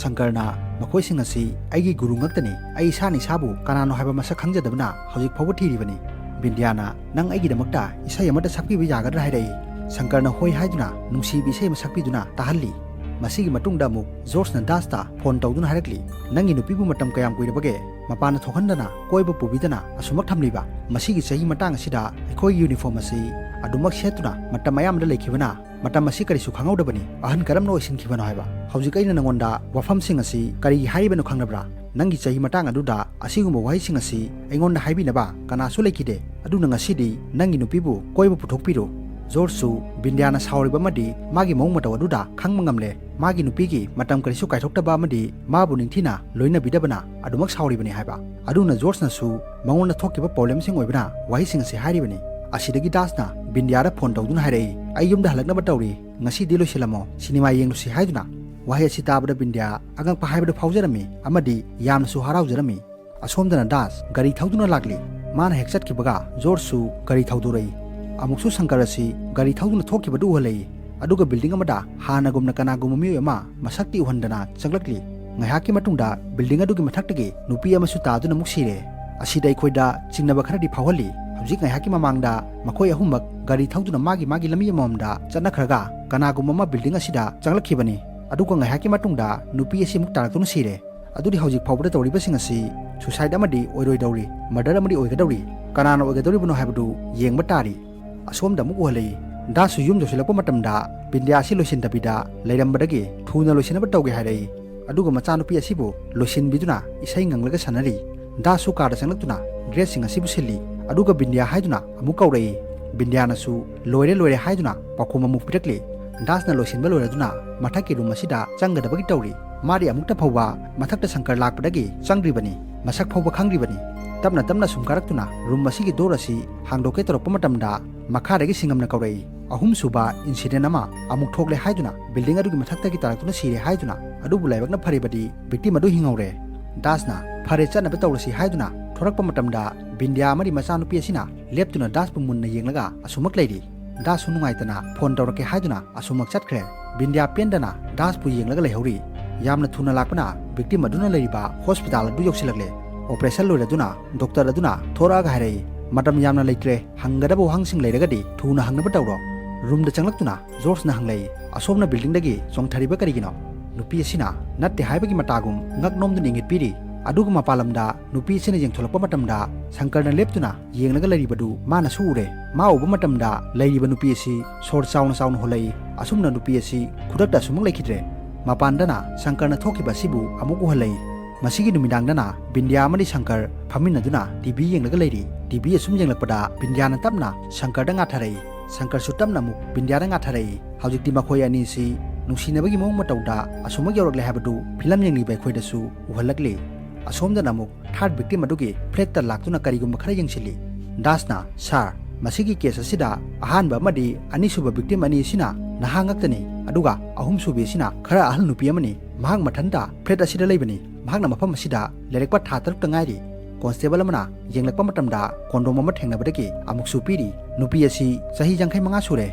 ꯁꯪꯀꯔꯅ, "ꯃꯈꯣꯏꯁꯤꯡ ꯑꯁꯤ ꯑꯩꯒꯤ ꯒꯨꯔꯨ ꯉꯛꯇꯅꯤ꯫ ꯑꯩ ꯏꯁꯥꯅ ꯏꯁꯥꯕꯨ ꯀꯅꯥꯅꯣ ꯍꯥꯏꯕ ꯃꯁꯛ ꯈꯪꯖꯗꯕꯅ ꯍꯧꯖꯤꯛ ꯐꯥꯎꯕ ꯊꯤꯔꯤꯕꯅꯤ꯫" ꯕꯤꯟꯗ꯭ꯌꯥꯅ, "ꯅꯪ ꯑꯩꯒꯤꯗꯃꯛꯇ ꯏꯁꯩ ꯑꯃꯠꯇ ꯁꯛꯄꯤꯕ ꯌꯥꯒꯗ꯭ꯔꯥ?" ꯍꯥꯏꯔꯛꯏ꯫ ꯁꯪꯀꯔꯅ ꯍꯣꯏ ꯍꯥꯏꯗꯨꯅ ꯅꯨꯡꯁꯤꯕ ꯏꯁꯩ ꯑꯃ ꯁꯛꯄꯤꯗꯨꯅ ꯇꯥꯍꯜꯂꯤ꯫ ꯃꯁꯤꯒꯤ ꯃꯇꯨꯡꯗ ꯑꯃꯨꯛ ꯖꯣꯔꯖꯅ ꯗꯥꯁꯇ ꯐꯣꯟ ꯇꯧꯗꯨꯅ ꯍꯥꯏꯔꯛꯂꯤ, "ꯅꯪꯒꯤ ꯅꯨꯄꯤꯕꯨ ꯃꯇꯝ ꯀꯌꯥꯝ ꯀꯨꯏꯔꯕꯒꯦ ꯃꯄꯥꯟꯗ ꯊꯣꯛꯍꯟꯗꯅ ꯀꯣꯏꯕ ꯄꯨꯕꯤꯗꯅ ꯑꯁꯨꯃꯛ ꯊꯝꯂꯤꯕ? ꯃꯁꯤꯒꯤ ꯆꯍꯤ ꯃꯇꯥꯡ ꯑꯁꯤꯗ ꯑꯩꯈꯣꯏꯒꯤ ꯌꯨꯅꯤꯐꯣꯔꯝ ꯑꯁꯤ ꯑꯗꯨꯃꯛ ꯁꯦꯠꯇꯨꯅ ꯃꯇꯝ ꯑꯌꯥꯝꯕꯗ ꯂꯩꯈꯤꯕꯅ ꯃꯇꯝ ꯑꯁꯤ ꯀꯔꯤꯁꯨ ꯈꯪꯍꯧꯗꯕꯅꯤ꯫ ꯑꯍꯟ ꯀꯔꯝꯅ ꯑꯣꯏꯁꯤꯟꯈꯤꯕꯅꯣ ꯍꯥꯏꯕ? ꯍꯧꯖꯤꯛ ꯑꯩꯅ ꯅꯉꯣꯟꯗ ꯋꯥꯐꯝꯁꯤꯡ ꯑꯁꯤ ꯀꯔꯤꯒꯤ ꯍꯥꯏꯔꯤꯕꯅꯣ ꯈꯪꯂꯕ꯭ꯔꯥ? ꯅꯪꯒꯤ ꯆꯍꯤ ꯃꯇꯥꯡ ꯑꯗꯨꯗ ꯑꯁꯤꯒꯨꯝꯕ ꯋꯥꯍꯩꯁꯤꯡ ꯑꯁꯤ ꯑꯩꯉꯣꯟꯗ ꯍꯥꯏꯕꯤꯅꯕ ꯀꯅꯥꯁꯨ ꯂꯩꯈꯤꯗꯦ꯫ ꯑꯗꯨꯅ ꯉꯁꯤꯗꯤ ꯅꯪꯒꯤ ꯅꯨꯄꯤꯕꯨ ꯀꯣꯏꯕ ꯄꯨꯊꯣꯛꯄꯤꯔꯨ꯫" ꯖꯣꯔꯖꯁꯨ ꯕꯤꯟꯗ꯭ꯌꯥꯅ ꯁꯥꯎꯔꯤꯕ ꯑꯃꯗꯤ ꯃꯥꯒꯤ ꯃꯑꯣꯡ ꯃꯇꯧ ꯑꯗꯨꯗ ꯈꯪꯕ ꯉꯝꯂꯦ꯫ ꯃꯥꯒꯤ ꯅꯨꯄꯤꯒꯤ ꯃꯇꯝ ꯀꯔꯤꯁꯨ ꯀꯥꯏꯊꯣꯛꯇꯕ ꯑꯃꯗꯤ ꯃꯥꯕꯨ ꯅꯤꯡꯊꯤꯅ ꯂꯣꯏꯅꯕꯤꯗꯕꯅ ꯑꯗꯨꯃꯛ ꯁꯥꯎꯔꯤꯕꯅꯤ ꯍꯥꯏꯕ꯫ ꯑꯗꯨꯅ ꯖꯣꯔꯖꯅꯁꯨ ꯃꯉꯣꯟꯗ ꯊꯣꯛꯈꯤꯕ ꯄ꯭ꯔꯣꯕ꯭ꯂꯦꯝꯁꯤꯡ ꯑꯣꯏꯕꯅ ꯋꯥꯍꯩꯁꯤꯡ ꯑꯁꯤ ꯍꯥꯏꯔꯤꯕꯅꯤ꯫ ꯑꯁꯤꯗꯒꯤ ꯗꯥꯁꯅ ꯕꯤꯟꯗ꯭ꯌꯥꯗ ꯐꯣꯟ ꯇꯧꯗꯨꯅ ꯍꯥꯏꯔꯛꯏ, "ꯑꯩ ꯌꯨꯝꯗ ꯍꯜꯂꯛꯅꯕ ꯇꯧꯔꯤ, ꯉꯁꯤꯗꯤ ꯂꯣꯏꯁꯤꯜꯂꯝꯃꯣ, ꯁꯤꯅꯦꯃꯥ ꯌꯦꯡꯂꯨꯁꯤ" ꯍꯥꯏꯗꯨꯅ꯫ ꯋꯥꯍꯩ ꯑꯁꯤ ꯇꯥꯕꯗ ꯕꯤꯟꯗ꯭ꯌꯥ ꯑꯉꯛꯄ ꯍꯥꯏꯕꯗꯨ ꯐꯥꯎꯖꯔꯝꯃꯤ ꯑꯃꯗꯤ ꯌꯥꯝꯅꯁꯨ ꯍꯔꯥꯎꯖꯔꯝꯃꯤ꯫ ꯑꯁꯣꯝꯗꯅ ꯗꯥꯁ ꯒꯥꯔꯤ ꯊꯧꯗꯨꯅ ꯂꯥꯛꯂꯤ꯫ ꯃꯥꯅ ꯍꯦꯛ ꯆꯠꯈꯤꯕꯒ ꯖꯣꯔꯖꯁꯨ ꯒꯥꯔꯤ ꯊꯧꯗꯣꯔꯛꯏ꯫ ꯑꯃꯨꯛꯁꯨ ꯁꯪꯀꯔ ꯑꯁꯤ ꯒꯥꯔꯤ ꯊꯧꯗꯨꯅ ꯊꯣꯛꯈꯤꯕꯗꯨ ꯎꯍꯜꯂꯛꯏ꯫ ꯑꯗꯨꯒ ꯕꯤꯜꯗꯤꯡ ꯑꯃꯗ ꯍꯥꯟꯅꯒꯨꯝꯅ ꯀꯅꯥꯒꯨꯝꯕ ꯃꯤꯑꯣꯏ ꯑꯃ ꯃꯁꯛꯇꯤ ꯎꯍꯟꯗꯅ ꯆꯪꯂꯛꯂꯤ꯫ ꯉꯥꯏꯍꯥꯛꯀꯤ ꯃꯇꯨꯡꯗ ꯕꯤꯜꯗꯤꯡ ꯑꯗꯨꯒꯤ ꯃꯊꯛꯇꯒꯤ ꯅꯨꯄꯤ ꯑꯃꯁꯨ ꯇꯥꯗꯨꯅ ꯑꯃꯨꯛ ꯁꯤꯔꯦ꯫ ꯑꯁꯤꯗ ꯑꯩꯈꯣꯏꯗ ꯆꯤꯡꯅꯕ ꯈꯔꯗꯤ ꯐꯥꯎꯍꯜꯂꯤ꯫ ꯍꯧꯖꯤꯛ ꯉꯥꯏꯍꯥꯛꯀꯤ ꯃꯃꯥꯡꯗ ꯃꯈꯣꯏ ꯑꯍꯨꯝꯃꯛ ꯒꯥꯔꯤ ꯊꯧꯗꯨꯅ ꯃꯥꯒꯤ ꯃꯥꯒꯤ ꯂꯝꯕꯤ ꯑꯃꯃꯝꯗ ꯆꯠꯅꯈ꯭ꯔꯒ ꯀꯅꯥꯒꯨꯝꯕ ꯑꯃ ꯕꯤꯜꯗꯤꯡ ꯑꯁꯤꯗ ꯆꯪꯂꯛꯈꯤꯕꯅꯤ꯫ ꯑꯗꯨꯒ ꯉꯥꯏꯍꯥꯛꯀꯤ ꯃꯇꯨꯡꯗ ꯅꯨꯄꯤ ꯑꯁꯤ ꯑꯃꯨꯛ ꯇꯥꯔꯛꯇꯨꯅ ꯁꯤꯔꯦ꯫ ꯑꯗꯨꯗꯤ ꯍꯧꯖꯤꯛ ꯐꯥꯎꯕꯗ ꯇꯧꯔꯤꯕꯁꯤꯡ ꯑꯁꯤ ꯁꯨꯁꯥꯏꯗ ꯑꯃꯗꯤ ꯑꯣꯏꯔꯣꯏꯗꯧꯔꯤ, ꯃꯔꯗꯔ ꯑꯃꯗꯤ ꯑꯣꯏꯒꯗꯧꯔꯤ꯫ ꯀꯅꯥꯅ ꯑꯣꯏꯒꯗꯧꯔꯤꯕꯅꯣ ꯍꯥꯏꯕꯗꯨ ꯌꯦꯡꯕ ꯇꯥꯔꯤ꯫ ꯑꯁꯣꯝꯗ ꯑꯃꯨꯛ ꯎꯍꯜꯂꯛꯏ꯫ ꯗꯥꯁꯁꯨ ꯌꯨꯝ ꯌꯧꯁꯤꯜꯂꯛꯄ ꯃꯇꯝꯗ ꯕꯤꯟꯗ꯭ꯌꯥ ꯑꯁꯤ ꯂꯣꯏꯁꯤꯟꯗꯕꯤꯗ ꯂꯩꯔꯝꯕꯗꯒꯤ ꯊꯨꯅ ꯂꯣꯏꯁꯤꯟꯅꯕ ꯇꯧꯒꯦ ꯍꯥꯏꯔꯛꯏ꯫ ꯑꯗꯨꯒ ꯃꯆꯥꯅꯨꯄꯤ ꯑꯁꯤꯕꯨ ꯂꯣꯏꯁꯤꯟꯕꯤꯗꯨꯅ ꯏꯁꯩ ꯉꯪꯂꯒ ꯁꯥꯟꯅꯔꯤ꯫ ꯗꯥꯁꯁꯨ ꯀꯥꯗ ꯆꯪꯂꯛꯇꯨꯅ ꯗ꯭ꯔꯦꯁꯁꯤꯡ ꯑꯁꯤꯕꯨ ꯁꯤꯜꯂꯤ꯫ ꯑꯗꯨꯒ ꯕꯤꯟꯗ꯭ꯌꯥ ꯍꯥꯏꯗꯨꯅ ꯑꯃꯨꯛ ꯀꯧꯔꯛꯏ꯫ ꯕꯤꯟꯗ꯭ꯌꯥꯅꯁꯨ "ꯂꯣꯏꯔꯦ, ꯂꯣꯏꯔꯦ" ꯍꯥꯏꯗꯨꯅ ꯄꯥꯎꯈꯨꯝ ꯑꯃꯨꯛ ꯄꯤꯔꯛꯂꯤ꯫ ꯗꯥꯁꯅ ꯂꯣꯏꯁꯤꯟꯕ ꯂꯣꯏꯔꯗꯨꯅ ꯃꯊꯛꯀꯤ ꯔꯨꯝ ꯑꯁꯤꯗ ꯆꯪꯒꯗꯕꯒꯤ ꯇꯧꯔꯤ꯫ ꯃꯥꯗꯤ ꯑꯃꯨꯛꯇ ꯐꯥꯎꯕ ꯃꯊꯛꯇ ꯁꯪꯀꯔ ꯂꯥꯛꯄꯗꯒꯤ ꯆꯪꯗ꯭ꯔꯤꯕꯅꯤ, ꯃꯁꯛ ꯐꯥꯎꯕ ꯈꯪꯗ꯭ꯔꯤꯕꯅꯤ꯫ ꯇꯞꯅ ꯇꯞꯅ ꯁꯨꯝ ꯀꯥꯔꯛꯇꯨꯅ ꯔꯨꯝ ꯑꯁꯤꯒꯤ ꯗꯣꯔ ꯑꯁꯤ ꯍꯥꯡꯗꯣꯛꯀꯦ ꯇꯧꯔꯛꯄ ꯃꯇꯝꯗ ꯃꯈꯥꯗꯒꯤ ꯁꯤꯡꯒꯝꯅ ꯀꯧꯔꯛꯏ꯫ ꯑꯍꯨꯝꯁꯨꯕ ꯏꯟꯁꯤꯗꯦꯟ ꯑꯃ ꯑꯃꯨꯛ ꯊꯣꯛꯂꯦ ꯍꯥꯏꯗꯨꯅ, ꯕꯤꯜꯗꯤꯡ ꯑꯗꯨꯒꯤ ꯃꯊꯛꯇꯒꯤ ꯇꯥꯔꯛꯇꯨꯅ ꯁꯤꯔꯦ ꯍꯥꯏꯗꯨꯅ꯫ ꯑꯗꯨꯕꯨ ꯂꯥꯏꯕꯛꯅ ꯐꯔꯤꯕꯗꯤ ꯕꯤꯛꯇꯤꯝ ꯑꯗꯨ ꯍꯤꯡꯍꯧꯔꯦ꯫ ꯗꯥꯁꯅ ꯐꯔꯦ, ꯆꯠꯅꯕ ꯇꯧꯔꯁꯤ ꯍꯥꯏꯗꯨꯅ ꯊꯣꯔꯛꯄ ꯃꯇꯝꯗ ꯕꯤꯟꯗ꯭ꯌꯥ ꯑꯃꯗꯤ ꯃꯆꯥꯅꯨꯄꯤ ꯑꯁꯤꯅ ꯂꯦꯞꯇꯨꯅ ꯗꯥꯁꯄꯨ ꯃꯨꯟꯅ ꯌꯦꯡꯂꯒ ꯑꯁꯨꯃꯛ ꯂꯩꯔꯤ꯫ ꯗꯥꯁꯁꯨ ꯅꯨꯡꯉꯥꯏꯇꯅ ꯐꯣꯟ ꯇꯧꯔꯛꯀꯦ ꯍꯥꯏꯗꯨꯅ ꯑꯁꯨꯃꯛ ꯆꯠꯈ꯭ꯔꯦ꯫ ꯕꯤꯟꯗ꯭ꯌꯥ ꯄꯦꯟꯗꯅ ꯗꯥꯁꯄꯨ ꯌꯦꯡꯂꯒ ꯂꯩꯍꯧꯔꯤ꯫ ꯌꯥꯝꯅ ꯊꯨꯅ ꯂꯥꯛꯄꯅ ꯕꯤꯛꯇꯤꯝ ꯑꯗꯨꯅ ꯂꯩꯔꯤꯕ ꯍꯣꯁꯄꯤꯇꯥꯜ ꯑꯗꯨ ꯌꯧꯁꯤꯜꯂꯛꯂꯦ꯫ ꯑꯣꯄꯔꯦꯁꯟ ꯂꯣꯏꯔꯗꯨꯅ ꯗꯣꯛꯇꯔ ꯑꯗꯨꯅ ꯊꯣꯔꯛꯑꯒ ꯍꯥꯏꯔꯛꯏ, "ꯃꯇꯝ ꯌꯥꯝꯅ ꯂꯩꯇ꯭ꯔꯦ, ꯍꯪꯒꯗꯕ ꯋꯥꯍꯪꯁꯤꯡ ꯂꯩꯔꯒꯗꯤ ꯊꯨꯅ ꯍꯪꯅꯕ ꯇꯧꯔꯣ꯫" ꯔꯨꯝꯗ ꯆꯪꯂꯛꯇꯨꯅ ꯖꯣꯔꯖꯅ ꯍꯪꯂꯛꯏ, "ꯑꯁꯣꯝꯅ ꯕꯤꯜꯗꯤꯡꯗꯒꯤ ꯆꯣꯡꯊꯔꯤꯕ ꯀꯔꯤꯒꯤꯅꯣ?" ꯅꯨꯄꯤ ꯑꯁꯤꯅ ꯅꯠꯇꯦ ꯍꯥꯏꯕꯒꯤ ꯃꯇꯥꯒꯨꯝ ꯉꯛ ꯅꯣꯝꯗꯨꯅ ꯏꯪꯒꯤꯠ ꯄꯤꯔꯤ꯫ ꯑꯗꯨꯒ ꯃꯄꯥꯟ ꯂꯝꯗ ꯅꯨꯄꯤ ꯑꯁꯤꯅ ꯌꯦꯡꯊꯣꯂꯛꯄ ꯃꯇꯝꯗ ꯁꯪꯀꯔꯅ ꯂꯦꯞꯇꯨꯅ ꯌꯦꯡꯂꯒ ꯂꯩꯔꯤꯕꯗꯨ ꯃꯥꯅꯁꯨ ꯎꯔꯦ꯫ ꯃꯥ ꯎꯕ ꯃꯇꯝꯗ ꯂꯩꯔꯤꯕ ꯅꯨꯄꯤ ꯑꯁꯤ ꯁꯣꯔ ꯆꯥꯎꯅ ꯆꯥꯎꯅ ꯍꯣꯜꯂꯛꯏ꯫ ꯑꯁꯨꯝꯅ ꯅꯨꯄꯤ ꯑꯁꯤ ꯈꯨꯗꯛꯇ ꯑꯁꯨꯃꯛ ꯂꯩꯈꯤꯗ꯭ꯔꯦ꯫ ꯃꯄꯥꯟꯗꯅ ꯁꯪꯀꯔꯅ ꯊꯣꯛꯈꯤꯕ ꯑꯁꯤꯕꯨ ꯑꯃꯨꯛ ꯎꯍꯜꯂꯛꯏ꯫ ꯃꯁꯤꯒꯤ ꯅꯨꯃꯤꯗꯥꯡꯗꯅ ꯕꯤꯟꯗ꯭ꯌꯥ ꯑꯃꯗꯤ ꯁꯪꯀꯔ ꯐꯝꯃꯤꯟꯅꯗꯨꯅ ꯇꯤ ꯚꯤ ꯌꯦꯡꯂꯒ ꯂꯩꯔꯤ꯫ ꯇꯤ ꯚꯤ ꯑꯁꯨꯝ ꯌꯦꯡꯂꯛꯄꯗ ꯕꯤꯟꯗ꯭ꯌꯥꯅ ꯇꯞꯅ ꯁꯪꯀꯔꯗ ꯉꯥꯊꯔꯛꯏ꯫ ꯁꯪꯀꯔꯁꯨ ꯇꯞꯅ ꯑꯃꯨꯛ ꯕꯤꯟꯗ꯭ꯌꯥꯗ ꯉꯥꯊꯔꯛꯏ꯫ ꯍꯧꯖꯤꯛꯇꯤ ꯃꯈꯣꯏ ꯑꯅꯤꯁꯤ ꯅꯨꯡꯁꯤꯅꯕꯒꯤ ꯃꯑꯣꯡ ꯃꯇꯧꯗ ꯑꯁꯨꯃꯛ ꯌꯧꯔꯛꯂꯦ ꯍꯥꯏꯕꯗꯨ ꯐꯤꯂꯝ ꯌꯦꯡꯂꯤꯕ ꯑꯩꯈꯣꯏꯗꯁꯨ ꯎꯍꯜꯂꯛꯂꯤ꯫ ꯑꯁꯣꯝꯗꯅ ꯑꯃꯨꯛ ꯊꯥꯔꯠ ꯕꯤꯛꯇꯤꯝ ꯑꯗꯨꯒꯤ ꯐ꯭ꯂꯦꯠꯇ ꯂꯥꯛꯇꯨꯅ ꯀꯔꯤꯒꯨꯝꯕ ꯈꯔ ꯌꯦꯡꯁꯤꯜꯂꯤ꯫ ꯗꯥꯁꯅ, "ꯁꯥꯔ, ꯃꯁꯤꯒꯤ ꯀꯦꯁ ꯑꯁꯤꯗ ꯑꯍꯥꯟꯕ ꯑꯃꯗꯤ ꯑꯅꯤꯁꯨꯕ ꯕꯤꯛꯇꯤꯝ ꯑꯅꯤ ꯑꯁꯤꯅ ꯅꯍꯥ ꯉꯥꯛꯇꯅꯤ, ꯑꯗꯨꯒ ꯑꯍꯨꯝꯁꯨꯕꯤ ꯑꯁꯤꯅ ꯈꯔ ꯑꯍꯜ ꯅꯨꯄꯤ ꯑꯃꯅꯤ꯫ ꯃꯍꯥꯛ ꯃꯊꯟꯇ ꯐ꯭ꯂꯦꯠ ꯑꯁꯤꯗ ꯂꯩꯕꯅꯤ꯫ ꯃꯍꯥꯛꯅ ꯃꯐꯝ ꯑꯁꯤꯗ ꯂꯩꯔꯛꯄ ꯊꯥ ꯇꯔꯨꯛꯇ ꯉꯥꯏꯔꯤ꯫" ꯀꯣꯟꯁꯇꯦꯕꯜ ꯑꯃꯅ ꯌꯦꯡꯂꯛꯄ ꯃꯇꯝꯗ ꯀꯣꯟꯗꯣꯝ ꯑꯃ ꯊꯦꯡꯅꯕꯗꯒꯤ ꯑꯃꯨꯛꯁꯨ ꯄꯤꯔꯤ꯫ ꯅꯨꯄꯤ ꯑꯁꯤ ꯆꯍꯤ ꯌꯥꯡꯈꯩ ꯃꯉꯥ ꯁꯨꯔꯦ꯫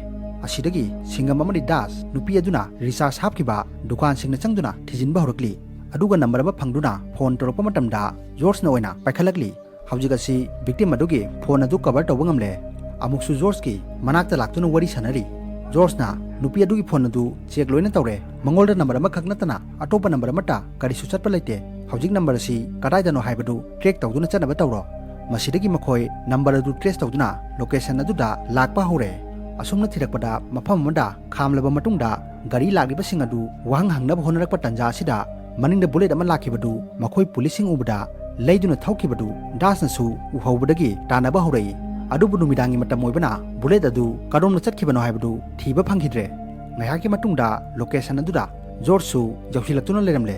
ꯑꯁꯤꯗꯒꯤ ꯁꯤꯡꯒꯝ ꯑꯃꯗꯤ ꯗꯥꯁ ꯅꯨꯄꯤ ꯑꯗꯨꯅ ꯔꯤꯆꯥꯔꯖ ꯍꯥꯞꯈꯤꯕ ꯗꯨꯀꯥꯟꯁꯤꯡꯅ ꯆꯪꯗꯨꯅ ꯊꯤꯖꯤꯟꯕ ꯍꯧꯔꯛꯂꯤ꯫ ꯑꯗꯨꯒ ꯅꯝꯕꯔ ꯑꯃ ꯐꯪꯗꯨꯅ ꯐꯣꯟ ꯇꯧꯔꯛꯄ ꯃꯇꯝꯗ ꯖꯣꯔꯖꯅ ꯑꯣꯏꯅ ꯄꯥꯏꯈꯠꯂꯛꯂꯤ꯫ ꯍꯧꯖꯤꯛ ꯑꯁꯤ ꯕꯤꯛꯇꯤꯝ ꯑꯗꯨꯒꯤ ꯐꯣꯟ ꯑꯗꯨ ꯀꯚꯔ ꯇꯧꯕ ꯉꯝꯂꯦ꯫ ꯑꯃꯨꯛꯁꯨ ꯖꯣꯔꯖꯀꯤ ꯃꯅꯥꯛꯇ ꯂꯥꯛꯇꯨꯅ ꯋꯥꯔꯤ ꯁꯥꯟꯅꯔꯤ꯫ ꯖꯣꯔꯖꯅ ꯅꯨꯄꯤ ꯑꯗꯨꯒꯤ ꯐꯣꯟ ꯑꯗꯨ ꯆꯦꯛ ꯂꯣꯏꯅ ꯇꯧꯔꯦ꯫ ꯃꯉꯣꯟꯗ ꯅꯝꯕꯔ ꯑꯃꯈꯛ ꯅꯠꯇꯅ ꯑꯇꯣꯞꯄ ꯅꯝꯕꯔ ꯑꯃꯠꯇ ꯀꯔꯤꯁꯨ ꯆꯠꯄ ꯂꯩꯇꯦ꯫ ꯍꯧꯖꯤꯛ ꯅꯝꯕꯔ ꯑꯁꯤ ꯀꯗꯥꯏꯗꯅꯣ ꯍꯥꯏꯕꯗꯨ ꯇ꯭ꯔꯦꯛ ꯇꯧꯗꯨꯅ ꯆꯠꯅꯕ ꯇꯧꯔꯣ꯫ ꯃꯁꯤꯗꯒꯤ ꯃꯈꯣꯏ ꯅꯝꯕꯔ ꯑꯗꯨ ꯇ꯭ꯔꯦꯁ ꯇꯧꯗꯨꯅ ꯂꯣꯀꯦꯁꯟ ꯑꯗꯨꯗ ꯂꯥꯛꯄ ꯍꯧꯔꯦ꯫ ꯑꯁꯨꯝꯅ ꯊꯤꯔꯛꯄꯗ ꯃꯐꯝ ꯑꯃꯗ ꯈꯥꯝꯂꯕ ꯃꯇꯨꯡꯗ ꯒꯥꯔꯤ ꯂꯥꯛꯂꯤꯕꯁꯤꯡ ꯑꯗꯨ ꯋꯥꯍꯪ ꯍꯪꯅꯕ ꯍꯣꯠꯅꯔꯛꯄ ꯇꯥꯟꯖꯥ ꯑꯁꯤꯗ ꯃꯅꯤꯡꯗ ꯕꯨꯂꯦꯠ ꯑꯃ ꯂꯥꯛꯈꯤꯕꯗꯨ ꯃꯈꯣꯏ ꯄꯨꯂꯤꯁꯁꯤꯡ ꯎꯕꯗ ꯂꯩꯗꯨꯅ ꯊꯧꯈꯤꯕꯗꯨ ꯗꯥꯁꯅꯁꯨ ꯎꯍꯧꯕꯗꯒꯤ ꯇꯥꯟꯅꯕ ꯍꯧꯔꯛꯏ꯫ ꯑꯗꯨꯕꯨ ꯅꯨꯃꯤꯗꯥꯡꯒꯤ ꯃꯇꯝ ꯑꯣꯏꯕꯅ ꯕꯨꯂꯦꯠ ꯑꯗꯨ ꯀꯗꯣꯝꯗ ꯆꯠꯈꯤꯕꯅꯣ ꯍꯥꯏꯕꯗꯨ ꯊꯤꯕ ꯐꯪꯈꯤꯗ꯭ꯔꯦ꯫ ꯉꯥꯏꯍꯥꯛꯀꯤ ꯃꯇꯨꯡꯗ ꯂꯣꯀꯦꯁꯟ ꯑꯗꯨꯗ ꯖꯣꯔꯖꯁꯨ ꯌꯧꯁꯤꯜꯂꯛꯇꯨꯅ ꯂꯩꯔꯝꯂꯦ꯫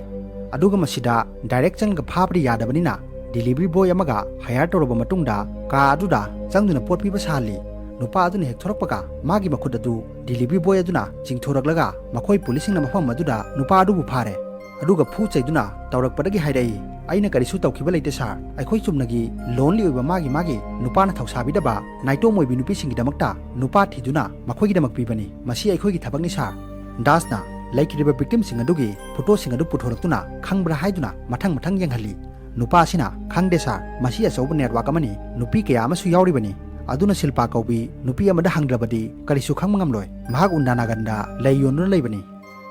ꯑꯗꯨꯒ ꯃꯁꯤꯗ ꯗꯥꯏꯔꯦꯛ ꯆꯪꯉꯒ ꯐꯥꯕꯗꯤ ꯌꯥꯗꯕꯅꯤꯅ, ꯗꯤꯂꯤꯚꯔꯤ ꯕꯣꯏ ꯑꯃꯒ ꯍꯥꯌꯔ ꯇꯧꯔꯕ ꯃꯇꯨꯡꯗ ꯀꯥ ꯑꯗꯨꯗ ꯆꯪꯗꯨꯅ ꯄꯣꯠ ꯄꯤꯕ ꯁꯥꯍꯜꯂꯤ꯫ ꯅꯨꯄꯥ ꯑꯗꯨꯅ ꯍꯦꯛ ꯊꯣꯔꯛꯄꯒ ꯃꯥꯒꯤ ꯃꯈꯨꯠ ꯑꯗꯨ ꯗꯤꯂꯤꯚꯔꯤ ꯕꯣꯏ ꯑꯗꯨꯅ ꯆꯤꯡꯊꯣꯔꯛꯂꯒ ꯃꯈꯣꯏ ꯄꯨꯂꯤꯁꯁꯤꯡꯅ ꯃꯐꯝ ꯑꯗꯨꯗ ꯅꯨꯄꯥ ꯑꯗꯨꯕꯨ ꯐꯥꯔꯦ꯫ ꯑꯗꯨꯒ ꯐꯨ ꯆꯩꯗꯨꯅ ꯇꯧꯔꯛꯄꯗꯒꯤ ꯍꯥꯏꯔꯛꯏ, "ꯑꯩꯅ ꯀꯔꯤꯁꯨ ꯇꯧꯈꯤꯕ ꯂꯩꯇꯦ ꯁꯥꯔ꯫ ꯑꯩꯈꯣꯏ ꯆꯨꯝꯅꯒꯤ ꯂꯣꯟꯂꯤ ꯑꯣꯏꯕ ꯃꯥꯒꯤ ꯃꯥꯒꯤ ꯅꯨꯄꯥꯅ ꯊꯧꯁꯥꯕꯤꯗꯕ ꯅꯥꯏꯇꯣꯝ ꯑꯣꯏꯕꯤ ꯅꯨꯄꯤꯁꯤꯡꯒꯤꯗꯃꯛꯇ ꯅꯨꯄꯥ ꯊꯤꯗꯨꯅ ꯃꯈꯣꯏꯒꯤꯗꯃꯛ ꯄꯤꯕꯅꯤ꯫ ꯃꯁꯤ ꯑꯩꯈꯣꯏꯒꯤ ꯊꯕꯛꯅꯤ ꯁꯥꯔ"꯫ ꯗꯥꯁꯅ ꯂꯩꯈꯤꯗ꯭ꯔꯤꯕ ꯚꯤꯛꯇꯤꯝꯁꯤꯡ ꯑꯗꯨꯒꯤ ꯐꯣꯇꯣꯁꯤꯡ ꯑꯗꯨ ꯄꯨꯊꯣꯔꯛꯇꯨꯅ ꯈꯪꯕ꯭ꯔꯥ ꯍꯥꯏꯗꯨꯅ ꯃꯊꯪ ꯃꯊꯪ ꯌꯦꯡꯍꯜꯂꯤ꯫ ꯅꯨꯄꯥ ꯑꯁꯤꯅ, "ꯈꯪꯗꯦ ꯁꯥꯔ, ꯃꯁꯤ ꯑꯆꯧꯕ ꯅꯦꯠꯋꯥꯔꯛ ꯑꯃꯅꯤ, ꯅꯨꯄꯤ ꯀꯌꯥ ꯑꯃꯁꯨ ꯌꯥꯎꯔꯤꯕꯅꯤ꯫ ꯑꯗꯨꯅ ꯁꯤꯜꯄꯥ ꯀꯧꯕꯤ ꯅꯨꯄꯤ ꯑꯃꯗ ꯍꯪꯗ꯭ꯔꯕꯗꯤ ꯀꯔꯤꯁꯨ ꯈꯪꯕ ꯉꯝꯂꯣꯏ꯫ ꯃꯍꯥꯛ ꯎꯟꯗꯥꯅꯥꯒꯟꯗ ꯂꯩ ꯌꯣꯟꯗꯨꯅ ꯂꯩꯕꯅꯤ"꯫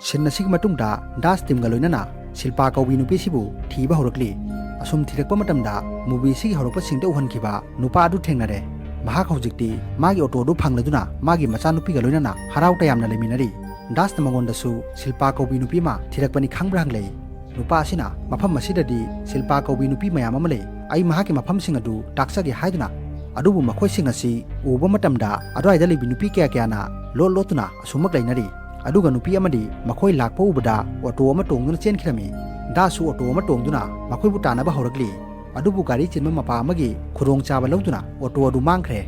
ꯁꯤꯟ ꯑꯁꯤꯒꯤ ꯃꯇꯨꯡꯗ ꯗꯥꯁ ꯇꯤꯝꯒ ꯂꯣꯏꯅꯅ ꯁꯤꯜꯄꯥ ꯀꯧꯕꯤ ꯅꯨꯄꯤꯁꯤꯕꯨ ꯊꯤꯕ ꯍꯧꯔꯛꯂꯤ꯫ ꯑꯁꯨꯝ ꯊꯤꯔꯛꯄ ꯃꯇꯝꯗ ꯃꯨꯚꯤ ꯑꯁꯤꯒꯤ ꯍꯧꯔꯛꯄꯁꯤꯡꯗ ꯎꯍꯟꯈꯤꯕ ꯅꯨꯄꯥ ꯑꯗꯨ ꯊꯦꯡꯅꯔꯦ꯫ ꯃꯍꯥꯛ ꯍꯧꯖꯤꯛꯇꯤ ꯃꯥꯒꯤ ꯑꯣꯇꯣ ꯑꯗꯨ ꯐꯪꯂꯗꯨꯅ ꯃꯥꯒꯤ ꯃꯆꯥꯅꯨꯄꯤꯒ ꯂꯣꯏꯅꯅ ꯍꯔꯥꯎ ꯇꯌꯥꯝꯅ ꯂꯩꯃꯤꯟꯅꯔꯤ꯫ ꯗꯥꯁꯅ ꯃꯉꯣꯟꯗꯁꯨ ꯁꯤꯜꯄꯥ ꯀꯧꯕꯤ ꯅꯨꯄꯤ ꯑꯃ ꯊꯤꯔꯛꯄꯅꯤ ꯈꯪꯕ꯭ꯔꯥ ꯍꯪꯂꯛꯏ꯫ ꯅꯨꯄꯥ ꯑꯁꯤꯅ, "ꯃꯐꯝ ꯑꯁꯤꯗꯗꯤ ꯁꯤꯜꯄꯥ ꯀꯧꯕꯤ ꯅꯨꯄꯤ ꯃꯌꯥꯝ ꯑꯃ ꯂꯩ, ꯑꯩ ꯃꯍꯥꯛꯀꯤ ꯃꯐꯝꯁꯤꯡ ꯑꯗꯨ ꯇꯥꯛꯆꯒꯦ" ꯍꯥꯏꯗꯨꯅ, ꯑꯗꯨꯕꯨ ꯃꯈꯣꯏꯁꯤꯡ ꯑꯁꯤ ꯎꯕ ꯃꯇꯝꯗ ꯑꯗꯨꯋꯥꯏꯗ ꯂꯩꯕꯤ ꯅꯨꯄꯤ ꯀꯌꯥ ꯀꯌꯥꯅ ꯂꯣꯠ ꯂꯣꯠꯇꯨꯅ ꯑꯁꯨꯃꯛ ꯂꯩꯅꯔꯤ꯫ ꯑꯗꯨꯒ ꯅꯨꯄꯤ ꯑꯃꯗꯤ ꯃꯈꯣꯏ ꯂꯥꯛꯄ ꯎꯕꯗ ꯑꯣꯇꯣ ꯑꯃ ꯇꯣꯡꯗꯨꯅ ꯆꯦꯟꯈꯤꯔꯝꯃꯤ꯫ ꯗꯥꯁꯁꯨ ꯑꯣꯇꯣ ꯑꯃ ꯇꯣꯡꯗꯨꯅ ꯃꯈꯣꯏꯕꯨ ꯇꯥꯟꯅꯕ ꯍꯧꯔꯛꯂꯤ꯫ ꯑꯗꯨꯕꯨ ꯒꯥꯔꯤ ꯆꯤꯟꯕ ꯃꯄꯥ ꯑꯃꯒꯤ ꯈꯨꯗꯣꯡꯆꯥꯕ ꯂꯧꯗꯨꯅ ꯑꯣꯇꯣ ꯑꯗꯨ ꯃꯥꯡꯈ꯭ꯔꯦ꯫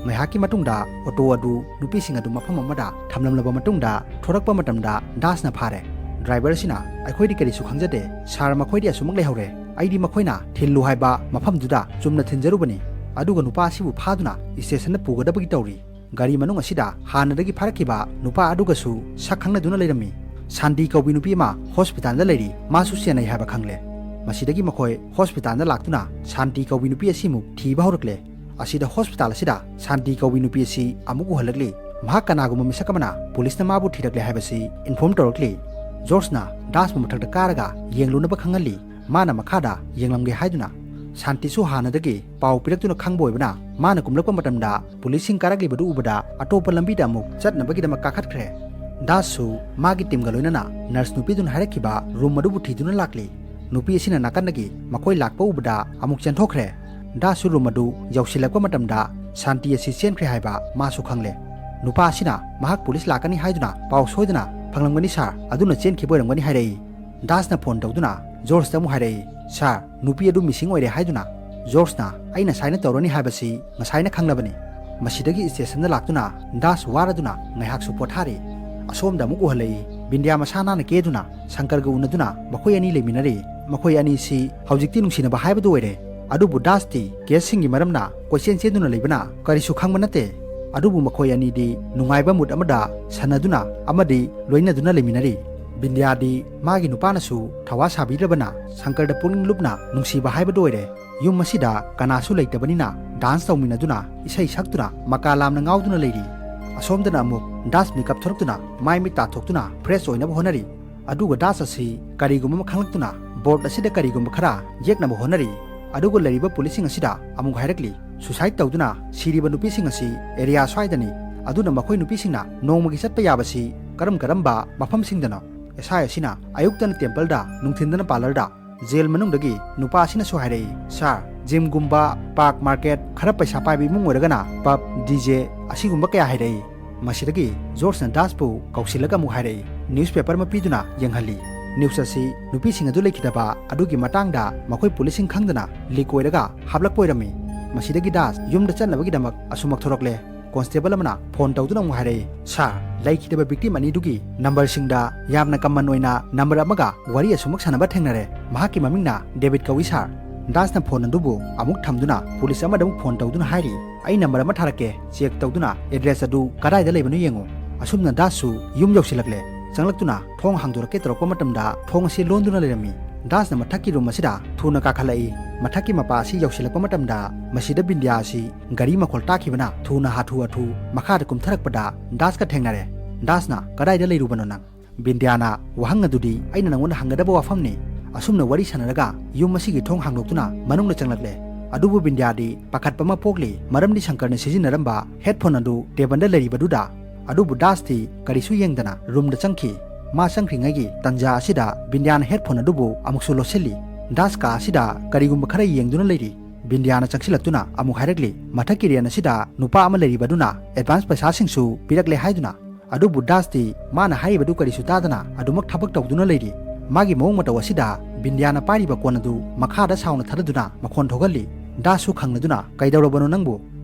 ꯉꯥꯏꯍꯥꯛꯀꯤ ꯃꯇꯨꯡꯗ ꯑꯣꯇꯣ ꯑꯗꯨ ꯅꯨꯄꯤꯁꯤꯡ ꯑꯗꯨ ꯃꯐꯝ ꯑꯃꯗ ꯊꯝꯂꯝꯂꯕ ꯃꯇꯨꯡꯗ ꯊꯣꯔꯛꯄ ꯃꯇꯝꯗ ꯗꯥꯁꯅ ꯐꯥꯔꯦ꯫ ꯗ꯭ꯔꯥꯏꯚꯔ ꯑꯁꯤꯅ, "ꯑꯩꯈꯣꯏꯗꯤ ꯀꯔꯤꯁꯨ ꯈꯪꯖꯗꯦ ꯁꯥꯔ, ꯃꯈꯣꯏꯗꯤ ꯑꯁꯨꯃꯛ ꯂꯩꯍꯧꯔꯦ꯫ ꯑꯩꯗꯤ ꯃꯈꯣꯏꯅ ꯊꯤꯜꯂꯨ ꯍꯥꯏꯕ ꯃꯐꯝꯗꯨꯗ ꯆꯨꯝꯅ ꯊꯤꯟꯖꯔꯨꯕꯅꯤ"꯫ ꯑꯗꯨꯒ ꯅꯨꯄꯥ ꯑꯁꯤꯕꯨ ꯐꯥꯗꯨꯅ ꯁ꯭ꯇꯦꯁꯟꯗ ꯄꯨꯒꯗꯕꯒꯤ ꯇꯧꯔꯤ꯫ ꯒꯥꯔꯤ ꯃꯅꯨꯡ ꯑꯁꯤꯗ ꯍꯥꯟꯅꯗꯒꯤ ꯐꯥꯔꯛꯈꯤꯕ ꯅꯨꯄꯥ ꯑꯗꯨꯒꯁꯨ ꯁꯛ ꯈꯪꯅꯗꯨꯅ ꯂꯩꯔꯝꯃꯤ꯫ ꯁꯥꯟꯇꯤ ꯀꯧꯕꯤ ꯅꯨꯄꯤ ꯑꯃ ꯍꯣꯁꯄꯤꯇꯥꯜꯗ ꯂꯩꯔꯤ, ꯃꯥꯁꯨ ꯆꯦꯟꯅꯩ ꯍꯥꯏꯕ ꯈꯪꯂꯦ꯫ ꯃꯁꯤꯗꯒꯤ ꯃꯈꯣꯏ ꯍꯣꯁꯄꯤꯇꯥꯜꯗ ꯂꯥꯛꯇꯨꯅ ꯁꯥꯟꯇꯤ ꯀꯧꯕꯤ ꯅꯨꯄꯤ ꯑꯁꯤꯃꯨꯛ ꯊꯤꯕ ꯍꯧꯔꯛꯂꯦ꯫ ꯑꯁꯤꯗ ꯍꯣꯁꯄꯤꯇꯥꯜ ꯑꯁꯤꯗ ꯁꯥꯟꯇꯤ ꯀꯧꯕꯤ ꯅꯨꯄꯤ ꯑꯁꯤ ꯑꯃꯨꯛ ꯎꯍꯜꯂꯛꯂꯤ꯫ ꯃꯍꯥꯛ ꯀꯅꯥꯒꯨꯝꯕ ꯃꯤꯁꯛ ꯑꯃꯅ ꯄꯨꯂꯤꯁꯅ ꯃꯥꯕꯨ ꯊꯤꯔꯛꯂꯦ ꯍꯥꯏꯕꯁꯤ ꯏꯟꯐꯣꯔꯝ ꯇꯧꯔꯛꯂꯤ꯫ ꯖꯣꯔꯖꯅ ꯗꯥꯁꯄꯨ ꯃꯊꯛꯇ ꯀꯥꯔꯒ ꯌꯦꯡꯂꯨꯅꯕ ꯈꯪꯍꯜꯂꯤ꯫ ꯃꯥꯅ ꯃꯈꯥꯗ ꯌꯦꯡꯂꯝꯒꯦ ꯍꯥꯏꯗꯨꯅ꯫ ꯁꯥꯟꯇꯤꯁꯨ ꯍꯥꯟꯅꯗꯒꯤ ꯄꯥꯎ ꯄꯤꯔꯛꯇꯨꯅ ꯈꯪꯕ ꯑꯣꯏꯕꯅ ꯃꯥꯅ ꯀꯨꯝꯂꯛꯄ ꯃꯇꯝꯗ ꯄꯨꯂꯤꯁꯁꯤꯡ ꯀꯥꯔꯛꯂꯤꯕꯗꯨ ꯎꯕꯗ ꯑꯇꯣꯞꯄ ꯂꯝꯕꯤꯗ ꯑꯃꯨꯛ ꯆꯠꯅꯕꯒꯤꯗꯃꯛ ꯀꯥꯈꯠꯈ꯭ꯔꯦ꯫ ꯗꯥꯁꯁꯨ ꯃꯥꯒꯤ ꯇꯤꯝꯒ ꯂꯣꯏꯅꯅ ꯅꯔꯁ ꯅꯨꯄꯤꯗꯨꯅ ꯍꯥꯏꯔꯛꯈꯤꯕ ꯔꯨꯝ ꯑꯗꯨꯕꯨ ꯊꯤꯗꯨꯅ ꯂꯥꯛꯂꯤ꯫ ꯅꯨꯄꯤ ꯑꯁꯤꯅ ꯅꯥꯀꯟꯗꯒꯤ ꯃꯈꯣꯏ ꯂꯥꯛꯄ ꯎꯕꯗ ꯑꯃꯨꯛ ꯆꯦꯟꯊꯣꯛꯈ꯭ꯔꯦ꯫ ꯗꯥꯁꯁꯨ ꯔꯨꯝ ꯑꯗꯨ ꯌꯧꯁꯤꯜꯂꯛꯄ ꯃꯇꯝꯗ ꯁꯥꯟꯇꯤ ꯑꯁꯤ ꯆꯦꯟꯈ꯭ꯔꯦ ꯍꯥꯏꯕ ꯃꯥꯁꯨ ꯈꯪꯂꯦ꯫ ꯅꯨꯄꯥ ꯑꯁꯤꯅ ꯃꯍꯥꯛ ꯄꯨꯂꯤꯁ ꯂꯥꯛꯀꯅꯤ ꯍꯥꯏꯗꯨꯅ ꯄꯥꯎ ꯁꯣꯏꯗꯅ ꯐꯪꯂꯝꯒꯅꯤ ꯁꯥꯔ, ꯑꯗꯨꯅ ꯆꯦꯟꯈꯤꯕ ꯑꯣꯏꯔꯝꯒꯅꯤ ꯍꯥꯏꯔꯛꯏ꯫ ꯗꯥꯁꯅ ꯐꯣꯟ ꯇꯧꯗꯨꯅ ꯖꯣꯔꯖꯇ ꯑꯃꯨꯛ ꯍꯥꯏꯔꯛꯏ, "ꯁꯥꯔ, ꯅꯨꯄꯤ ꯑꯗꯨ ꯃꯤꯁꯤꯡ ꯑꯣꯏꯔꯦ" ꯍꯥꯏꯗꯨꯅ꯫ ꯖꯣꯔꯖꯅ, "ꯑꯩꯅ ꯁꯥꯏꯅ ꯇꯧꯔꯅꯤ ꯍꯥꯏꯕꯁꯤ ꯉꯁꯥꯏꯅ ꯈꯪꯂꯕꯅꯤ"꯫ ꯃꯁꯤꯗꯒꯤ ꯁ꯭ꯇꯦꯁꯟꯗ ꯂꯥꯛꯇꯨꯅ ꯗꯥꯁ ꯋꯥꯔꯗꯨꯅ ꯉꯥꯏꯍꯥꯛꯁꯨ ꯄꯣꯊꯥꯔꯤ꯫ ꯑꯁꯣꯝꯗ ꯑꯃꯨꯛ ꯎꯍꯜꯂꯛꯏ, ꯕꯤꯟꯗ꯭ꯌꯥ ꯃꯁꯥ ꯅꯥꯟꯅ ꯀꯦꯗꯨꯅ ꯁꯪꯀꯔꯒ ꯎꯅꯗꯨꯅ ꯃꯈꯣꯏ ꯑꯅꯤ ꯂꯩꯃꯤꯟꯅꯔꯤ꯫ ꯃꯈꯣꯏ ꯑꯅꯤꯁꯤ ꯍꯧꯖꯤꯛꯇꯤ ꯅꯨꯡꯁꯤꯅꯕ ꯍꯥꯏꯕꯗꯨ ꯑꯣꯏꯔꯦ꯫ ꯑꯗꯨꯕꯨ ꯗꯥꯁꯇꯤ ꯀꯦꯁꯁꯤꯡꯒꯤ ꯃꯔꯝꯅ ꯀꯣꯏꯆꯦꯟ ꯆꯦꯟꯗꯨꯅ ꯂꯩꯕꯅ ꯀꯔꯤꯁꯨ ꯈꯪꯕ ꯅꯠꯇꯦ꯫ ꯑꯗꯨꯕꯨ ꯃꯈꯣꯏ ꯑꯅꯤꯗꯤ ꯅꯨꯡꯉꯥꯏꯕ ꯃꯨꯠ ꯑꯃꯗ ꯁꯥꯟꯅꯗꯨꯅ ꯑꯃꯗꯤ ꯂꯣꯏꯅꯗꯨꯅ ꯂꯩꯃꯤꯟꯅꯔꯤ꯫ ꯕꯤꯟꯗ꯭ꯌꯥꯗꯤ ꯃꯥꯒꯤ ꯅꯨꯄꯥꯅꯁꯨ ꯊꯋꯥ ꯁꯥꯕꯤꯗ꯭ꯔꯕꯅ ꯁꯪꯀꯔꯗ ꯄꯨꯛꯅꯤꯡ ꯂꯨꯞꯅ ꯅꯨꯡꯁꯤꯕ ꯍꯥꯏꯕꯗꯨ ꯑꯣꯏꯔꯦ꯫ ꯌꯨꯝ ꯑꯁꯤꯗ ꯀꯅꯥꯁꯨ ꯂꯩꯇꯕꯅꯤꯅ ꯗꯥꯟꯁ ꯇꯧꯃꯤꯟꯅꯗꯨꯅ ꯏꯁꯩ ꯁꯛꯇꯨꯅ ꯃꯀꯥ ꯂꯥꯝꯅ ꯉꯥꯎꯗꯨꯅ ꯂꯩꯔꯤ꯫ ꯑꯁꯣꯝꯗꯅ ꯑꯃꯨꯛ ꯗꯥꯁ ꯃꯤꯀꯞ ꯊꯣꯔꯛꯇꯨꯅ ꯃꯥꯏ ꯃꯤꯠ ꯇꯥꯊꯣꯛꯇꯨꯅ ꯐ꯭ꯔꯦꯁ ꯑꯣꯏꯅꯕ ꯍꯣꯠꯅꯔꯤ꯫ ꯑꯗꯨꯒ ꯗꯥꯁ ꯑꯁꯤ ꯀꯔꯤꯒꯨꯝꯕ ꯑꯃ ꯈꯪꯂꯛꯇꯨꯅ ꯕꯣꯔꯗ ꯑꯁꯤꯗ ꯀꯔꯤꯒꯨꯝꯕ ꯈꯔ ꯌꯦꯛꯅꯕ ꯍꯣꯠꯅꯔꯤ꯫ ꯑꯗꯨꯒ ꯂꯩꯔꯤꯕ ꯄꯨꯂꯤꯁꯁꯤꯡ ꯑꯁꯤꯗ ꯑꯃꯨꯛ ꯍꯥꯏꯔꯛꯂꯤ, ꯁꯨꯁꯥꯏꯗ ꯇꯧꯗꯨꯅ ꯁꯤꯔꯤꯕ ꯅꯨꯄꯤꯁꯤꯡ ꯑꯁꯤ ꯑꯦꯔꯤꯌꯥ ꯁ꯭ꯋꯥꯏꯗꯅꯤ, ꯑꯗꯨꯅ ꯃꯈꯣꯏ ꯅꯨꯄꯤꯁꯤꯡꯅ ꯅꯣꯡꯃꯒꯤ ꯆꯠꯄ ꯌꯥꯕꯁꯤ ꯀꯔꯝ ꯀꯔꯝꯕ ꯃꯐꯝꯁꯤꯡꯗꯅꯣ? ꯑꯦꯁ ꯑꯥꯏ ꯑꯁꯤꯅ ꯑꯌꯨꯛꯇꯅ ꯇꯦꯝꯄꯜꯗ, ꯅꯨꯡꯊꯤꯟꯗꯅ ꯄꯥꯔꯂꯔꯗ꯫ ꯖꯦꯜ ꯃꯅꯨꯡꯗꯒꯤ ꯅꯨꯄꯥ ꯑꯁꯤꯅꯁꯨ ꯍꯥꯏꯔꯛꯏ, "ꯁꯥꯔ, ꯖꯤꯝꯒꯨꯝꯕ, ꯄꯥꯔꯛ ꯃꯥꯔꯀꯦꯠ, ꯈꯔ ꯄꯩꯁꯥ ꯄꯥꯏꯕ ꯏꯃꯨꯡ ꯑꯣꯏꯔꯒꯅ ꯄꯕ, ꯗꯤ ꯖꯦ ꯑꯁꯤꯒꯨꯝꯕ ꯀꯌꯥ ꯍꯥꯏꯔꯛꯏ"꯫ ꯃꯁꯤꯗꯒꯤ ꯖꯣꯔꯖꯅ ꯗꯥꯁꯄꯨ ꯀꯧꯁꯤꯜꯂꯒ ꯑꯃꯨꯛ ꯍꯥꯏꯔꯛꯏ, ꯅ꯭ꯌꯨꯁꯄꯦꯄꯔ ꯑꯃ ꯄꯤꯗꯨꯅ ꯌꯦꯡꯍꯜꯂꯤ꯫ ꯅ꯭ꯌꯨꯁ ꯑꯁꯤ ꯅꯨꯄꯤꯁꯤꯡ ꯑꯗꯨ ꯂꯩꯈꯤꯗꯕ ꯑꯗꯨꯒꯤ ꯃꯇꯥꯡꯗ ꯃꯈꯣꯏ ꯄꯨꯂꯤꯁꯁꯤꯡ ꯈꯪꯗꯅ ꯂꯤꯛ ꯑꯣꯏꯔꯒ ꯍꯥꯞꯂꯛꯄ ꯑꯣꯏꯔꯝꯃꯤ꯫ ꯃꯁꯤꯗꯒꯤ ꯗꯥꯁ ꯌꯨꯝꯗ ꯆꯠꯅꯕꯒꯤꯗꯃꯛ ꯑꯁꯨꯝꯃꯛ ꯊꯣꯔꯛꯂꯦ꯫ ꯀꯣꯟꯁꯇꯦꯕꯜ ꯑꯃꯅ ꯐꯣꯟ ꯇꯧꯗꯨꯅ ꯑꯃꯨꯛ ꯍꯥꯏꯔꯛꯏ, "ꯁꯥꯔ, ꯂꯩꯈꯤꯗꯕ ꯚꯤꯛꯇꯤꯝ ꯑꯅꯤꯗꯨꯒꯤ ꯅꯝꯕꯔꯁꯤꯡꯗ ꯌꯥꯝꯅ ꯀꯃꯟ ꯑꯣꯏꯅ ꯅꯝꯕꯔ ꯑꯃꯒ ꯋꯥꯔꯤ ꯑꯁꯨꯃꯛ ꯁꯥꯟꯅꯕ ꯊꯦꯡꯅꯔꯦ꯫ ꯃꯍꯥꯛꯀꯤ ꯃꯃꯤꯡꯅ ꯗꯦꯕꯤꯠ ꯀꯧꯏ, ꯁꯥꯔ"꯫ ꯗꯥꯁꯅ ꯐꯣꯟ ꯑꯗꯨꯕꯨ ꯑꯃꯨꯛ ꯊꯝꯗꯨꯅ ꯄꯨꯂꯤꯁ ꯑꯃꯗ ꯑꯃꯨꯛ ꯐꯣꯟ ꯇꯧꯗꯨꯅ ꯍꯥꯏꯔꯤ, "ꯑꯩ ꯅꯝꯕꯔ ꯑꯃ ꯊꯥꯔꯛꯀꯦ, ꯆꯦꯛ ꯇꯧꯗꯨꯅ ꯑꯦꯗ꯭ꯔꯦꯁ ꯑꯗꯨ ꯀꯗꯥꯏꯗ ꯂꯩꯕꯅꯣ ꯌꯦꯡꯉꯨ"꯫ ꯑꯁꯨꯝꯅ ꯗꯥꯁꯁꯨ ꯌꯨꯝ ꯌꯧꯁꯤꯜꯂꯛꯂꯦ꯫ ꯆꯪꯂꯛꯇꯨꯅ ꯊꯣꯡ ꯍꯥꯡꯗꯣꯔꯛꯀꯦ ꯇꯧꯔꯛꯄ ꯃꯇꯝꯗ ꯊꯣꯡ ꯑꯁꯤ ꯂꯣꯟꯗꯨꯅ ꯂꯩꯔꯝꯃꯤ꯫ ꯗꯥꯁꯅ ꯃꯊꯛꯀꯤ ꯔꯨꯝ ꯑꯁꯤꯗ ꯊꯨꯅ ꯀꯥꯈꯠꯂꯛꯏ꯫ ꯃꯊꯛꯀꯤ ꯃꯄꯥ ꯑꯁꯤ ꯌꯧꯁꯤꯜꯂꯛꯄ ꯃꯇꯝꯗ ꯃꯁꯤꯗ ꯕꯤꯟꯗ꯭ꯌꯥ ꯑꯁꯤ ꯒꯥꯔꯤ ꯃꯈꯣꯜ ꯇꯥꯈꯤꯕꯅ ꯊꯨꯅ ꯍꯥꯊꯨ ꯍꯥꯊꯨ ꯃꯈꯥꯗ ꯀꯨꯝꯊꯔꯛꯄꯗ ꯗꯥꯁꯀ ꯊꯦꯡꯅꯔꯦ꯫ ꯗꯥꯁꯅ, "ꯀꯗꯥꯏꯗ ꯂꯩꯔꯨꯕꯅꯣ ꯅꯪ?" ꯕꯤꯟꯗ꯭ꯌꯥꯅ, "ꯋꯥꯍꯪ ꯑꯗꯨꯗꯤ ꯑꯩꯅ ꯅꯪꯉꯣꯟꯗ ꯍꯪꯒꯗꯕ ꯋꯥꯐꯝꯅꯤ"꯫ ꯑꯁꯨꯝꯅ ꯋꯥꯔꯤ ꯁꯥꯟꯅꯔꯒ ꯌꯨꯝ ꯑꯁꯤꯒꯤ ꯊꯣꯡ ꯍꯥꯡꯗꯣꯛꯇꯨꯅ ꯃꯅꯨꯡꯗ ꯆꯪꯂꯛꯂꯦ꯫ ꯑꯗꯨꯕꯨ ꯕꯤꯟꯗ꯭ꯌꯥꯗꯤ ꯄꯥꯈꯠꯄ ꯑꯃ ꯄꯣꯛꯂꯤ, ꯃꯔꯝꯗꯤ ꯁꯪꯀꯔꯅ ꯁꯤꯖꯤꯟꯅꯔꯝꯕ ꯍꯦꯗꯐꯣꯟ ꯑꯗꯨ ꯇꯦꯕꯜꯗ ꯂꯩꯔꯤꯕꯗꯨꯗ꯫ ꯑꯗꯨꯕꯨ ꯗꯥꯁꯇꯤ ꯀꯔꯤꯁꯨ ꯌꯦꯡꯗꯅ ꯔꯨꯝꯗ ꯆꯪꯈꯤ꯫ ꯃꯥ ꯆꯪꯈ꯭ꯔꯤꯉꯩꯒꯤ ꯇꯟꯖꯥ ꯑꯁꯤꯗ ꯕꯤꯟꯗ꯭ꯌꯥꯅ ꯍꯦꯗꯐꯣꯟ ꯑꯗꯨꯕꯨ ꯑꯃꯨꯛꯁꯨ ꯂꯣꯠꯁꯤꯜꯂꯤ꯫ ꯗꯥꯁ ꯀꯥ ꯑꯁꯤꯗ ꯀꯔꯤꯒꯨꯝꯕ ꯈꯔ ꯌꯦꯡꯗꯨꯅ ꯂꯩꯔꯤ꯫ ꯕꯤꯟꯗ꯭ꯌꯥꯅ ꯆꯪꯁꯤꯜꯂꯛꯇꯨꯅ ꯑꯃꯨꯛ ꯍꯥꯏꯔꯛꯂꯤ, ꯃꯊꯛꯀꯤ ꯔꯦꯟ ꯑꯁꯤꯗ ꯅꯨꯄꯥ ꯑꯃ ꯂꯩꯔꯤꯕꯗꯨꯅ ꯑꯦꯗꯚꯥꯟꯁ ꯄꯩꯁꯥꯁꯤꯡꯁꯨ ꯄꯤꯔꯛꯂꯦ ꯍꯥꯏꯗꯨꯅ꯫ ꯑꯗꯨꯕꯨ ꯗꯥꯁꯇꯤ ꯃꯥꯅ ꯍꯥꯏꯔꯤꯕꯗꯨ ꯀꯔꯤꯁꯨ ꯇꯥꯗꯅ ꯑꯗꯨꯃꯛ ꯊꯕꯛ ꯇꯧꯗꯨꯅ ꯂꯩꯔꯤ꯫ ꯃꯥꯒꯤ ꯃꯑꯣꯡ ꯃꯇꯧ ꯑꯁꯤꯗ ꯕꯤꯟꯗ꯭ꯌꯥꯅ ꯄꯥꯏꯔꯤꯕ ꯀꯣꯟ ꯑꯗꯨ ꯃꯈꯥꯗ ꯁꯥꯎꯅ ꯊꯥꯗꯗꯨꯅ ꯃꯈꯣꯟ ꯊꯣꯛꯍꯜꯂꯤ꯫ ꯗꯥꯁꯁꯨ ꯈꯪꯂꯗꯨꯅ, "ꯀꯩꯗꯧꯔꯕꯅꯣ ꯅꯪꯕꯨ?"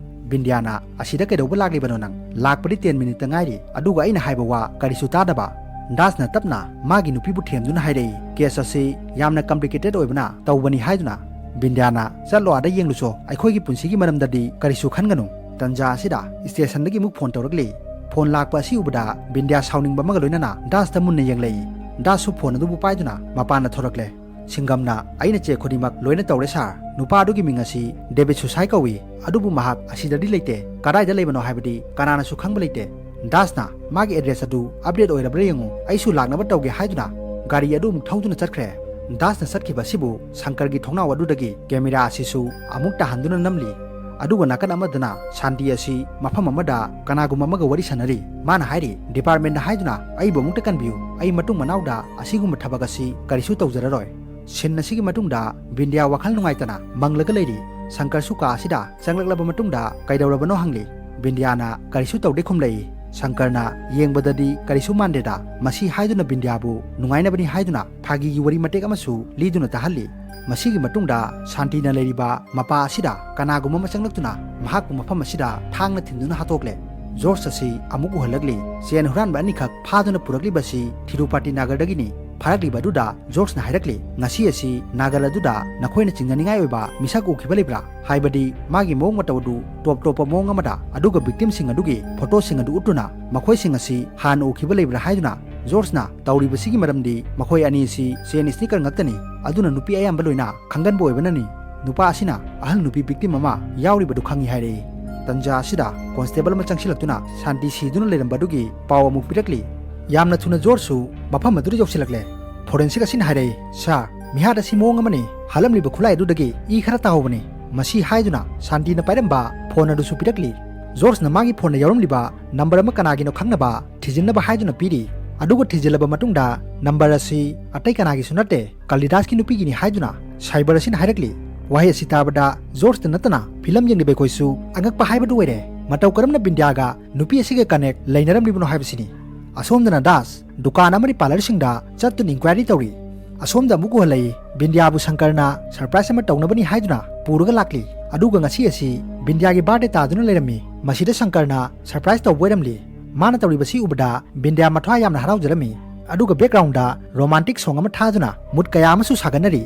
ꯕꯤꯟꯗ꯭ꯌꯥꯅ, "ꯑꯁꯤꯗ ꯀꯩꯗꯧꯕ ꯂꯥꯛꯂꯤꯕꯅꯣ ꯅꯪ? ꯂꯥꯛꯄꯗꯤ ꯇꯦꯟ ꯃꯤꯅꯤꯠꯇ ꯉꯥꯏꯔꯤ, ꯑꯗꯨꯒ ꯑꯩꯅ ꯍꯥꯏꯕ ꯋꯥ ꯀꯔꯤꯁꯨ ꯇꯥꯗꯕ?" ꯗꯥꯁꯅ ꯇꯞꯅ ꯃꯥꯒꯤ ꯅꯨꯄꯤꯕꯨ ꯊꯦꯝꯗꯨꯅ ꯍꯥꯏꯔꯛꯏ, "ꯀꯦꯁ ꯑꯁꯤ ꯌꯥꯝꯅ ꯀꯝꯄ꯭ꯂꯤꯀꯦꯇꯦꯠ ꯑꯣꯏꯕꯅ ꯇꯧꯕꯅꯤ" ꯍꯥꯏꯗꯨꯅ꯫ ꯕꯤꯟꯗ꯭ꯌꯥꯅ, "ꯆꯠꯂꯣ, ꯑꯥꯗ ꯌꯦꯡꯂꯨꯆꯣ, ꯑꯩꯈꯣꯏꯒꯤ ꯄꯨꯟꯁꯤꯒꯤ ꯃꯔꯝꯗꯗꯤ ꯀꯔꯤꯁꯨ ꯈꯟꯒꯅꯨ"꯫ ꯇꯟꯖꯥ ꯑꯁꯤꯗ ꯁ꯭ꯇꯦꯁꯟꯗꯒꯤ ꯑꯃꯨꯛ ꯐꯣꯟ ꯇꯧꯔꯛꯂꯤ꯫ ꯐꯣꯟ ꯂꯥꯛꯄ ꯑꯁꯤ ꯎꯕꯗ ꯕꯤꯟꯗ꯭ꯌꯥ ꯁꯥꯎꯅꯤꯡꯕ ꯑꯃꯒ ꯂꯣꯏꯅꯅ ꯗꯥꯁꯇ ꯃꯨꯟꯅ ꯌꯦꯡꯂꯛꯏ꯫ ꯗꯥꯁꯁꯨ ꯐꯣꯟ ꯑꯗꯨꯕꯨ ꯄꯥꯏꯗꯨꯅ ꯃꯄꯥꯟꯗ ꯊꯣꯔꯛꯂꯦ꯫ ꯁꯤꯡꯒꯝꯅ, "ꯑꯩꯅ ꯆꯦꯛ ꯈꯨꯗꯤꯡꯃꯛ ꯂꯣꯏꯅ ꯇꯧꯔꯦ ꯁꯥꯔ꯫ ꯅꯨꯄꯥ ꯑꯗꯨꯒꯤ ꯃꯤꯡ ꯑꯁꯤ ꯗꯦꯕꯤꯠ ꯁꯨꯁꯥꯏ ꯀꯧꯏ, ꯑꯗꯨꯕꯨ ꯃꯍꯥꯛ ꯑꯁꯤꯗꯗꯤ ꯂꯩꯇꯦ꯫ ꯀꯗꯥꯏꯗ ꯂꯩꯕꯅꯣ ꯍꯥꯏꯕꯗꯤ ꯀꯅꯥꯅꯁꯨ ꯈꯪꯕ ꯂꯩꯇꯦ꯫ ꯗꯥꯁꯅ ꯃꯥꯒꯤ ꯑꯦꯗ꯭ꯔꯦꯁ ꯑꯗꯨ ꯑꯞꯗꯦꯠ ꯑꯣꯏꯔꯕ꯭ꯔꯥ ꯌꯦꯡꯉꯨ, ꯑꯩꯁꯨ ꯂꯥꯛꯅꯕ ꯇꯧꯒꯦ" ꯍꯥꯏꯗꯨꯅ ꯒꯥꯔꯤ ꯑꯗꯨ ꯑꯃꯨꯛ ꯊꯧꯗꯨꯅ ꯆꯠꯈ꯭ꯔꯦ꯫ ꯗꯥꯁꯅ ꯆꯠꯈꯤꯕ ꯑꯁꯤꯕꯨ ꯁꯪꯀꯔꯒꯤ ꯊꯣꯡꯅꯥꯎ ꯑꯗꯨꯗꯒꯤ ꯀꯦꯃꯦꯔꯥ ꯑꯁꯤꯁꯨ ꯑꯃꯨꯛ ꯇꯥꯍꯟꯗꯨꯅ ꯅꯝꯂꯤ꯫ ꯑꯗꯨꯒ ꯅꯥꯀꯟ ꯑꯃꯗꯅ ꯁꯥꯟꯇꯤ ꯑꯁꯤ ꯃꯐꯝ ꯑꯃꯗ ꯀꯅꯥꯒꯨꯝꯕ ꯑꯃꯒ ꯋꯥꯔꯤ ꯁꯥꯟꯅꯔꯤ꯫ ꯃꯥꯅ ꯍꯥꯏꯔꯤ, "ꯗꯤꯄꯥꯔꯠꯃꯦꯟꯗ ꯍꯥꯏꯗꯨꯅ ꯑꯩꯕꯨ ꯑꯃꯨꯛꯇ ꯀꯟꯕꯤꯌꯨ, ꯑꯩ ꯃꯇꯨꯡ ꯃꯅꯥꯎꯗ ꯑꯁꯤꯒꯨꯝꯕ ꯊꯕꯛ ꯑꯁꯤ ꯀꯔꯤꯁꯨ ꯇꯧꯖꯔꯔꯣꯏ"꯫ ꯁꯤꯟ ꯑꯁꯤꯒꯤ ꯃꯇꯨꯡꯗ ꯕꯤꯟꯗ꯭ꯌꯥ ꯋꯥꯈꯜ ꯅꯨꯡꯉꯥꯏꯇꯅ ꯃꯪꯂꯒ ꯂꯩꯔꯤ꯫ ꯁꯪꯀꯔꯁꯨ ꯀꯥ ꯑꯁꯤꯗ ꯆꯪꯂꯛꯂꯕ ꯃꯇꯨꯡꯗ ꯀꯩꯗꯧꯔꯕꯅꯣ ꯍꯪꯂꯤ꯫ ꯕꯤꯟꯗ꯭ꯌꯥꯅ ꯀꯔꯤꯁꯨ ꯇꯧꯗꯦ ꯈꯨꯝꯂꯛꯏ꯫ ꯁꯪꯀꯔꯅ ꯌꯦꯡꯕꯗꯗꯤ ꯀꯔꯤꯁꯨ ꯃꯥꯟꯗꯦꯗ, ꯃꯁꯤ ꯍꯥꯏꯗꯨꯅ ꯕꯤꯟꯗ꯭ꯌꯥꯕꯨ ꯅꯨꯡꯉꯥꯏꯅꯕꯅꯤ ꯍꯥꯏꯗꯨꯅ ꯐꯥꯒꯤꯒꯤ ꯋꯥꯔꯤ ꯃꯇꯦꯛ ꯑꯃꯁꯨ ꯂꯤꯗꯨꯅ ꯇꯥꯍꯜꯂꯤ꯫ ꯃꯁꯤꯒꯤ ꯃꯇꯨꯡꯗ ꯁꯥꯟꯇꯤꯅ ꯂꯩꯔꯤꯕ ꯃꯄꯥ ꯑꯁꯤꯗ ꯀꯅꯥꯒꯨꯝꯕ ꯑꯃ ꯆꯪꯂꯛꯇꯨꯅ ꯃꯍꯥꯛꯄꯨ ꯃꯐꯝ ꯑꯁꯤꯗ ꯊꯥꯡꯅ ꯊꯤꯟꯗꯨꯅ ꯍꯥꯠꯇꯣꯛꯂꯦ꯫ ꯖꯣꯔꯖ ꯑꯁꯤ ꯑꯃꯨꯛ ꯎꯍꯜꯂꯛꯂꯤ꯫ ꯆꯦꯟ ꯍꯨꯔꯥꯟꯕ ꯑꯅꯤꯈꯛ ꯐꯥꯗꯨꯅ ꯄꯨꯔꯛꯂꯤꯕ ꯑꯁꯤ ꯊꯤꯔꯨꯄꯥꯇꯤ ꯅꯥꯒꯔꯗꯒꯤꯅꯤ꯫ ꯐꯥꯔꯛꯂꯤꯕ ꯑꯗꯨꯗ ꯖꯣꯔꯖꯅ ꯍꯥꯏꯔꯛꯂꯤ, "ꯉꯁꯤ ꯑꯁꯤ ꯅꯥꯒꯔ ꯑꯗꯨꯗ ꯅꯈꯣꯏꯅ ꯆꯤꯡꯅꯅꯤꯡꯉꯥꯏ ꯑꯣꯏꯕ ꯃꯤꯁꯛ ꯎꯈꯤꯕ ꯂꯩꯕ꯭ꯔꯥ?" ꯍꯥꯏꯕꯗꯤ ꯃꯥꯒꯤ ꯃꯑꯣꯡ ꯃꯇꯧ ꯑꯗꯨ ꯇꯣꯞ ꯇꯣꯞꯄ ꯃꯑꯣꯡ ꯑꯃꯗ, ꯑꯗꯨꯒ ꯚꯤꯛꯇꯤꯝꯁꯤꯡ ꯑꯗꯨꯒꯤ ꯐꯣꯇꯣꯁꯤꯡ ꯑꯗꯨ ꯎꯠꯇꯨꯅ ꯃꯈꯣꯏꯁꯤꯡ ꯑꯁꯤ ꯍꯥꯟꯅ ꯎꯈꯤꯕ ꯂꯩꯕ꯭ꯔꯥ ꯍꯥꯏꯗꯨꯅ ꯖꯣꯔꯖꯅ ꯇꯧꯔꯤꯕꯁꯤꯒꯤ ꯃꯔꯝꯗꯤ ꯃꯈꯣꯏ ꯑꯅꯤ ꯑꯁꯤ ꯆꯦꯟ ꯁ꯭ꯅꯤꯀꯔ ꯉꯥꯛꯇꯅꯤ, ꯑꯗꯨꯅ ꯅꯨꯄꯤ ꯑꯌꯥꯝꯕ ꯂꯣꯏꯅ ꯈꯪꯒꯟꯕ ꯑꯣꯏꯕꯅꯅꯤ꯫ ꯅꯨꯄꯥ ꯑꯁꯤꯅ ꯑꯍꯜ ꯅꯨꯄꯤ ꯚꯤꯛꯇꯤꯝ ꯑꯃ ꯌꯥꯎꯔꯤꯕꯗꯨ ꯈꯪꯏ ꯍꯥꯏꯔꯛꯏ꯫ ꯇꯟꯖꯥ ꯑꯁꯤꯗ ꯀꯣꯟꯁꯇꯦꯕꯜ ꯑꯃ ꯆꯪꯁꯤꯜꯂꯛꯇꯨꯅ ꯁꯥꯟꯇꯤ ꯁꯤꯗꯨꯅ ꯂꯩꯔꯝꯕ ꯑꯗꯨꯒꯤ ꯄꯥꯎ ꯑꯃꯨꯛ ꯄꯤꯔꯛꯂꯤ꯫ ꯌꯥꯝꯅ ꯊꯨꯅ ꯖꯣꯔꯖꯁꯨ ꯃꯐꯝ ꯑꯗꯨꯗ ꯌꯧꯁꯤꯜꯂꯛꯂꯦ꯫ ꯐꯣꯔꯦꯟꯁꯤꯛ ꯑꯁꯤꯅ ꯍꯥꯏꯔꯛꯏ, "ꯁꯥꯔ, ꯃꯤꯍꯥꯠ ꯑꯁꯤ ꯃꯑꯣꯡ ꯑꯃꯅꯤ, ꯍꯥꯠꯂꯝꯂꯤꯕ ꯈꯨꯠꯂꯥꯏ ꯑꯗꯨꯗꯒꯤ ꯏ ꯈꯔ ꯇꯥꯍꯧꯕꯅꯤ"꯫ ꯃꯁꯤ ꯍꯥꯏꯗꯨꯅ ꯁꯥꯟꯇꯤꯅ ꯄꯥꯏꯔꯝꯕ ꯐꯣꯟ ꯑꯗꯨꯁꯨ ꯄꯤꯔꯛꯂꯤ꯫ ꯖꯣꯔꯖꯅ ꯃꯥꯒꯤ ꯐꯣꯟꯗ ꯌꯥꯎꯔꯝꯂꯤꯕ ꯅꯝꯕꯔ ꯑꯃ ꯀꯅꯥꯒꯤꯅꯣ ꯈꯪꯅꯕ ꯊꯤꯖꯤꯟꯅꯕ ꯍꯥꯏꯗꯨꯅ ꯄꯤꯔꯤ꯫ ꯑꯗꯨꯒ ꯊꯤꯖꯤꯜꯂꯕ ꯃꯇꯨꯡꯗ ꯅꯝꯕꯔ ꯑꯁꯤ ꯑꯇꯩ ꯀꯅꯥꯒꯤꯁꯨ ꯅꯠꯇꯦ, ꯀꯥꯂꯤꯗꯥꯁꯀꯤ ꯅꯨꯄꯤꯒꯤꯅꯤ ꯍꯥꯏꯗꯨꯅ ꯁꯥꯏꯕꯔ ꯑꯁꯤꯅ ꯍꯥꯏꯔꯛꯂꯤ꯫ ꯋꯥꯍꯩ ꯑꯁꯤ ꯇꯥꯕꯗ ꯖꯣꯔꯖꯇ ꯅꯠꯇꯅ ꯐꯤꯂꯝ ꯌꯦꯡꯂꯤꯕ ꯑꯩꯈꯣꯏꯁꯨ ꯑꯉꯛꯄ ꯍꯥꯏꯕꯗꯨ ꯑꯣꯏꯔꯦ꯫ ꯃꯇꯧ ꯀꯔꯝꯅ ꯕꯤꯟꯗ꯭ꯌꯥꯒ ꯅꯨꯄꯤ ꯑꯁꯤꯒ ꯀꯅꯦꯛ ꯂꯩꯅꯔꯝꯂꯤꯕꯅꯣ ꯍꯥꯏꯕꯁꯤꯅꯤ꯫ ꯑꯁꯣꯝꯗꯅ ꯗꯥꯁ ꯗꯨꯀꯥꯟ ꯑꯃꯗꯤ ꯄꯥꯔꯂꯔꯁꯤꯡꯗ ꯆꯠꯇꯨꯅ ꯏꯟꯀ꯭ꯋꯥꯏꯔꯤ ꯇꯧꯔꯤ꯫ ꯑꯁꯣꯝꯗ ꯑꯃꯨꯛ ꯎꯍꯜꯂꯛꯏ, ꯕꯤꯟꯗ꯭ꯌꯥꯕꯨ ꯁꯪꯀꯔꯅ ꯁꯔꯄ꯭ꯔꯥꯏꯖ ꯑꯃ ꯇꯧꯅꯕꯅꯤ ꯍꯥꯏꯗꯨꯅ ꯄꯨꯔꯒ ꯂꯥꯛꯂꯤ꯫ ꯑꯗꯨꯒ ꯉꯁꯤ ꯑꯁꯤ ꯕꯤꯟꯗ꯭ꯌꯥꯒꯤ ꯕꯥꯔꯗꯦ ꯇꯥꯗꯨꯅ ꯂꯩꯔꯝꯃꯤ꯫ ꯃꯁꯤꯗ ꯁꯪꯀꯔꯅ ꯁꯔꯄ꯭ꯔꯥꯏꯖ ꯇꯧꯕ ꯑꯣꯏꯔꯝꯂꯤ꯫ ꯃꯥꯅ ꯇꯧꯔꯤꯕꯁꯤ ꯎꯕꯗ ꯕꯤꯟꯗ꯭ꯌꯥ ꯃꯊ꯭ꯋꯥꯏ ꯌꯥꯝꯅ ꯍꯔꯥꯎꯖꯔꯝꯃꯤ꯫ ꯑꯗꯨꯒ ꯕꯦꯛꯒ꯭ꯔꯥꯎꯟꯗ ꯔꯣꯃꯥꯟꯇꯤꯛ ꯁꯣꯡ ꯑꯃ ꯊꯥꯗꯨꯅ ꯃꯨꯠ ꯀꯌꯥ ꯑꯃꯁꯨ ꯁꯥꯒꯠꯅꯔꯤ꯫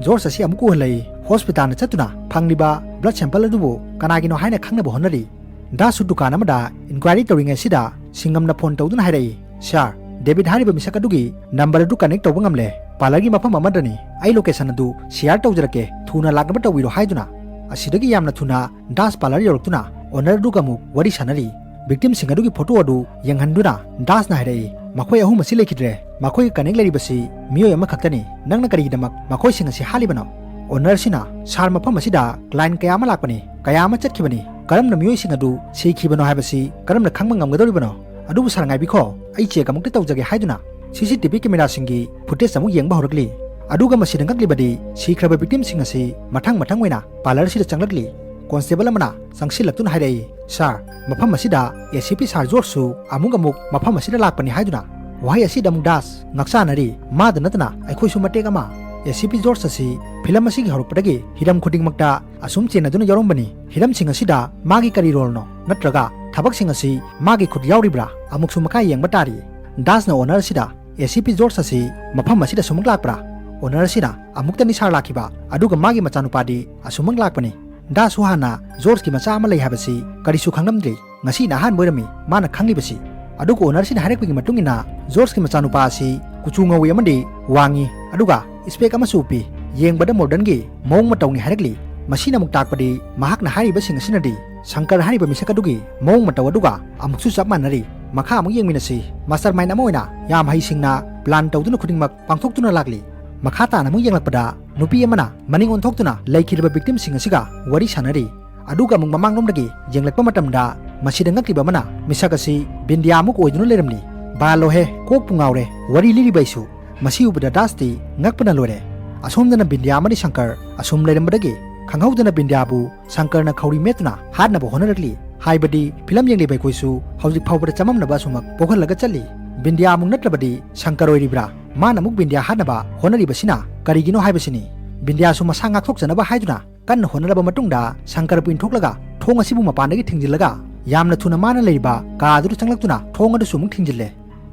ꯖꯣꯔꯖ ꯑꯁꯤ ꯑꯃꯨꯛ ꯎꯍꯜꯂꯛꯏ, ꯍꯣꯁꯄꯤꯇꯥꯜꯗ ꯆꯠꯇꯨꯅ ꯐꯪꯂꯤꯕ ꯕ꯭ꯂꯗ ꯁꯦꯝꯄꯜ ꯑꯗꯨꯕꯨ ꯀꯅꯥꯒꯤꯅꯣ ꯍꯥꯏꯅ ꯈꯪꯅꯕ ꯍꯣꯠꯅꯔꯤ꯫ ꯗꯥꯁꯁꯨ ꯗꯨꯀꯥꯟ ꯑꯃꯗ ꯏꯟꯀ꯭ꯋꯥꯏꯔꯤ ꯇꯧꯔꯤꯉꯩꯁꯤꯗ ꯁꯤꯡꯒꯝꯅ ꯐꯣꯟ ꯇꯧꯗꯨꯅ ꯍꯥꯏꯔꯛꯏ, "ꯁꯥꯔ, ꯗꯦꯕꯤꯠ ꯍꯥꯏꯔꯤꯕ ꯃꯤꯁꯛ ꯑꯗꯨꯒꯤ ꯅꯝꯕꯔ ꯑꯗꯨ ꯀꯅꯦꯛ ꯇꯧꯕ ꯉꯝꯂꯦ꯫ ꯄꯥꯔꯂꯔꯒꯤ ꯃꯐꯝ ꯑꯃꯗꯅꯤ꯫ ꯑꯩ ꯂꯣꯀꯦꯁꯟ ꯑꯗꯨ ꯁꯤꯌꯥꯔ ꯇꯧꯖꯔꯛꯀꯦ, ꯊꯨꯅ ꯂꯥꯛꯅꯕ ꯇꯧꯕꯤꯔꯣ" ꯍꯥꯏꯗꯨꯅ꯫ ꯑꯁꯤꯗꯒꯤ ꯌꯥꯝꯅ ꯊꯨꯅ ꯗꯥꯁ ꯄꯥꯔꯂꯔ ꯌꯧꯔꯛꯇꯨꯅ ꯑꯣꯅꯔ ꯑꯗꯨꯒ ꯑꯃꯨꯛ ꯋꯥꯔꯤ ꯁꯥꯟꯅꯔꯤ꯫ ꯚꯤꯛꯇꯤꯝꯁꯤꯡ ꯑꯗꯨꯒꯤ ꯐꯣꯇꯣ ꯑꯗꯨ ꯌꯦꯡꯍꯟꯗꯨꯅ ꯗꯥꯁꯅ ꯍꯥꯏꯔꯛꯏ, "ꯃꯈꯣꯏ ꯑꯍꯨꯝ ꯑꯁꯤ ꯂꯩꯈꯤꯗ꯭ꯔꯦ꯫ ꯃꯈꯣꯏꯒ ꯀꯅꯦꯛ ꯂꯩꯔꯤꯕꯁꯤ ꯃꯤꯑꯣꯏ ꯑꯃꯈꯛꯇꯅꯤ꯫ ꯅꯪꯅ ꯀꯔꯤꯒꯤꯗꯃꯛ ꯃꯈꯣꯏꯁꯤꯡ ꯑꯁꯤ ꯍꯥꯠꯂꯤꯕꯅꯣ?" ꯑꯣꯅꯔꯁꯤꯅ, "ꯁꯥꯔ, ꯃꯐꯝ ꯑꯁꯤꯗ ꯀ꯭ꯂꯥꯏꯟ ꯀꯌꯥ ꯑꯃ ꯂꯥꯛꯄꯅꯤ, ꯀꯌꯥ ꯑꯃ ꯆꯠꯈꯤꯕꯅꯤ꯫ ꯀꯔꯝꯅ ꯃꯤꯑꯣꯏꯁꯤꯡ ꯑꯗꯨ ꯁꯤꯈꯤꯕꯅꯣ ꯍꯥꯏꯕꯁꯤ ꯀꯔꯝꯅ ꯈꯪꯕ ꯉꯝꯒꯗꯧꯔꯤꯕꯅꯣ? ꯑꯗꯨꯕꯨ ꯁꯥꯔ, ꯉꯥꯏꯕꯤꯈꯣ, ꯑꯩ ꯆꯦꯛ ꯑꯃꯨꯛꯇ ꯇꯧꯖꯒꯦ" ꯍꯥꯏꯗꯨꯅ ꯁꯤ ꯁꯤ ꯇꯤ ꯚꯤ ꯀꯦꯃꯦꯔꯥꯁꯤꯡꯒꯤ ꯐꯨꯇꯦꯖ ꯑꯃꯨꯛ ꯌꯦꯡꯕ ꯍꯧꯔꯛꯂꯤ꯫ ꯑꯗꯨꯒ ꯃꯁꯤꯗ ꯉꯛꯂꯤꯕꯗꯤ ꯁꯤꯈ꯭ꯔꯕ ꯚꯤꯛꯇꯤꯝꯁꯤꯡ ꯑꯁꯤ ꯃꯊꯪ ꯃꯊꯪ ꯑꯣꯏꯅ ꯄꯥꯔꯂꯔꯁꯤꯗ ꯆꯪꯂꯛꯂꯤ꯫ ꯀꯣꯟꯁꯇꯦꯕꯜ ꯑꯃꯅ ꯆꯪꯁꯤꯜꯂꯛꯇꯨꯅ ꯍꯥꯏꯔꯛꯏ, "ꯁꯥꯔ, ꯃꯐꯝ ꯑꯁꯤꯗ ꯑꯦ ꯁꯤ ꯄꯤ ꯁꯥꯔ ꯖꯣꯔꯖꯁꯨ ꯑꯃꯨꯛ ꯑꯃꯨꯛ ꯃꯐꯝ ꯑꯁꯤꯗ ꯂꯥꯛꯄꯅꯤ" ꯍꯥꯏꯗꯨꯅ꯫ ꯋꯥꯍꯩ ꯑꯁꯤꯗ ꯑꯃꯨꯛ ꯗꯥꯁ ꯉꯛꯆꯥꯅꯔꯤ꯫ ꯃꯥꯗ ꯅꯠꯇꯅ ꯑꯩꯈꯣꯏꯁꯨ ꯃꯇꯦꯛ ꯑꯃ꯫ ꯑꯦ ꯁꯤ ꯄꯤ ꯖꯣꯔꯖ ꯑꯁꯤ ꯐꯤꯂꯝ ꯑꯁꯤꯒꯤ ꯍꯧꯔꯛꯄꯗꯒꯤ ꯍꯤꯔꯝ ꯈꯨꯗꯤꯡꯃꯛꯇ ꯑꯁꯨꯝ ꯆꯦꯟꯅꯗꯨꯅ ꯌꯥꯎꯔꯝꯕꯅꯤ꯫ ꯍꯤꯔꯝꯁꯤꯡ ꯑꯁꯤꯗ ꯃꯥꯒꯤ ꯀꯔꯤ ꯔꯣꯜꯅꯣ? ꯅꯠꯇ꯭ꯔꯒ ꯊꯕꯛꯁꯤꯡ ꯑꯁꯤ ꯃꯥꯒꯤ ꯈꯨꯠ ꯌꯥꯎꯔꯤꯕ꯭ꯔꯥ? ꯑꯃꯨꯛꯁꯨ ꯃꯈꯥ ꯌꯦꯡꯕ ꯇꯥꯔꯤ꯫ ꯗꯥꯁꯅ ꯑꯣꯅꯔ ꯑꯁꯤꯗ ꯑꯦ ꯁꯤ ꯄꯤ ꯖꯣꯔꯖ ꯑꯁꯤ ꯃꯐꯝ ꯑꯁꯤꯗ ꯁꯨꯃꯛ ꯂꯥꯛꯄ꯭ꯔꯥ? ꯑꯣꯅꯔ ꯑꯁꯤꯅ ꯑꯃꯨꯛꯇꯅꯤ ꯁꯥꯔ ꯂꯥꯛꯈꯤꯕ, ꯑꯗꯨꯒ ꯃꯥꯒꯤ ꯃꯆꯥꯅꯨꯄꯥꯗꯤ ꯑꯁꯨꯃꯛ ꯂꯥꯛꯄꯅꯤ꯫ ꯗꯥꯁꯁꯨ ꯍꯥꯟꯅ ꯖꯣꯔꯖꯀꯤ ꯃꯆꯥ ꯑꯃ ꯂꯩ ꯍꯥꯏꯕꯁꯤ ꯀꯔꯤꯁꯨ ꯈꯪꯂꯝꯗ꯭ꯔꯤ꯫ ꯉꯁꯤꯅ ꯑꯍꯥꯟꯕ ꯑꯣꯏꯔꯝꯃꯤ ꯃꯥꯅ ꯈꯪꯂꯤꯕꯁꯤ꯫ ꯑꯗꯨꯒ ꯑꯣꯅꯔꯁꯤꯅ ꯍꯥꯏꯔꯛꯄꯒꯤ ꯃꯇꯨꯡ ꯏꯟꯅ ꯖꯣꯔꯖꯀꯤ ꯃꯆꯥꯅꯨꯄꯥ ꯑꯁꯤ ꯀꯨꯆꯨ ꯉꯧꯏ ꯑꯃꯗꯤ ꯋꯥꯡꯉꯤ, ꯑꯗꯨꯒ ꯏꯁꯄꯦꯛ ꯑꯃꯁꯨ ꯎꯞꯄꯤ꯫ ꯌꯦꯡꯕꯗ ꯃꯣꯗꯔꯟꯒꯤ ꯃꯑꯣꯡ ꯃꯇꯧꯅꯤ ꯍꯥꯏꯔꯛꯂꯤ꯫ ꯃꯁꯤꯅ ꯑꯃꯨꯛ ꯇꯥꯛꯄꯗꯤ ꯃꯍꯥꯛꯅ ꯍꯥꯏꯔꯤꯕꯁꯤꯡ ꯑꯁꯤꯅꯗꯤ ꯁꯪꯀꯔ ꯍꯥꯏꯔꯤꯕ ꯃꯤꯁꯛ ꯑꯗꯨꯒꯤ ꯃꯑꯣꯡ ꯃꯇꯧ ꯑꯗꯨꯒ ꯑꯃꯨꯛꯁꯨ ꯆꯞ ꯃꯥꯟꯅꯔꯤ꯫ ꯃꯈꯥ ꯑꯃꯨꯛ ꯌꯦꯡꯃꯤꯟꯅꯁꯤ꯫ ꯃꯥꯁꯇꯔ ꯃꯥꯏꯟ ꯑꯃ ꯑꯣꯏꯅ ꯌꯥꯝ ꯍꯩꯁꯤꯡꯅ ꯄ꯭ꯂꯥꯟ ꯇꯧꯗꯨꯅ ꯈꯨꯗꯤꯡꯃꯛ ꯄꯥꯡꯊꯣꯛꯇꯨꯅ ꯂꯥꯛꯂꯤ꯫ ꯃꯈꯥ ꯇꯥꯅ ꯑꯃꯨꯛ ꯌꯦꯡꯂꯛꯄꯗ ꯅꯨꯄꯤ ꯑꯃꯅ ꯃꯅꯤꯡ ꯑꯣꯟꯊꯣꯛꯇꯨꯅ ꯂꯩꯈꯤꯗ꯭ꯔꯤꯕ ꯚꯤꯛꯇꯤꯝꯁꯤꯡ ꯑꯁꯤꯒ ꯋꯥꯔꯤ ꯁꯥꯟꯅꯔꯤ꯫ ꯑꯗꯨꯒ ꯑꯃꯨꯛ ꯃꯃꯥꯡꯂꯣꯝꯗꯒꯤ ꯌꯦꯡꯂꯛꯄ ꯃꯇꯝꯗ ꯃꯁꯤꯗ ꯉꯛꯂꯤꯕ ꯑꯃꯅ ꯃꯤꯁꯛ ꯑꯁꯤ ꯕꯤꯟꯗꯤꯌꯥ ꯑꯃꯨꯛ ꯑꯣꯏꯗꯨꯅ ꯂꯩꯔꯝꯂꯤ꯫ ꯕꯥꯂꯣꯍꯦ, ꯀꯣꯛꯄꯨ ꯉꯥꯎꯔꯦ, ꯋꯥꯔꯤ ꯂꯤꯔꯤꯕ ꯑꯩꯁꯨ꯫ ꯃꯁꯤ ꯎꯕꯗ ꯗꯥꯁꯇꯤ ꯉꯛꯄꯅ ꯂꯣꯏꯔꯦ꯫ ꯑꯁꯣꯝꯗꯅ ꯕꯤꯟꯗ꯭ꯌꯥ ꯑꯃꯗꯤ ꯁꯪꯀꯔ ꯑꯁꯨꯝ ꯂꯩꯔꯝꯕꯗꯒꯤ ꯈꯪꯍꯧꯗꯅ ꯕꯤꯟꯗ꯭ꯌꯥꯕꯨ ꯁꯪꯀꯔꯅ ꯈꯧꯔꯤ ꯃꯦꯠꯇꯨꯅ ꯍꯥꯠꯅꯕ ꯍꯣꯠꯅꯔꯛꯂꯤ꯫ ꯍꯥꯏꯕꯗꯤ ꯐꯤꯂꯝ ꯌꯦꯡꯂꯤꯕ ꯑꯩꯈꯣꯏꯁꯨ ꯍꯧꯖꯤꯛ ꯐꯥꯎꯕꯗ ꯆꯃꯝꯅꯕ ꯑꯁꯨꯃꯛ ꯄꯣꯛꯍꯜꯂꯒ ꯆꯠꯂꯤ꯫ ꯕꯤꯟꯗ꯭ꯌꯥ ꯑꯃꯨꯛ ꯅꯠꯇ꯭ꯔꯕꯗꯤ ꯁꯪꯀꯔ ꯑꯣꯏꯔꯤꯕ꯭ꯔꯥ? ꯃꯥꯅ ꯑꯃꯨꯛ ꯕꯤꯟꯗ꯭ꯌꯥ ꯍꯥꯠꯅꯕ ꯍꯣꯠꯅꯔꯤꯕꯁꯤꯅ ꯀꯔꯤꯒꯤꯅꯣ ꯍꯥꯏꯕꯁꯤꯅꯤ꯫ ꯕꯤꯟꯗ꯭ꯌꯥꯁꯨ ꯃꯁꯥ ꯉꯥꯛꯊꯣꯛꯆꯅꯕ ꯍꯥꯏꯗꯨꯅ ꯀꯟꯅ ꯍꯣꯠꯅꯔꯕ ꯃꯇꯨꯡꯗ ꯁꯪꯀꯔꯕꯨ ꯏꯟꯊꯣꯛꯂꯒ ꯊꯣꯡ ꯑꯁꯤꯕꯨ ꯃꯄꯥꯟꯗꯒꯤ ꯊꯤꯡꯖꯤꯜꯂꯒ ꯌꯥꯝꯅ ꯊꯨꯅ ꯃꯥꯅ ꯂꯩꯔꯤꯕ ꯀꯥ ꯑꯗꯨꯗ ꯆꯪꯂꯛꯇꯨꯅ ꯊꯣꯡ ꯑꯗꯨꯁꯨ ꯑꯃꯨꯛ ꯊꯤꯡꯖꯤꯜꯂꯦ꯫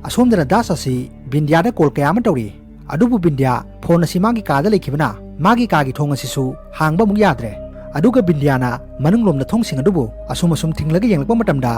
ꯑꯁꯣꯝꯗꯅ ꯗꯥꯁ ꯑꯁꯤ ꯕꯤꯟꯗ꯭ꯌꯥꯗ ꯀꯣꯜ ꯀꯌꯥ ꯑꯃ ꯇꯧꯔꯤ꯫ ꯑꯗꯨꯕꯨ ꯕꯤꯟꯗ꯭ꯌꯥ ꯐꯣꯟ ꯑꯁꯤ ꯃꯥꯒꯤ ꯀꯥꯗ ꯂꯩꯈꯤꯕꯅ ꯃꯥꯒꯤ ꯀꯥꯒꯤ ꯊꯣꯡ ꯑꯁꯤꯁꯨ ꯍꯥꯡꯕ ꯑꯃꯨꯛ ꯌꯥꯗ꯭ꯔꯦ꯫ ꯑꯗꯨꯒ ꯕꯤꯟꯗ꯭ꯌꯥꯅ ꯃꯅꯨꯡꯂꯣꯝꯗ ꯊꯣꯡꯁꯤꯡ ꯑꯗꯨꯕꯨ ꯑꯁꯨꯝ ꯑꯁꯨꯝ ꯊꯤꯡꯂꯒ ꯌꯦꯡꯂꯛꯄ ꯃꯇꯝꯗ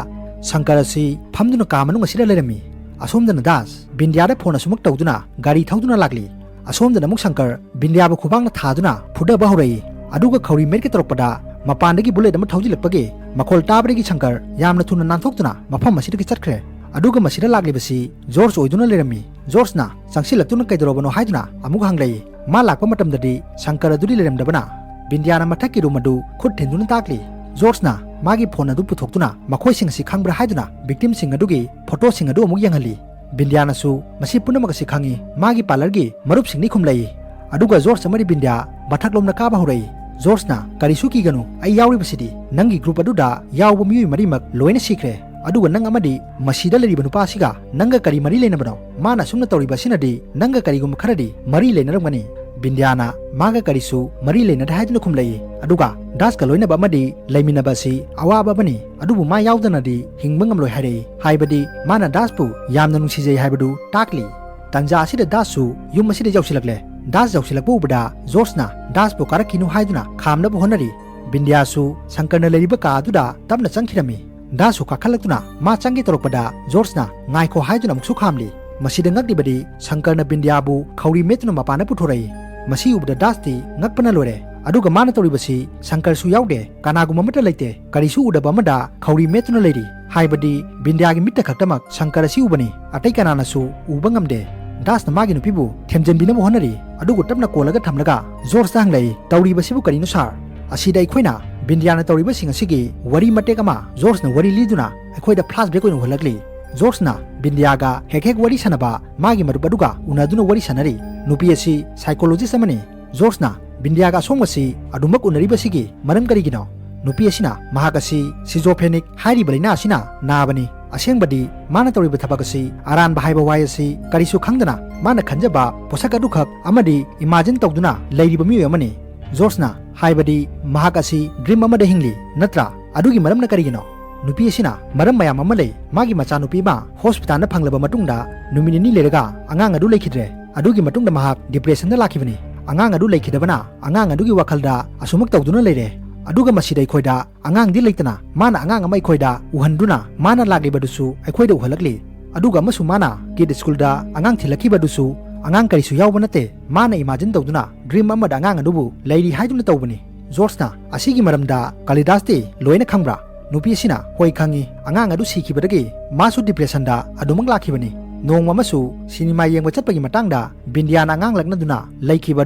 ꯁꯪꯀꯔ ꯑꯁꯤ ꯐꯝꯗꯨꯅ ꯀꯥ ꯃꯅꯨꯡ ꯑꯁꯤꯗ ꯂꯩꯔꯝꯃꯤ꯫ ꯑꯁꯣꯝꯗꯅ ꯗꯥꯁ ꯕꯤꯟꯗ꯭ꯌꯥꯗ ꯐꯣꯟ ꯑꯁꯨꯃꯛ ꯇꯧꯗꯨꯅ ꯒꯥꯔꯤ ꯊꯧꯗꯨꯅ ꯂꯥꯛꯂꯤ꯫ ꯑꯁꯣꯝꯗꯅ ꯑꯃꯨꯛ ꯁꯪꯀꯔ ꯕꯤꯟꯗ꯭ꯌꯥꯕꯨ ꯈꯨꯕꯥꯛꯅ ꯊꯥꯗꯨꯅ ꯐꯨꯗꯕ ꯍꯧꯔꯛꯏ꯫ ꯑꯗꯨꯒ ꯈꯧꯔꯤ ꯃꯦꯠꯀꯦ ꯇꯧꯔꯛꯄꯗ ꯃꯄꯥꯟꯗꯒꯤ ꯕꯨꯂꯦꯠ ꯑꯃ ꯊꯧꯖꯤꯜꯂꯛꯄꯒꯤ ꯃꯈꯣꯜ ꯇꯥꯕꯗꯒꯤ ꯁꯪꯀꯔ ꯌꯥꯝꯅ ꯊꯨꯅ ꯅꯥꯟꯊꯣꯛꯇꯨꯅ ꯃꯐꯝ ꯑꯁꯤꯗꯒꯤ ꯆꯠꯈ꯭ꯔꯦ꯫ ꯑꯗꯨꯒ ꯃꯁꯤꯗ ꯂꯥꯛꯂꯤꯕꯁꯤ ꯖꯣꯔꯖ ꯑꯣꯏꯗꯨꯅ ꯂꯩꯔꯝꯃꯤ꯫ ꯖꯣꯔꯖꯅ ꯆꯪꯁꯤꯜꯂꯛꯇꯨꯅ ꯀꯩꯗꯧꯔꯕꯅꯣ ꯍꯥꯏꯗꯨꯅ ꯑꯃꯨꯛ ꯍꯪꯂꯛꯏ꯫ ꯃꯥ ꯂꯥꯛꯄ ꯃꯇꯝꯗꯗꯤ ꯁꯪꯀꯔ ꯑꯗꯨꯗꯤ ꯂꯩꯔꯝꯗꯕꯅ ꯕꯤꯟꯗ꯭ꯌꯥꯅ ꯃꯊꯛꯀꯤ ꯔꯨꯝ ꯑꯗꯨ ꯈꯨꯠ ꯊꯤꯟꯗꯨꯅ ꯇꯥꯛꯂꯤ꯫ ꯖꯣꯔꯖꯅ ꯃꯥꯒꯤ ꯐꯣꯟ ꯑꯗꯨ ꯄꯨꯊꯣꯛꯇꯨꯅ ꯃꯈꯣꯏꯁꯤꯡ ꯑꯁꯤ ꯈꯪꯕ꯭ꯔꯥ ꯍꯥꯏꯗꯨꯅ ꯚꯤꯛꯇꯤꯝꯁꯤꯡ ꯑꯗꯨꯒꯤ ꯐꯣꯇꯣꯁꯤꯡ ꯑꯗꯨ ꯑꯃꯨꯛ ꯌꯦꯡꯍꯜꯂꯤ꯫ ꯕꯤꯟꯗ꯭ꯌꯥꯅꯁꯨ ꯃꯁꯤ ꯄꯨꯝꯅꯃꯛ ꯑꯁꯤ ꯈꯪꯏ, ꯃꯥꯒꯤ ꯄꯥꯔꯂꯔꯒꯤ ꯃꯔꯨꯞꯁꯤꯡꯅꯤ ꯈꯨꯝꯂꯛꯏ꯫ ꯑꯗꯨꯒ ꯖꯣꯔꯖ ꯑꯃꯗꯤ ꯕꯤꯟꯗ꯭ꯌꯥ ꯃꯊꯛꯂꯣꯝꯗ ꯀꯥꯕ ꯍꯧꯔꯛꯏ꯫ ꯖꯣꯔꯖꯅ, "ꯀꯔꯤꯁꯨ ꯀꯤꯒꯅꯨ, ꯑꯩ ꯌꯥꯎꯔꯤꯕꯁꯤꯗꯤ, ꯅꯪꯒꯤ ꯒ꯭ꯔꯨꯞ ꯑꯗꯨꯗ ꯌꯥꯎꯕ ꯃꯤꯑꯣꯏ ꯃꯔꯤꯃꯛ ꯂꯣꯏꯅ ꯁꯤꯈ꯭ꯔꯦ꯫ ꯑꯗꯨꯒ ꯅꯪ ꯑꯃꯗꯤ ꯃꯁꯤꯗ ꯂꯩꯔꯤꯕ ꯅꯨꯄꯥ ꯑꯁꯤꯒ ꯅꯪꯒ ꯀꯔꯤ ꯃꯔꯤ ꯂꯩꯅꯕꯅꯣ? ꯃꯥꯅ ꯑꯁꯨꯝꯅ ꯇꯧꯔꯤꯕ ꯑꯁꯤꯅꯗꯤ ꯅꯪꯒ ꯀꯔꯤꯒꯨꯝꯕ ꯈꯔꯗꯤ ꯃꯔꯤ ꯂꯩꯅꯔꯝꯒꯅꯤ꯫" ꯕꯤꯟꯗ꯭ꯌꯥꯅ ꯃꯥꯒ ꯀꯔꯤꯁꯨ ꯃꯔꯤ ꯂꯩꯅꯗꯦ ꯍꯥꯏꯗꯨꯅ ꯈꯨꯝꯂꯛꯏ꯫ ꯑꯗꯨꯒ ꯗꯥꯁꯀ ꯂꯣꯏꯅꯕ ꯑꯃꯗꯤ ꯂꯩꯃꯤꯟꯅꯕ ꯑꯁꯤ ꯑꯋꯥꯕ ꯑꯃꯅꯤ, ꯑꯗꯨꯕꯨ ꯃꯥ ꯌꯥꯎꯗꯅꯗꯤ ꯍꯤꯡꯕ ꯉꯝꯂꯣꯏ ꯍꯥꯏꯔꯛꯏ꯫ ꯍꯥꯏꯕꯗꯤ ꯃꯥꯅ ꯗꯥꯁꯄꯨ ꯌꯥꯝꯅ ꯅꯨꯡꯁꯤꯖꯩ ꯍꯥꯏꯕꯗꯨ ꯇꯥꯛꯂꯤ꯫ ꯇꯟꯖꯥ ꯑꯁꯤꯗ ꯗꯥꯁꯁꯨ ꯌꯨꯝ ꯑꯁꯤꯗ ꯌꯧꯁꯤꯜꯂꯛꯂꯦ꯫ ꯗꯥꯁ ꯌꯧꯁꯤꯜꯂꯛꯄ ꯎꯕꯗ ꯖꯣꯔꯖꯅ ꯗꯥꯁꯄꯨ ꯀꯥꯔꯛꯈꯤꯅꯨ ꯍꯥꯏꯗꯨꯅ ꯈꯥꯝꯅꯕ ꯍꯣꯠꯅꯔꯤ꯫ ꯕꯤꯟꯗ꯭ꯌꯥꯁꯨ ꯁꯪꯀꯔꯅ ꯂꯩꯔꯤꯕ ꯀꯥ ꯑꯗꯨꯗ ꯇꯞꯅ ꯆꯪꯈꯤꯔꯝꯃꯤ꯫ ꯗꯥꯁꯁꯨ ꯀꯥꯈꯠꯂꯛꯇꯨꯅ ꯃꯥ ꯆꯪꯒꯦ ꯇꯧꯔꯛꯄꯗ ꯖꯣꯔꯖꯅ, "ꯉꯥꯏꯈꯣ" ꯍꯥꯏꯗꯨꯅ ꯑꯃꯨꯛꯁꯨ ꯈꯥꯝꯂꯤ꯫ ꯃꯁꯤꯗ ꯉꯛꯂꯤꯕꯗꯤ ꯁꯪꯀꯔꯅ ꯕꯤꯟꯗ꯭ꯌꯥꯕꯨ ꯈꯧꯔꯤ ꯃꯦꯠꯇꯨꯅ ꯃꯄꯥꯟꯗ ꯄꯨꯊꯣꯔꯛꯏ꯫ ꯃꯁꯤ ꯎꯕꯗ ꯗꯥꯁꯇꯤ ꯉꯛꯄꯅ ꯂꯣꯏꯔꯦ꯫ ꯑꯗꯨꯒ ꯃꯥꯅ ꯇꯧꯔꯤꯕꯁꯤ ꯁꯪꯀꯔꯁꯨ ꯌꯥꯎꯗꯦ, ꯀꯅꯥꯒꯨꯝꯕ ꯑꯃꯠꯇ ꯂꯩꯇꯦ, ꯀꯔꯤꯁꯨ ꯎꯗꯕ ꯑꯃꯗ ꯈꯧꯔꯤ ꯃꯦꯠꯇꯨꯅ ꯂꯩꯔꯤ꯫ ꯍꯥꯏꯕꯗꯤ ꯕꯤꯟꯗ꯭ꯌꯥꯒꯤ ꯃꯤꯠꯇ ꯈꯛꯇꯃꯛ ꯁꯪꯀꯔ ꯑꯁꯤ ꯎꯕꯅꯤ, ꯑꯇꯩ ꯀꯅꯥꯅꯁꯨ ꯎꯕ ꯉꯝꯗꯦ꯫ ꯗꯥꯁꯅ ꯃꯥꯒꯤ ꯅꯨꯄꯤꯕꯨ ꯊꯦꯝꯖꯤꯟꯕꯤꯅꯕ ꯍꯣꯠꯅꯔꯤ, ꯑꯗꯨꯕꯨ ꯇꯞꯅ ꯀꯣꯜꯂꯒ ꯊꯝꯂꯒ ꯖꯣꯔꯖꯇ ꯍꯪꯂꯛꯏ, "ꯇꯧꯔꯤꯕꯁꯤꯕꯨ ꯀꯔꯤꯅꯣ ꯁꯥꯔ? ꯑꯁꯤꯗ ꯑꯩꯈꯣꯏꯅ ꯕꯤꯟꯗ꯭ꯌꯥꯅ ꯇꯧꯔꯤꯕꯁꯤꯡ ꯑꯁꯤꯒꯤ ꯋꯥꯔꯤ ꯃꯇꯦꯛ ꯑꯃ ꯖꯣꯔꯖꯅ ꯋꯥꯔꯤ ꯂꯤꯗꯨꯅ ꯑꯩꯈꯣꯏꯗ ꯐ꯭ꯂꯥꯁꯕꯦꯛ ꯑꯣꯏꯅ ꯎꯍꯜꯂꯛꯂꯤ꯫" ꯖꯣꯔꯖꯅ ꯕꯤꯟꯗ꯭ꯌꯥꯒ ꯍꯦꯛ ꯍꯦꯛ ꯋꯥꯔꯤ ꯁꯥꯟꯅꯕ ꯃꯥꯒꯤ ꯃꯔꯨꯞ ꯑꯗꯨꯒ ꯎꯅꯗꯨꯅ ꯋꯥꯔꯤ ꯁꯥꯟꯅꯔꯤ꯫ ꯅꯨꯄꯤ ꯑꯁꯤ psychologist ꯑꯃꯅꯤ꯫ ꯖꯣꯔꯖꯅ ꯕꯤꯟꯗꯤꯌꯥꯒ ꯑꯁꯣꯡꯕꯁꯤ ꯑꯗꯨꯃꯛ ꯎꯅꯔꯤꯕꯁꯤꯒꯤ ꯃꯔꯝ ꯀꯔꯤꯒꯤꯅꯣ? ꯅꯨꯄꯤ ꯑꯁꯤꯅ ꯃꯍꯥꯛ ꯑꯁꯤ schizophrenic ꯍꯥꯏꯔꯤꯕ ꯂꯥꯏꯅꯥ ꯑꯁꯤꯅ ꯅꯥꯕꯅꯤ꯫ ꯑꯁꯦꯡꯕꯗꯤ ꯃꯥꯅ ꯇꯧꯔꯤꯕ ꯊꯕꯛ ꯑꯁꯤ ꯑꯔꯥꯟꯕ ꯍꯥꯏꯕ ꯋꯥꯍꯩ ꯑꯁꯤ ꯀꯔꯤꯁꯨ ꯈꯪꯗꯅ ꯃꯥꯅ ꯈꯟꯖꯕ ꯄꯣꯠꯁꯛ ꯑꯗꯨꯈꯛ ꯑꯃꯗꯤ imagine ꯇꯧꯗꯨꯅ ꯂꯩꯔꯤꯕ ꯃꯤꯑꯣꯏ ꯑꯃꯅꯤ꯫ ꯖꯣꯔꯖꯅ ꯍꯥꯏꯕꯗꯤ ꯃꯍꯥꯛ ꯑꯁꯤ dream ꯑꯃꯗ ꯍꯤꯡꯂꯤ, ꯅꯠꯇ꯭ꯔꯥ? ꯑꯗꯨꯒꯤ ꯃꯔꯝꯅ ꯀꯔꯤꯒꯤꯅꯣ? ꯅꯨꯄꯤ ꯑꯁꯤꯅ ꯃꯔꯝ ꯃꯌꯥꯝ ꯑꯃ ꯂꯩ꯫ ꯃꯥꯒꯤ ꯃꯆꯥꯅꯨꯄꯤ ꯑꯃ hospitalꯗ ꯐꯪꯂꯕ ꯃꯇꯨꯡꯗ ꯅꯨꯃꯤꯠ ꯅꯤꯅꯤ ꯂꯩꯔꯒ ꯑꯉꯥꯡ ꯑꯗꯨ ꯂꯩꯈꯤꯗ꯭ꯔꯦ꯫ ꯑꯗꯨꯒꯤ ꯃꯇꯨꯡꯗ ꯃꯍꯥꯛ depressionꯗ ꯂꯥꯛꯈꯤꯕꯅꯤ꯫ ꯑꯉꯥꯡ ꯑꯗꯨ ꯂꯩꯈꯤꯗꯕꯅ ꯑꯉꯥꯡ ꯑꯗꯨꯒꯤ ꯋꯥꯈꯜꯗ ꯑꯁꯨꯃꯛ ꯇꯧꯗꯨꯅ ꯂꯩꯔꯦ꯫ ꯑꯗꯨꯒ ꯃꯁꯤꯗ ꯑꯩꯈꯣꯏꯗ ꯑꯉꯥꯡꯗꯤ ꯂꯩꯇꯅ ꯃꯥꯅ ꯑꯉꯥꯡ ꯑꯃ ꯑꯩꯈꯣꯏꯗ ꯎꯍꯟꯗꯨꯅ ꯃꯥꯅ ꯂꯥꯛꯂꯤꯕꯗꯨꯁꯨ ꯑꯩꯈꯣꯏꯗ ꯎꯍꯜꯂꯛꯂꯤ꯫ ꯑꯗꯨꯒ ꯑꯃꯁꯨ ꯃꯥꯅ kid schoolꯗ ꯑꯉꯥꯡ ꯊꯤꯜꯂꯛꯈꯤꯕꯗꯨꯁꯨ ꯑꯉꯥꯡ ꯀꯔꯤꯁꯨ ꯌꯥꯎꯕ ꯅꯠꯇꯦ꯫ ꯃꯥꯅ imagine ꯇꯧꯗꯨꯅ dream ꯑꯃꯗ ꯑꯉꯥꯡ ꯑꯗꯨꯕꯨ ꯂꯩꯔꯤ ꯍꯥꯏꯗꯨꯅ ꯇꯧꯕꯅꯤ꯫ ꯖꯣꯔꯖꯅ ꯑꯁꯤꯒꯤ ꯃꯔꯝꯗ ꯀꯥꯂꯤꯗꯥꯁꯇꯤ ꯂꯣꯏꯅ ꯈꯪꯕ꯭ꯔꯥ? ꯅꯨꯄꯤ ꯑꯁꯤꯅ, "ꯍꯣꯏ ꯈꯪꯉꯤ, ꯑꯉꯥꯡ ꯑꯗꯨ ꯁꯤꯈꯤꯕꯗꯒꯤ ꯃꯥꯁꯨ depressionꯗ ꯑꯗꯨꯃꯛ ꯂꯥꯛꯈꯤꯕꯅꯤ꯫ ꯅꯣꯡꯃ ꯑꯃꯁꯨ ꯁꯤꯅꯦꯃꯥ ꯌꯦꯡꯕ ꯆꯠꯄꯒꯤ ꯃꯇꯥꯡꯗ ꯕꯤꯟꯗꯤꯌꯥꯅ ꯑꯉꯥꯡ ꯂꯛꯅꯗꯨꯅ ꯂꯩꯈꯤꯕ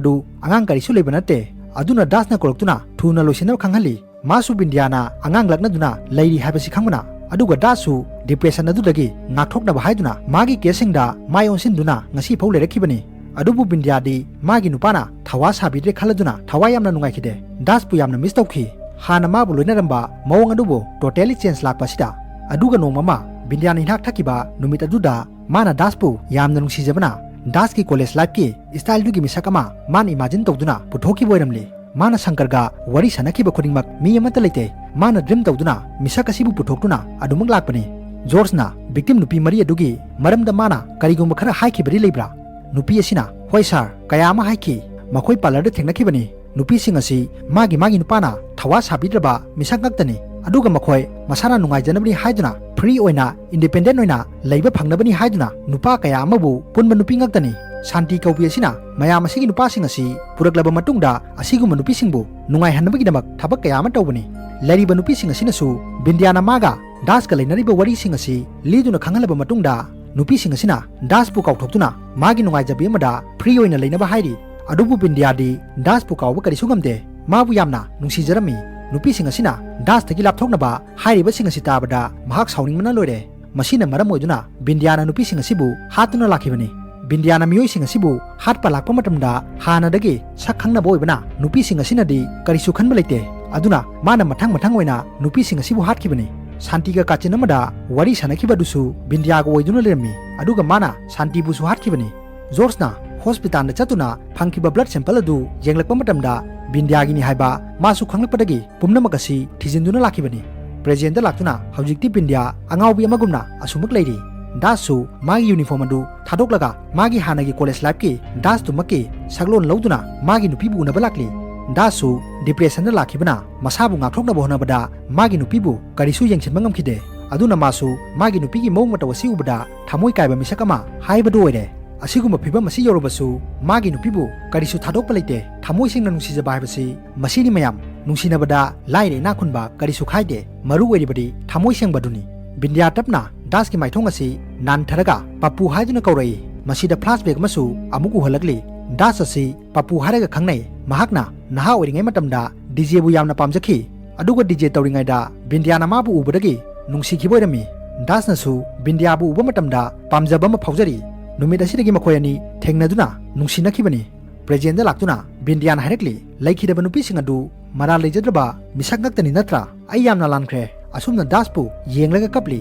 ꯑꯗꯨ ꯑꯉꯥꯡ ꯀꯔꯤꯁꯨ ꯂꯩꯕ ꯅꯠꯇꯦ꯫ ꯑꯗꯨꯅ ꯗꯥꯁꯅ ꯀꯧꯔꯛꯇꯨꯅ ꯊꯨꯅ ꯂꯣꯏꯁꯤꯟꯅꯕ ꯈꯪꯍꯜꯂꯤ꯫ ꯃꯥꯁꯨ ꯕꯤꯟꯗꯤꯌꯥꯅ ꯑꯉꯥꯡ ꯂꯛꯅꯗꯨꯅ ꯂꯩꯔꯤ ꯍꯥꯏꯕꯁꯤ ꯈꯪꯕꯅ, ꯑꯗꯨꯒ ꯗꯥꯁꯁꯨ depression ꯑꯗꯨꯗꯒꯤ ꯉꯥꯛꯊꯣꯛꯅꯕ ꯍꯥꯏꯗꯨꯅ ꯃꯥꯒꯤ caseꯁꯤꯡꯗ ꯃꯥꯏ ꯑꯣꯟꯁꯤꯟꯗꯨꯅ ꯉꯁꯤ ꯐꯥꯎ ꯂꯩꯔꯛꯈꯤꯕꯅꯤ꯫ ꯑꯗꯨꯕꯨ ꯕꯤꯟꯗꯤꯌꯥꯗꯤ ꯃꯥꯒꯤ ꯅꯨꯄꯥꯅ ꯊꯋꯥ ꯁꯥꯕꯤꯗ꯭ꯔꯦ ꯈꯜꯂꯗꯨꯅ ꯊꯋꯥꯏ ꯌꯥꯝꯅ ꯅꯨꯡꯉꯥꯏꯈꯤꯗꯦ꯫ ꯗꯥꯁꯄꯨ ꯌꯥꯝꯅ miss ꯇꯧꯈꯤ꯫ ꯍꯥꯟꯅ ꯃꯥꯕꯨ ꯂꯣꯏꯅꯔꯝꯕ ꯃꯑꯣꯡ ꯑꯗꯨꯕꯨ totally change ꯂꯥꯛꯄ ꯑꯁꯤꯗ꯫ ꯑꯗꯨꯒ ꯅꯣꯡꯃ ꯑꯃ ꯕꯤꯟꯗꯤꯌꯥꯅ ꯍꯤꯗꯥꯛ ꯊꯛꯈꯤꯕ ꯅꯨꯃꯤꯠ ꯑꯗꯨꯗ ꯃꯥꯅ ꯗꯥꯁꯄꯨ ꯌꯥꯝꯅ ꯅꯨꯡꯁꯤꯖꯕꯅ ꯗꯥꯁꯀꯤ college lifeꯀꯤ styleꯗꯨꯒꯤ ꯃꯤꯁꯛ ꯑꯃ ꯃꯥꯅ imagine ꯇꯧꯗꯨꯅ ꯄꯨꯊꯣꯛꯈꯤꯕ ꯑꯣꯏꯔꯝꯂꯤ꯫ ꯃꯥꯅ ꯁꯪꯀꯔꯒ ꯋꯥꯔꯤ ꯁꯥꯟꯅꯈꯤꯕ ꯈꯨꯗꯤꯡꯃꯛ ꯃꯤ ꯑꯃꯠꯇ ꯂꯩꯇꯦ꯫ ꯃꯥꯅ dream ꯇꯧꯗꯨꯅ ꯃꯤꯁꯛ ꯑꯁꯤꯕꯨ ꯄꯨꯊꯣꯛꯇꯨꯅ ꯑꯗꯨꯃꯛ ꯂꯥꯛꯄꯅꯤ꯫ ꯖꯣꯔꯖꯅ victim ꯅꯨꯄꯤ ꯃꯔꯤ ꯑꯗꯨꯒꯤ ꯃꯔꯝꯗ ꯃꯥꯅ ꯀꯔꯤꯒꯨꯝꯕ ꯈꯔ ꯍꯥꯏꯈꯤꯕꯗꯤ ꯂꯩꯕ꯭ꯔꯥ? ꯅꯨꯄꯤ ꯑꯁꯤꯅ, "ꯍꯣꯏ sir, ꯀꯌꯥ ꯑꯃ ꯍꯥꯏꯈꯤ꯫ ꯃꯈꯣꯏ parlourꯗ ꯊꯦꯡꯅꯈꯤꯕꯅꯤ꯫ ꯅꯨꯄꯤꯁꯤꯡ ꯑꯁꯤ ꯃꯥꯒꯤ ꯃꯥꯒꯤ ꯅꯨꯄꯥꯅ ꯊꯋꯥ ꯁꯥꯕꯤꯗ꯭ꯔꯕ ꯃꯤꯁꯛ ꯉꯥꯛꯇꯅꯤ꯫ ꯑꯗꯨꯒ ꯃꯈꯣꯏ ꯃꯁꯥꯅ ꯅꯨꯡꯉꯥꯏꯖꯅꯕꯅꯤ ꯍꯥꯏꯗꯨꯅ, free ꯑꯣꯏꯅ, independent ꯑꯣꯏꯅ ꯂꯩꯕ ꯐꯪꯅꯕꯅꯤ ꯍꯥꯏꯗꯨꯅ ꯅꯨꯄꯥ ꯀꯌꯥ ꯑꯃꯕꯨ ꯄꯨꯟꯕ ꯅꯨꯄꯤ ꯉꯥꯛꯇꯅꯤ꯫ ꯁꯥꯟꯇꯤ ꯀꯧꯕꯤ ꯑꯁꯤꯅ ꯃꯌꯥꯝ ꯑꯁꯤꯒꯤ ꯅꯨꯄꯥꯁꯤꯡ ꯑꯁꯤ ꯄꯨꯔꯛꯂꯕ ꯃꯇꯨꯡꯗ ꯑꯁꯤꯒꯨꯝꯕ ꯅꯨꯄꯤꯁꯤꯡꯕꯨ ꯅꯨꯡꯉꯥꯏꯍꯟꯅꯕꯒꯤꯗꯃꯛ ꯊꯕꯛ ꯀꯌꯥ ꯑꯃ ꯇꯧꯕꯅꯤ꯫" ꯂꯩꯔꯤꯕ ꯅꯨꯄꯤꯁꯤꯡ ꯑꯁꯤꯅꯁꯨ ꯕꯤꯟꯗꯤꯌꯥꯅ ꯃꯥꯒ ꯗꯥꯁꯀ ꯂꯩꯅꯔꯤꯕ ꯋꯥꯔꯤꯁꯤꯡ ꯑꯁꯤ ꯂꯤꯗꯨꯅ ꯈꯪꯍꯜꯂꯕ ꯃꯇꯨꯡꯗ, ꯅꯨꯄꯤꯁꯤꯡ ꯑꯁꯤꯅ ꯗꯥꯁꯄꯨ ꯀꯥꯎꯊꯣꯛꯇꯨꯅ ꯃꯥꯒꯤ ꯅꯨꯡꯉꯥꯏꯖꯕꯤ ꯑꯃꯗ free ꯑꯣꯏꯅ ꯂꯩꯅꯕ ꯍꯥꯏꯔꯤ꯫ ꯑꯗꯨꯕꯨ ꯕꯤꯟꯗꯤꯌꯥꯗꯤ ꯗꯥꯁꯄꯨ ꯀꯥꯎꯕ ꯀꯔꯤꯁꯨ ꯉꯝꯗꯦ꯫ ꯃꯥꯕꯨ ꯌꯥꯝꯅ ꯅꯨꯡꯁꯤꯖꯔꯝꯃꯤ꯫ ꯅꯨꯄꯤꯁꯤꯡ ꯑꯁꯤꯅ ꯗꯥꯁꯇꯒꯤ ꯂꯥꯞꯊꯣꯛꯅꯕ ꯍꯥꯏꯔꯤꯕꯁꯤꯡ ꯑꯁꯤ ꯇꯥꯕꯗ ꯃꯍꯥꯛ ꯁꯥꯎꯅꯤꯡꯕꯅ ꯂꯣꯏꯔꯦ꯫ ꯃꯁꯤꯅ ꯃꯔꯝ ꯑꯣꯏꯗꯨꯅ ꯕꯤꯟꯗꯤꯌꯥꯅ ꯅꯨꯄꯤꯁꯤꯡ ꯑꯁꯤꯕꯨ ꯍꯥꯠꯇꯨꯅ ꯂꯥꯛꯈꯤꯕꯅꯤ꯫ ꯕꯤꯟꯗ꯭ꯌꯥꯅ ꯃꯤꯑꯣꯏꯁꯤꯡ ꯑꯁꯤꯕꯨ ꯍꯥꯠꯄ ꯂꯥꯛꯄ ꯃꯇꯝꯗ ꯍꯥꯟꯅꯗꯒꯤ ꯁꯛ ꯈꯪꯅꯕ ꯑꯣꯏꯕꯅ ꯅꯨꯄꯤꯁꯤꯡ ꯑꯁꯤꯅꯗꯤ ꯀꯔꯤꯁꯨ ꯈꯟꯕ ꯂꯩꯇꯦ꯫ ꯑꯗꯨꯅ ꯃꯥꯅ ꯃꯊꯪ ꯃꯊꯪ ꯑꯣꯏꯅ ꯅꯨꯄꯤꯁꯤꯡ ꯑꯁꯤꯕꯨ ꯍꯥꯠꯈꯤꯕꯅꯤ꯫ ꯁꯥꯟꯇꯤꯒ ꯀꯥꯆꯤꯟ ꯑꯃꯗ ꯋꯥꯔꯤ ꯁꯥꯟꯅꯈꯤꯕ ꯑꯗꯨꯁꯨ ꯕꯤꯟꯗ꯭ꯌꯥꯒ ꯑꯣꯏꯗꯨꯅ ꯂꯩꯔꯝꯃꯤ꯫ ꯑꯗꯨꯒ ꯃꯥꯅ ꯁꯥꯟꯇꯤꯕꯨꯁꯨ ꯍꯥꯠꯈꯤꯕꯅꯤ꯫ ꯖꯣꯔꯖꯅ ꯍꯣꯁꯄꯤꯇꯥꯜꯗ ꯆꯠꯇꯨꯅ ꯐꯪꯈꯤꯕ blood sample ꯑꯗꯨ ꯌꯦꯡꯂꯛꯄ ꯃꯇꯝꯗ ꯕꯤꯟꯗ꯭ꯌꯥꯒꯤꯅꯤ ꯍꯥꯏꯕ ꯃꯥꯁꯨ ꯈꯪꯂꯛꯄꯗꯒꯤ ꯄꯨꯝꯅꯃꯛ ꯑꯁꯤ ꯊꯤꯖꯤꯟꯗꯨꯅ ꯂꯥꯛꯈꯤꯕꯅꯤ꯫ ꯄ꯭ꯔꯦꯖꯦꯟꯗ ꯂꯥꯛꯇꯨꯅ ꯍꯧꯖꯤꯛꯇꯤ ꯕꯤꯟꯗ꯭ꯌꯥ ꯑꯉꯥꯎꯕꯤ ꯑꯃꯒꯨꯝꯅ ꯑꯁꯨꯃꯛ ꯂꯩꯔꯤ꯫ ꯗꯥꯁꯁꯨ ꯃꯥꯒꯤ ꯌꯨꯅꯤꯐꯣꯔꯝ ꯑꯗꯨ ꯊꯥꯗꯣꯛꯂꯒ ꯃꯥꯒꯤ ꯍꯥꯟꯅꯒꯤ ꯀꯣꯂꯦꯖ ꯂꯥꯏꯐꯀꯤ ꯗꯥꯁꯇꯨꯃꯛꯀꯤ ꯁꯛꯂꯣꯟ ꯂꯧꯗꯨꯅ ꯃꯥꯒꯤ ꯅꯨꯄꯤꯕꯨ ꯎꯅꯕ ꯂꯥꯛꯂꯤ꯫ ꯗꯥꯁꯁꯨ ꯗꯤꯄ꯭ꯔꯦꯁꯟꯗ ꯂꯥꯛꯈꯤꯕꯅ ꯃꯁꯥꯕꯨ ꯉꯥꯛꯊꯣꯛꯅꯕ ꯍꯣꯠꯅꯕꯗ ꯃꯥꯒꯤ ꯅꯨꯄꯤꯕꯨ ꯀꯔꯤꯁꯨ ꯌꯦꯡꯁꯤꯟꯕ ꯉꯝꯈꯤꯗꯦ꯫ ꯑꯗꯨꯅ ꯃꯥꯁꯨ ꯃꯥꯒꯤ ꯅꯨꯄꯤꯒꯤ ꯃꯑꯣꯡ ꯃꯇꯧ ꯑꯁꯤ ꯎꯕꯗ ꯊꯃꯣꯏ ꯀꯥꯏꯕ ꯃꯤꯁꯛ ꯑꯃ ꯍꯥꯏꯕꯗꯨ ꯑꯣꯏꯔꯦ꯫ ꯑꯁꯤꯒꯨꯝꯕ ꯐꯤꯚꯝ ꯑꯁꯤ ꯌꯧꯔꯕꯁꯨ ꯃꯥꯒꯤ ꯅꯨꯄꯤꯕꯨ ꯀꯔꯤꯁꯨ ꯊꯥꯗꯣꯛꯄ ꯂꯩꯇꯦ꯫ ꯊꯃꯣꯏ ꯁꯦꯡꯅ ꯅꯨꯡꯁꯤꯖꯕ ꯍꯥꯏꯕꯁꯤ ꯃꯁꯤꯅꯤ ꯃꯌꯥꯝ꯫ ꯅꯨꯡꯁꯤꯅꯕꯗ ꯂꯥꯏꯔ ꯏꯅꯥꯛ ꯈꯨꯟꯕ ꯀꯔꯤꯁꯨ ꯈꯥꯏꯗꯦ, ꯃꯔꯨ ꯑꯣꯏꯔꯤꯕꯗꯤ ꯊꯃꯣꯏ ꯁꯦꯡꯕꯗꯨꯅꯤ꯫ ꯕꯤꯟꯗ꯭ꯌꯥ ꯇꯞꯅ ꯗꯥꯁꯀꯤ ꯃꯥꯏꯊꯣꯡ ꯑꯁꯤ ꯅꯥꯟꯊꯔꯒ ꯄꯞꯄꯨ ꯍꯥꯏꯗꯨꯅ ꯀꯧꯔꯛꯏ꯫ ꯃꯁꯤꯗ flashback ꯑꯃꯁꯨ ꯑꯃꯨꯛ ꯎꯍꯜꯂꯛꯂꯤ꯫ ꯗꯥꯁ ꯑꯁꯤ ꯄꯞꯄꯨ ꯍꯥꯏꯔꯒ ꯈꯪꯅꯩ꯫ ꯃꯍꯥꯛꯅ ꯅꯍꯥ ꯑꯣꯏꯔꯤꯉꯩ ꯃꯇꯝꯗ ꯗꯤꯖꯦꯕꯨ ꯌꯥꯝꯅ ꯄꯥꯝꯖꯈꯤ꯫ ꯑꯗꯨꯒ ꯗꯤꯖꯦ ꯇꯧꯔꯤꯉꯩꯗ ꯕꯤꯟꯗ꯭ꯌꯥꯅ ꯃꯥꯕꯨ ꯎꯕꯗꯒꯤ ꯅꯨꯡꯁꯤꯈꯤꯕ ꯑꯣꯏꯔꯝꯃꯤ꯫ ꯗꯥꯁꯅꯁꯨ ꯕꯤꯟꯗ꯭ꯌꯥꯕꯨ ꯎꯕ ꯃꯇꯝꯗ ꯄꯥꯝꯖꯕ ꯑꯃ ꯐꯥꯎꯖꯔꯤ꯫ ꯅꯨꯃꯤꯠ ꯑꯁꯤꯗꯒꯤ ꯃꯈꯣꯏ ꯑꯅꯤ ꯊꯦꯡꯅꯗꯨꯅ ꯅꯨꯡꯁꯤꯅꯈꯤꯕꯅꯤ꯫ ꯄ꯭ꯔꯦꯖꯦꯟꯗ ꯂꯥꯛꯇꯨꯅ ꯕꯤꯟꯗ꯭ꯌꯥꯅ ꯍꯥꯏꯔꯛꯂꯤ, "ꯂꯩꯈꯤꯗꯕ ꯅꯨꯄꯤꯁꯤꯡ ꯑꯗꯨ ꯃꯔꯥꯜ ꯂꯩꯖꯗ꯭ꯔꯕ ꯃꯤꯁꯛ ꯉꯥꯛꯇꯅꯤ ꯅꯠꯇ꯭ꯔꯥ? ꯑꯩ ꯌꯥꯝꯅ ꯂꯥꯟꯈ꯭ꯔꯦ꯫" ꯑꯁꯨꯝꯅ ꯗꯥꯁꯄꯨ ꯌꯦꯡꯂꯒ ꯀꯞꯂꯤ꯫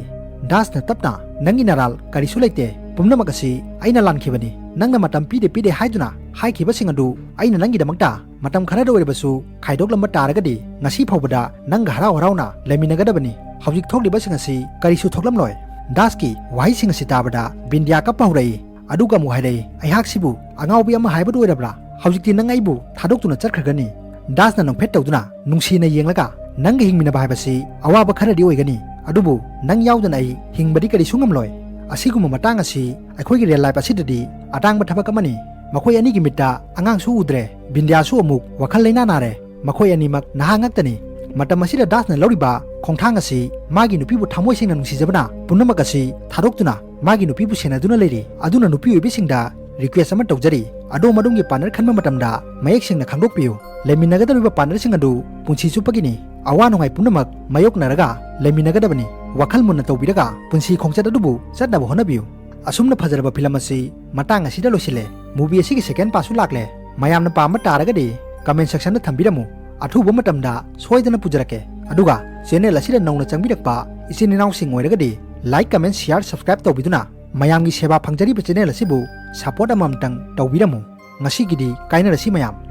ꯗꯥꯁꯅ ꯇꯞꯅ, "ꯅꯪꯒꯤ ꯅꯔꯥꯜ ꯀꯔꯤꯁꯨ ꯂꯩꯇꯦ, ꯄꯨꯝꯅꯃꯛ ꯑꯁꯤ ꯑꯩꯅ ꯂꯥꯟꯈꯤꯕꯅꯤ꯫ ꯅꯪꯅ ꯃꯇꯝ ꯄꯤꯗꯦ ꯄꯤꯗꯦ ꯍꯥꯏꯗꯨꯅ ꯍꯥꯏꯈꯤꯕꯁꯤꯡ ꯑꯗꯨ ꯑꯩꯅ ꯅꯪꯒꯤꯗꯃꯛꯇ ꯃꯇꯝ ꯈꯔꯗ ꯑꯣꯏꯔꯕꯁꯨ ꯈꯥꯏꯗꯣꯛꯂꯝꯕ ꯇꯥꯔꯒꯗꯤ ꯉꯁꯤ ꯐꯥꯎꯕꯗ ꯅꯪꯒ ꯍꯔꯥꯎ ꯍꯔꯥꯎꯅ ꯂꯩꯃꯤꯟꯅꯒꯗꯕꯅꯤ꯫ ꯍꯧꯖꯤꯛ ꯊꯣꯛꯂꯤꯕꯁꯤꯡ ꯑꯁꯤ ꯀꯔꯤꯁꯨ ꯊꯣꯛꯂꯝꯂꯣꯏ꯫" ꯗꯥꯁꯀꯤ ꯋꯥꯍꯩꯁꯤꯡ ꯑꯁꯤ ꯇꯥꯕꯗ ꯕꯤꯟꯗ꯭ꯌꯥ ꯀꯞꯄ ꯍꯧꯔꯛꯏ꯫ ꯑꯗꯨꯒ ꯑꯃꯨꯛ ꯍꯥꯏꯔꯛꯏ, "ꯑꯩꯍꯥꯛꯁꯤꯕꯨ ꯑꯉꯥꯎꯕꯤ ꯑꯃ ꯍꯥꯏꯕꯗꯨ ꯑꯣꯏꯔꯕ꯭ꯔꯥ? ꯍꯧꯖꯤꯛꯇꯤ ꯅꯪ ꯑꯩꯕꯨ ꯊꯥꯗꯣꯛꯇꯨꯅ ꯆꯠꯈ꯭ꯔꯒꯅꯤ꯫" ꯗꯥꯁꯅ ꯅꯣꯛꯐꯦꯠ ꯇꯧꯗꯨꯅ ꯅꯨꯡꯁꯤꯅ ꯌꯦꯡꯂꯒ, "ꯅꯪꯒ ꯍꯤꯡꯃꯤꯟꯅꯕ ꯍꯥꯏꯕꯁꯤ ꯑꯋꯥꯕ ꯈꯔꯗꯤ ꯑꯣꯏꯒꯅꯤ, ꯑꯗꯨꯕꯨ ꯅꯪ ꯌꯥꯎꯗꯅ ꯑꯩ ꯍꯤꯡꯕꯗꯤ ꯀꯔꯤꯁꯨ ꯉꯝꯂꯣꯏ꯫ ꯑꯁꯤꯒꯨꯝꯕ ꯃꯇꯥꯡ ꯑꯁꯤ ꯑꯩꯈꯣꯏꯒꯤ real life ꯑꯁꯤꯗꯗꯤ ꯑꯇꯥꯡꯕ ꯊꯕꯛ ꯑꯃꯅꯤ꯫" ꯃꯈꯣꯏ ꯑꯅꯤꯒꯤ ꯃꯤꯠꯇ ꯑꯉꯥꯡꯁꯨ ꯎꯗ꯭ꯔꯦ꯫ ꯕꯤꯟꯗ꯭ꯌꯥꯁꯨ ꯑꯃꯨꯛ ꯋꯥꯈꯜ ꯂꯩꯅꯥ ꯅꯥꯔꯦ꯫ ꯃꯈꯣꯏ ꯑꯅꯤꯃꯛ ꯅꯍꯥ ꯉꯥꯛꯇꯅꯤ꯫ ꯃꯇꯝ ꯑꯁꯤꯗ ꯗꯥꯁꯅ ꯂꯧꯔꯤꯕ ꯈꯣꯡꯊꯥꯡ ꯑꯁꯤ ꯃꯥꯒꯤ ꯅꯨꯄꯤꯕꯨ ꯊꯃꯣꯏ ꯁꯦꯡꯅ ꯅꯨꯡꯁꯤꯖꯕꯅ ꯄꯨꯝꯅꯃꯛ ꯑꯁꯤ ꯊꯥꯗꯣꯛꯇꯨꯅ ꯃꯥꯒꯤ ꯅꯨꯄꯤꯕꯨ ꯁꯦꯟꯅꯗꯨꯅ ꯂꯩꯔꯤ꯫ ꯑꯗꯨꯅ ꯅꯨꯄꯤ ꯑꯣꯏꯕꯤꯁꯤꯡꯗ request ꯑꯃ ꯇꯧꯖꯔꯤ, ꯑꯗꯣꯝ ꯑꯗꯣꯝꯒꯤ partner ꯈꯟꯕ ꯃꯇꯝꯗ ꯃꯌꯦꯛ ꯁꯦꯡꯅ ꯈꯪꯗꯣꯛꯄꯤꯌꯨ꯫ ꯂꯩꯃꯤꯟꯅꯒꯗꯧꯔꯤꯕ partnerꯁꯤꯡ ꯑꯗꯨ ꯄꯨꯟꯁꯤ ꯆꯨꯞꯄꯒꯤꯅꯤ꯫ ꯑꯋꯥ ꯅꯨꯡꯉꯥꯏ ꯄꯨꯝꯅꯃꯛ ꯃꯥꯌꯣꯛꯅꯔꯒ ꯂꯩꯃꯤꯟꯅꯒꯗꯕꯅꯤ꯫ ꯋꯥꯈꯜ ꯃꯨꯟꯅ ꯇꯧꯕꯤꯔꯒ ꯄꯨꯟꯁꯤ ꯈꯣꯡꯆꯠ ꯑꯗꯨꯕꯨ ꯆꯠꯅꯕ ꯍꯣꯠꯅꯕꯤꯌꯨ꯫ ꯑꯁꯨꯝꯅ ꯐꯖꯔꯕ ꯐꯤꯂꯝ ꯑꯁꯤ ꯃꯇꯥꯡ ꯑꯁꯤꯗ ꯂꯣꯏꯁꯤꯜꯂꯦ꯫ ꯃꯨꯚꯤ ꯑꯁꯤꯒꯤ ꯁꯦꯀꯦꯟ ꯄꯥꯔꯠꯁꯨ ꯂꯥꯛꯂꯦ꯫ ꯃꯌꯥꯝꯅ ꯄꯥꯝꯕ ꯇꯥꯔꯒꯗꯤ ꯀꯃꯦꯟ ꯁꯦꯛꯁꯟꯗ ꯊꯝꯕꯤꯔꯝꯃꯨ꯫ ꯑꯊꯨꯕ ꯃꯇꯝꯗ ꯁꯣꯏꯗꯅ ꯄꯨꯖꯔꯛꯀꯦ꯫ ꯑꯗꯨꯒ ꯆꯦꯅꯦꯜ ꯑꯁꯤꯗ ꯅꯧꯅ ꯆꯪꯕꯤꯔꯛꯄ ꯏꯆꯤꯟ ꯏꯅꯥꯎꯁꯤꯡ ꯑꯣꯏꯔꯒꯗꯤ ꯂꯥꯏꯛ, ꯀꯃꯦꯟ, ꯁꯤꯌꯥꯔ, ꯁꯕꯁꯀ꯭ꯔꯥꯏꯕ ꯇꯧꯕꯤꯗꯨꯅ ꯃꯌꯥꯝꯒꯤ ꯁꯦꯕꯥ ꯐꯪꯖꯔꯤꯕ ꯆꯦꯅꯦꯜ ꯑꯁꯤꯕꯨ ꯁꯄꯣꯔꯠ ꯑꯃꯃꯝꯇꯪ ꯇꯧꯕꯤꯔꯝꯃꯨ꯫ ꯉꯁꯤꯒꯤꯗꯤ ꯀꯥꯏꯅꯔꯁꯤ ꯃꯌꯥꯝ꯫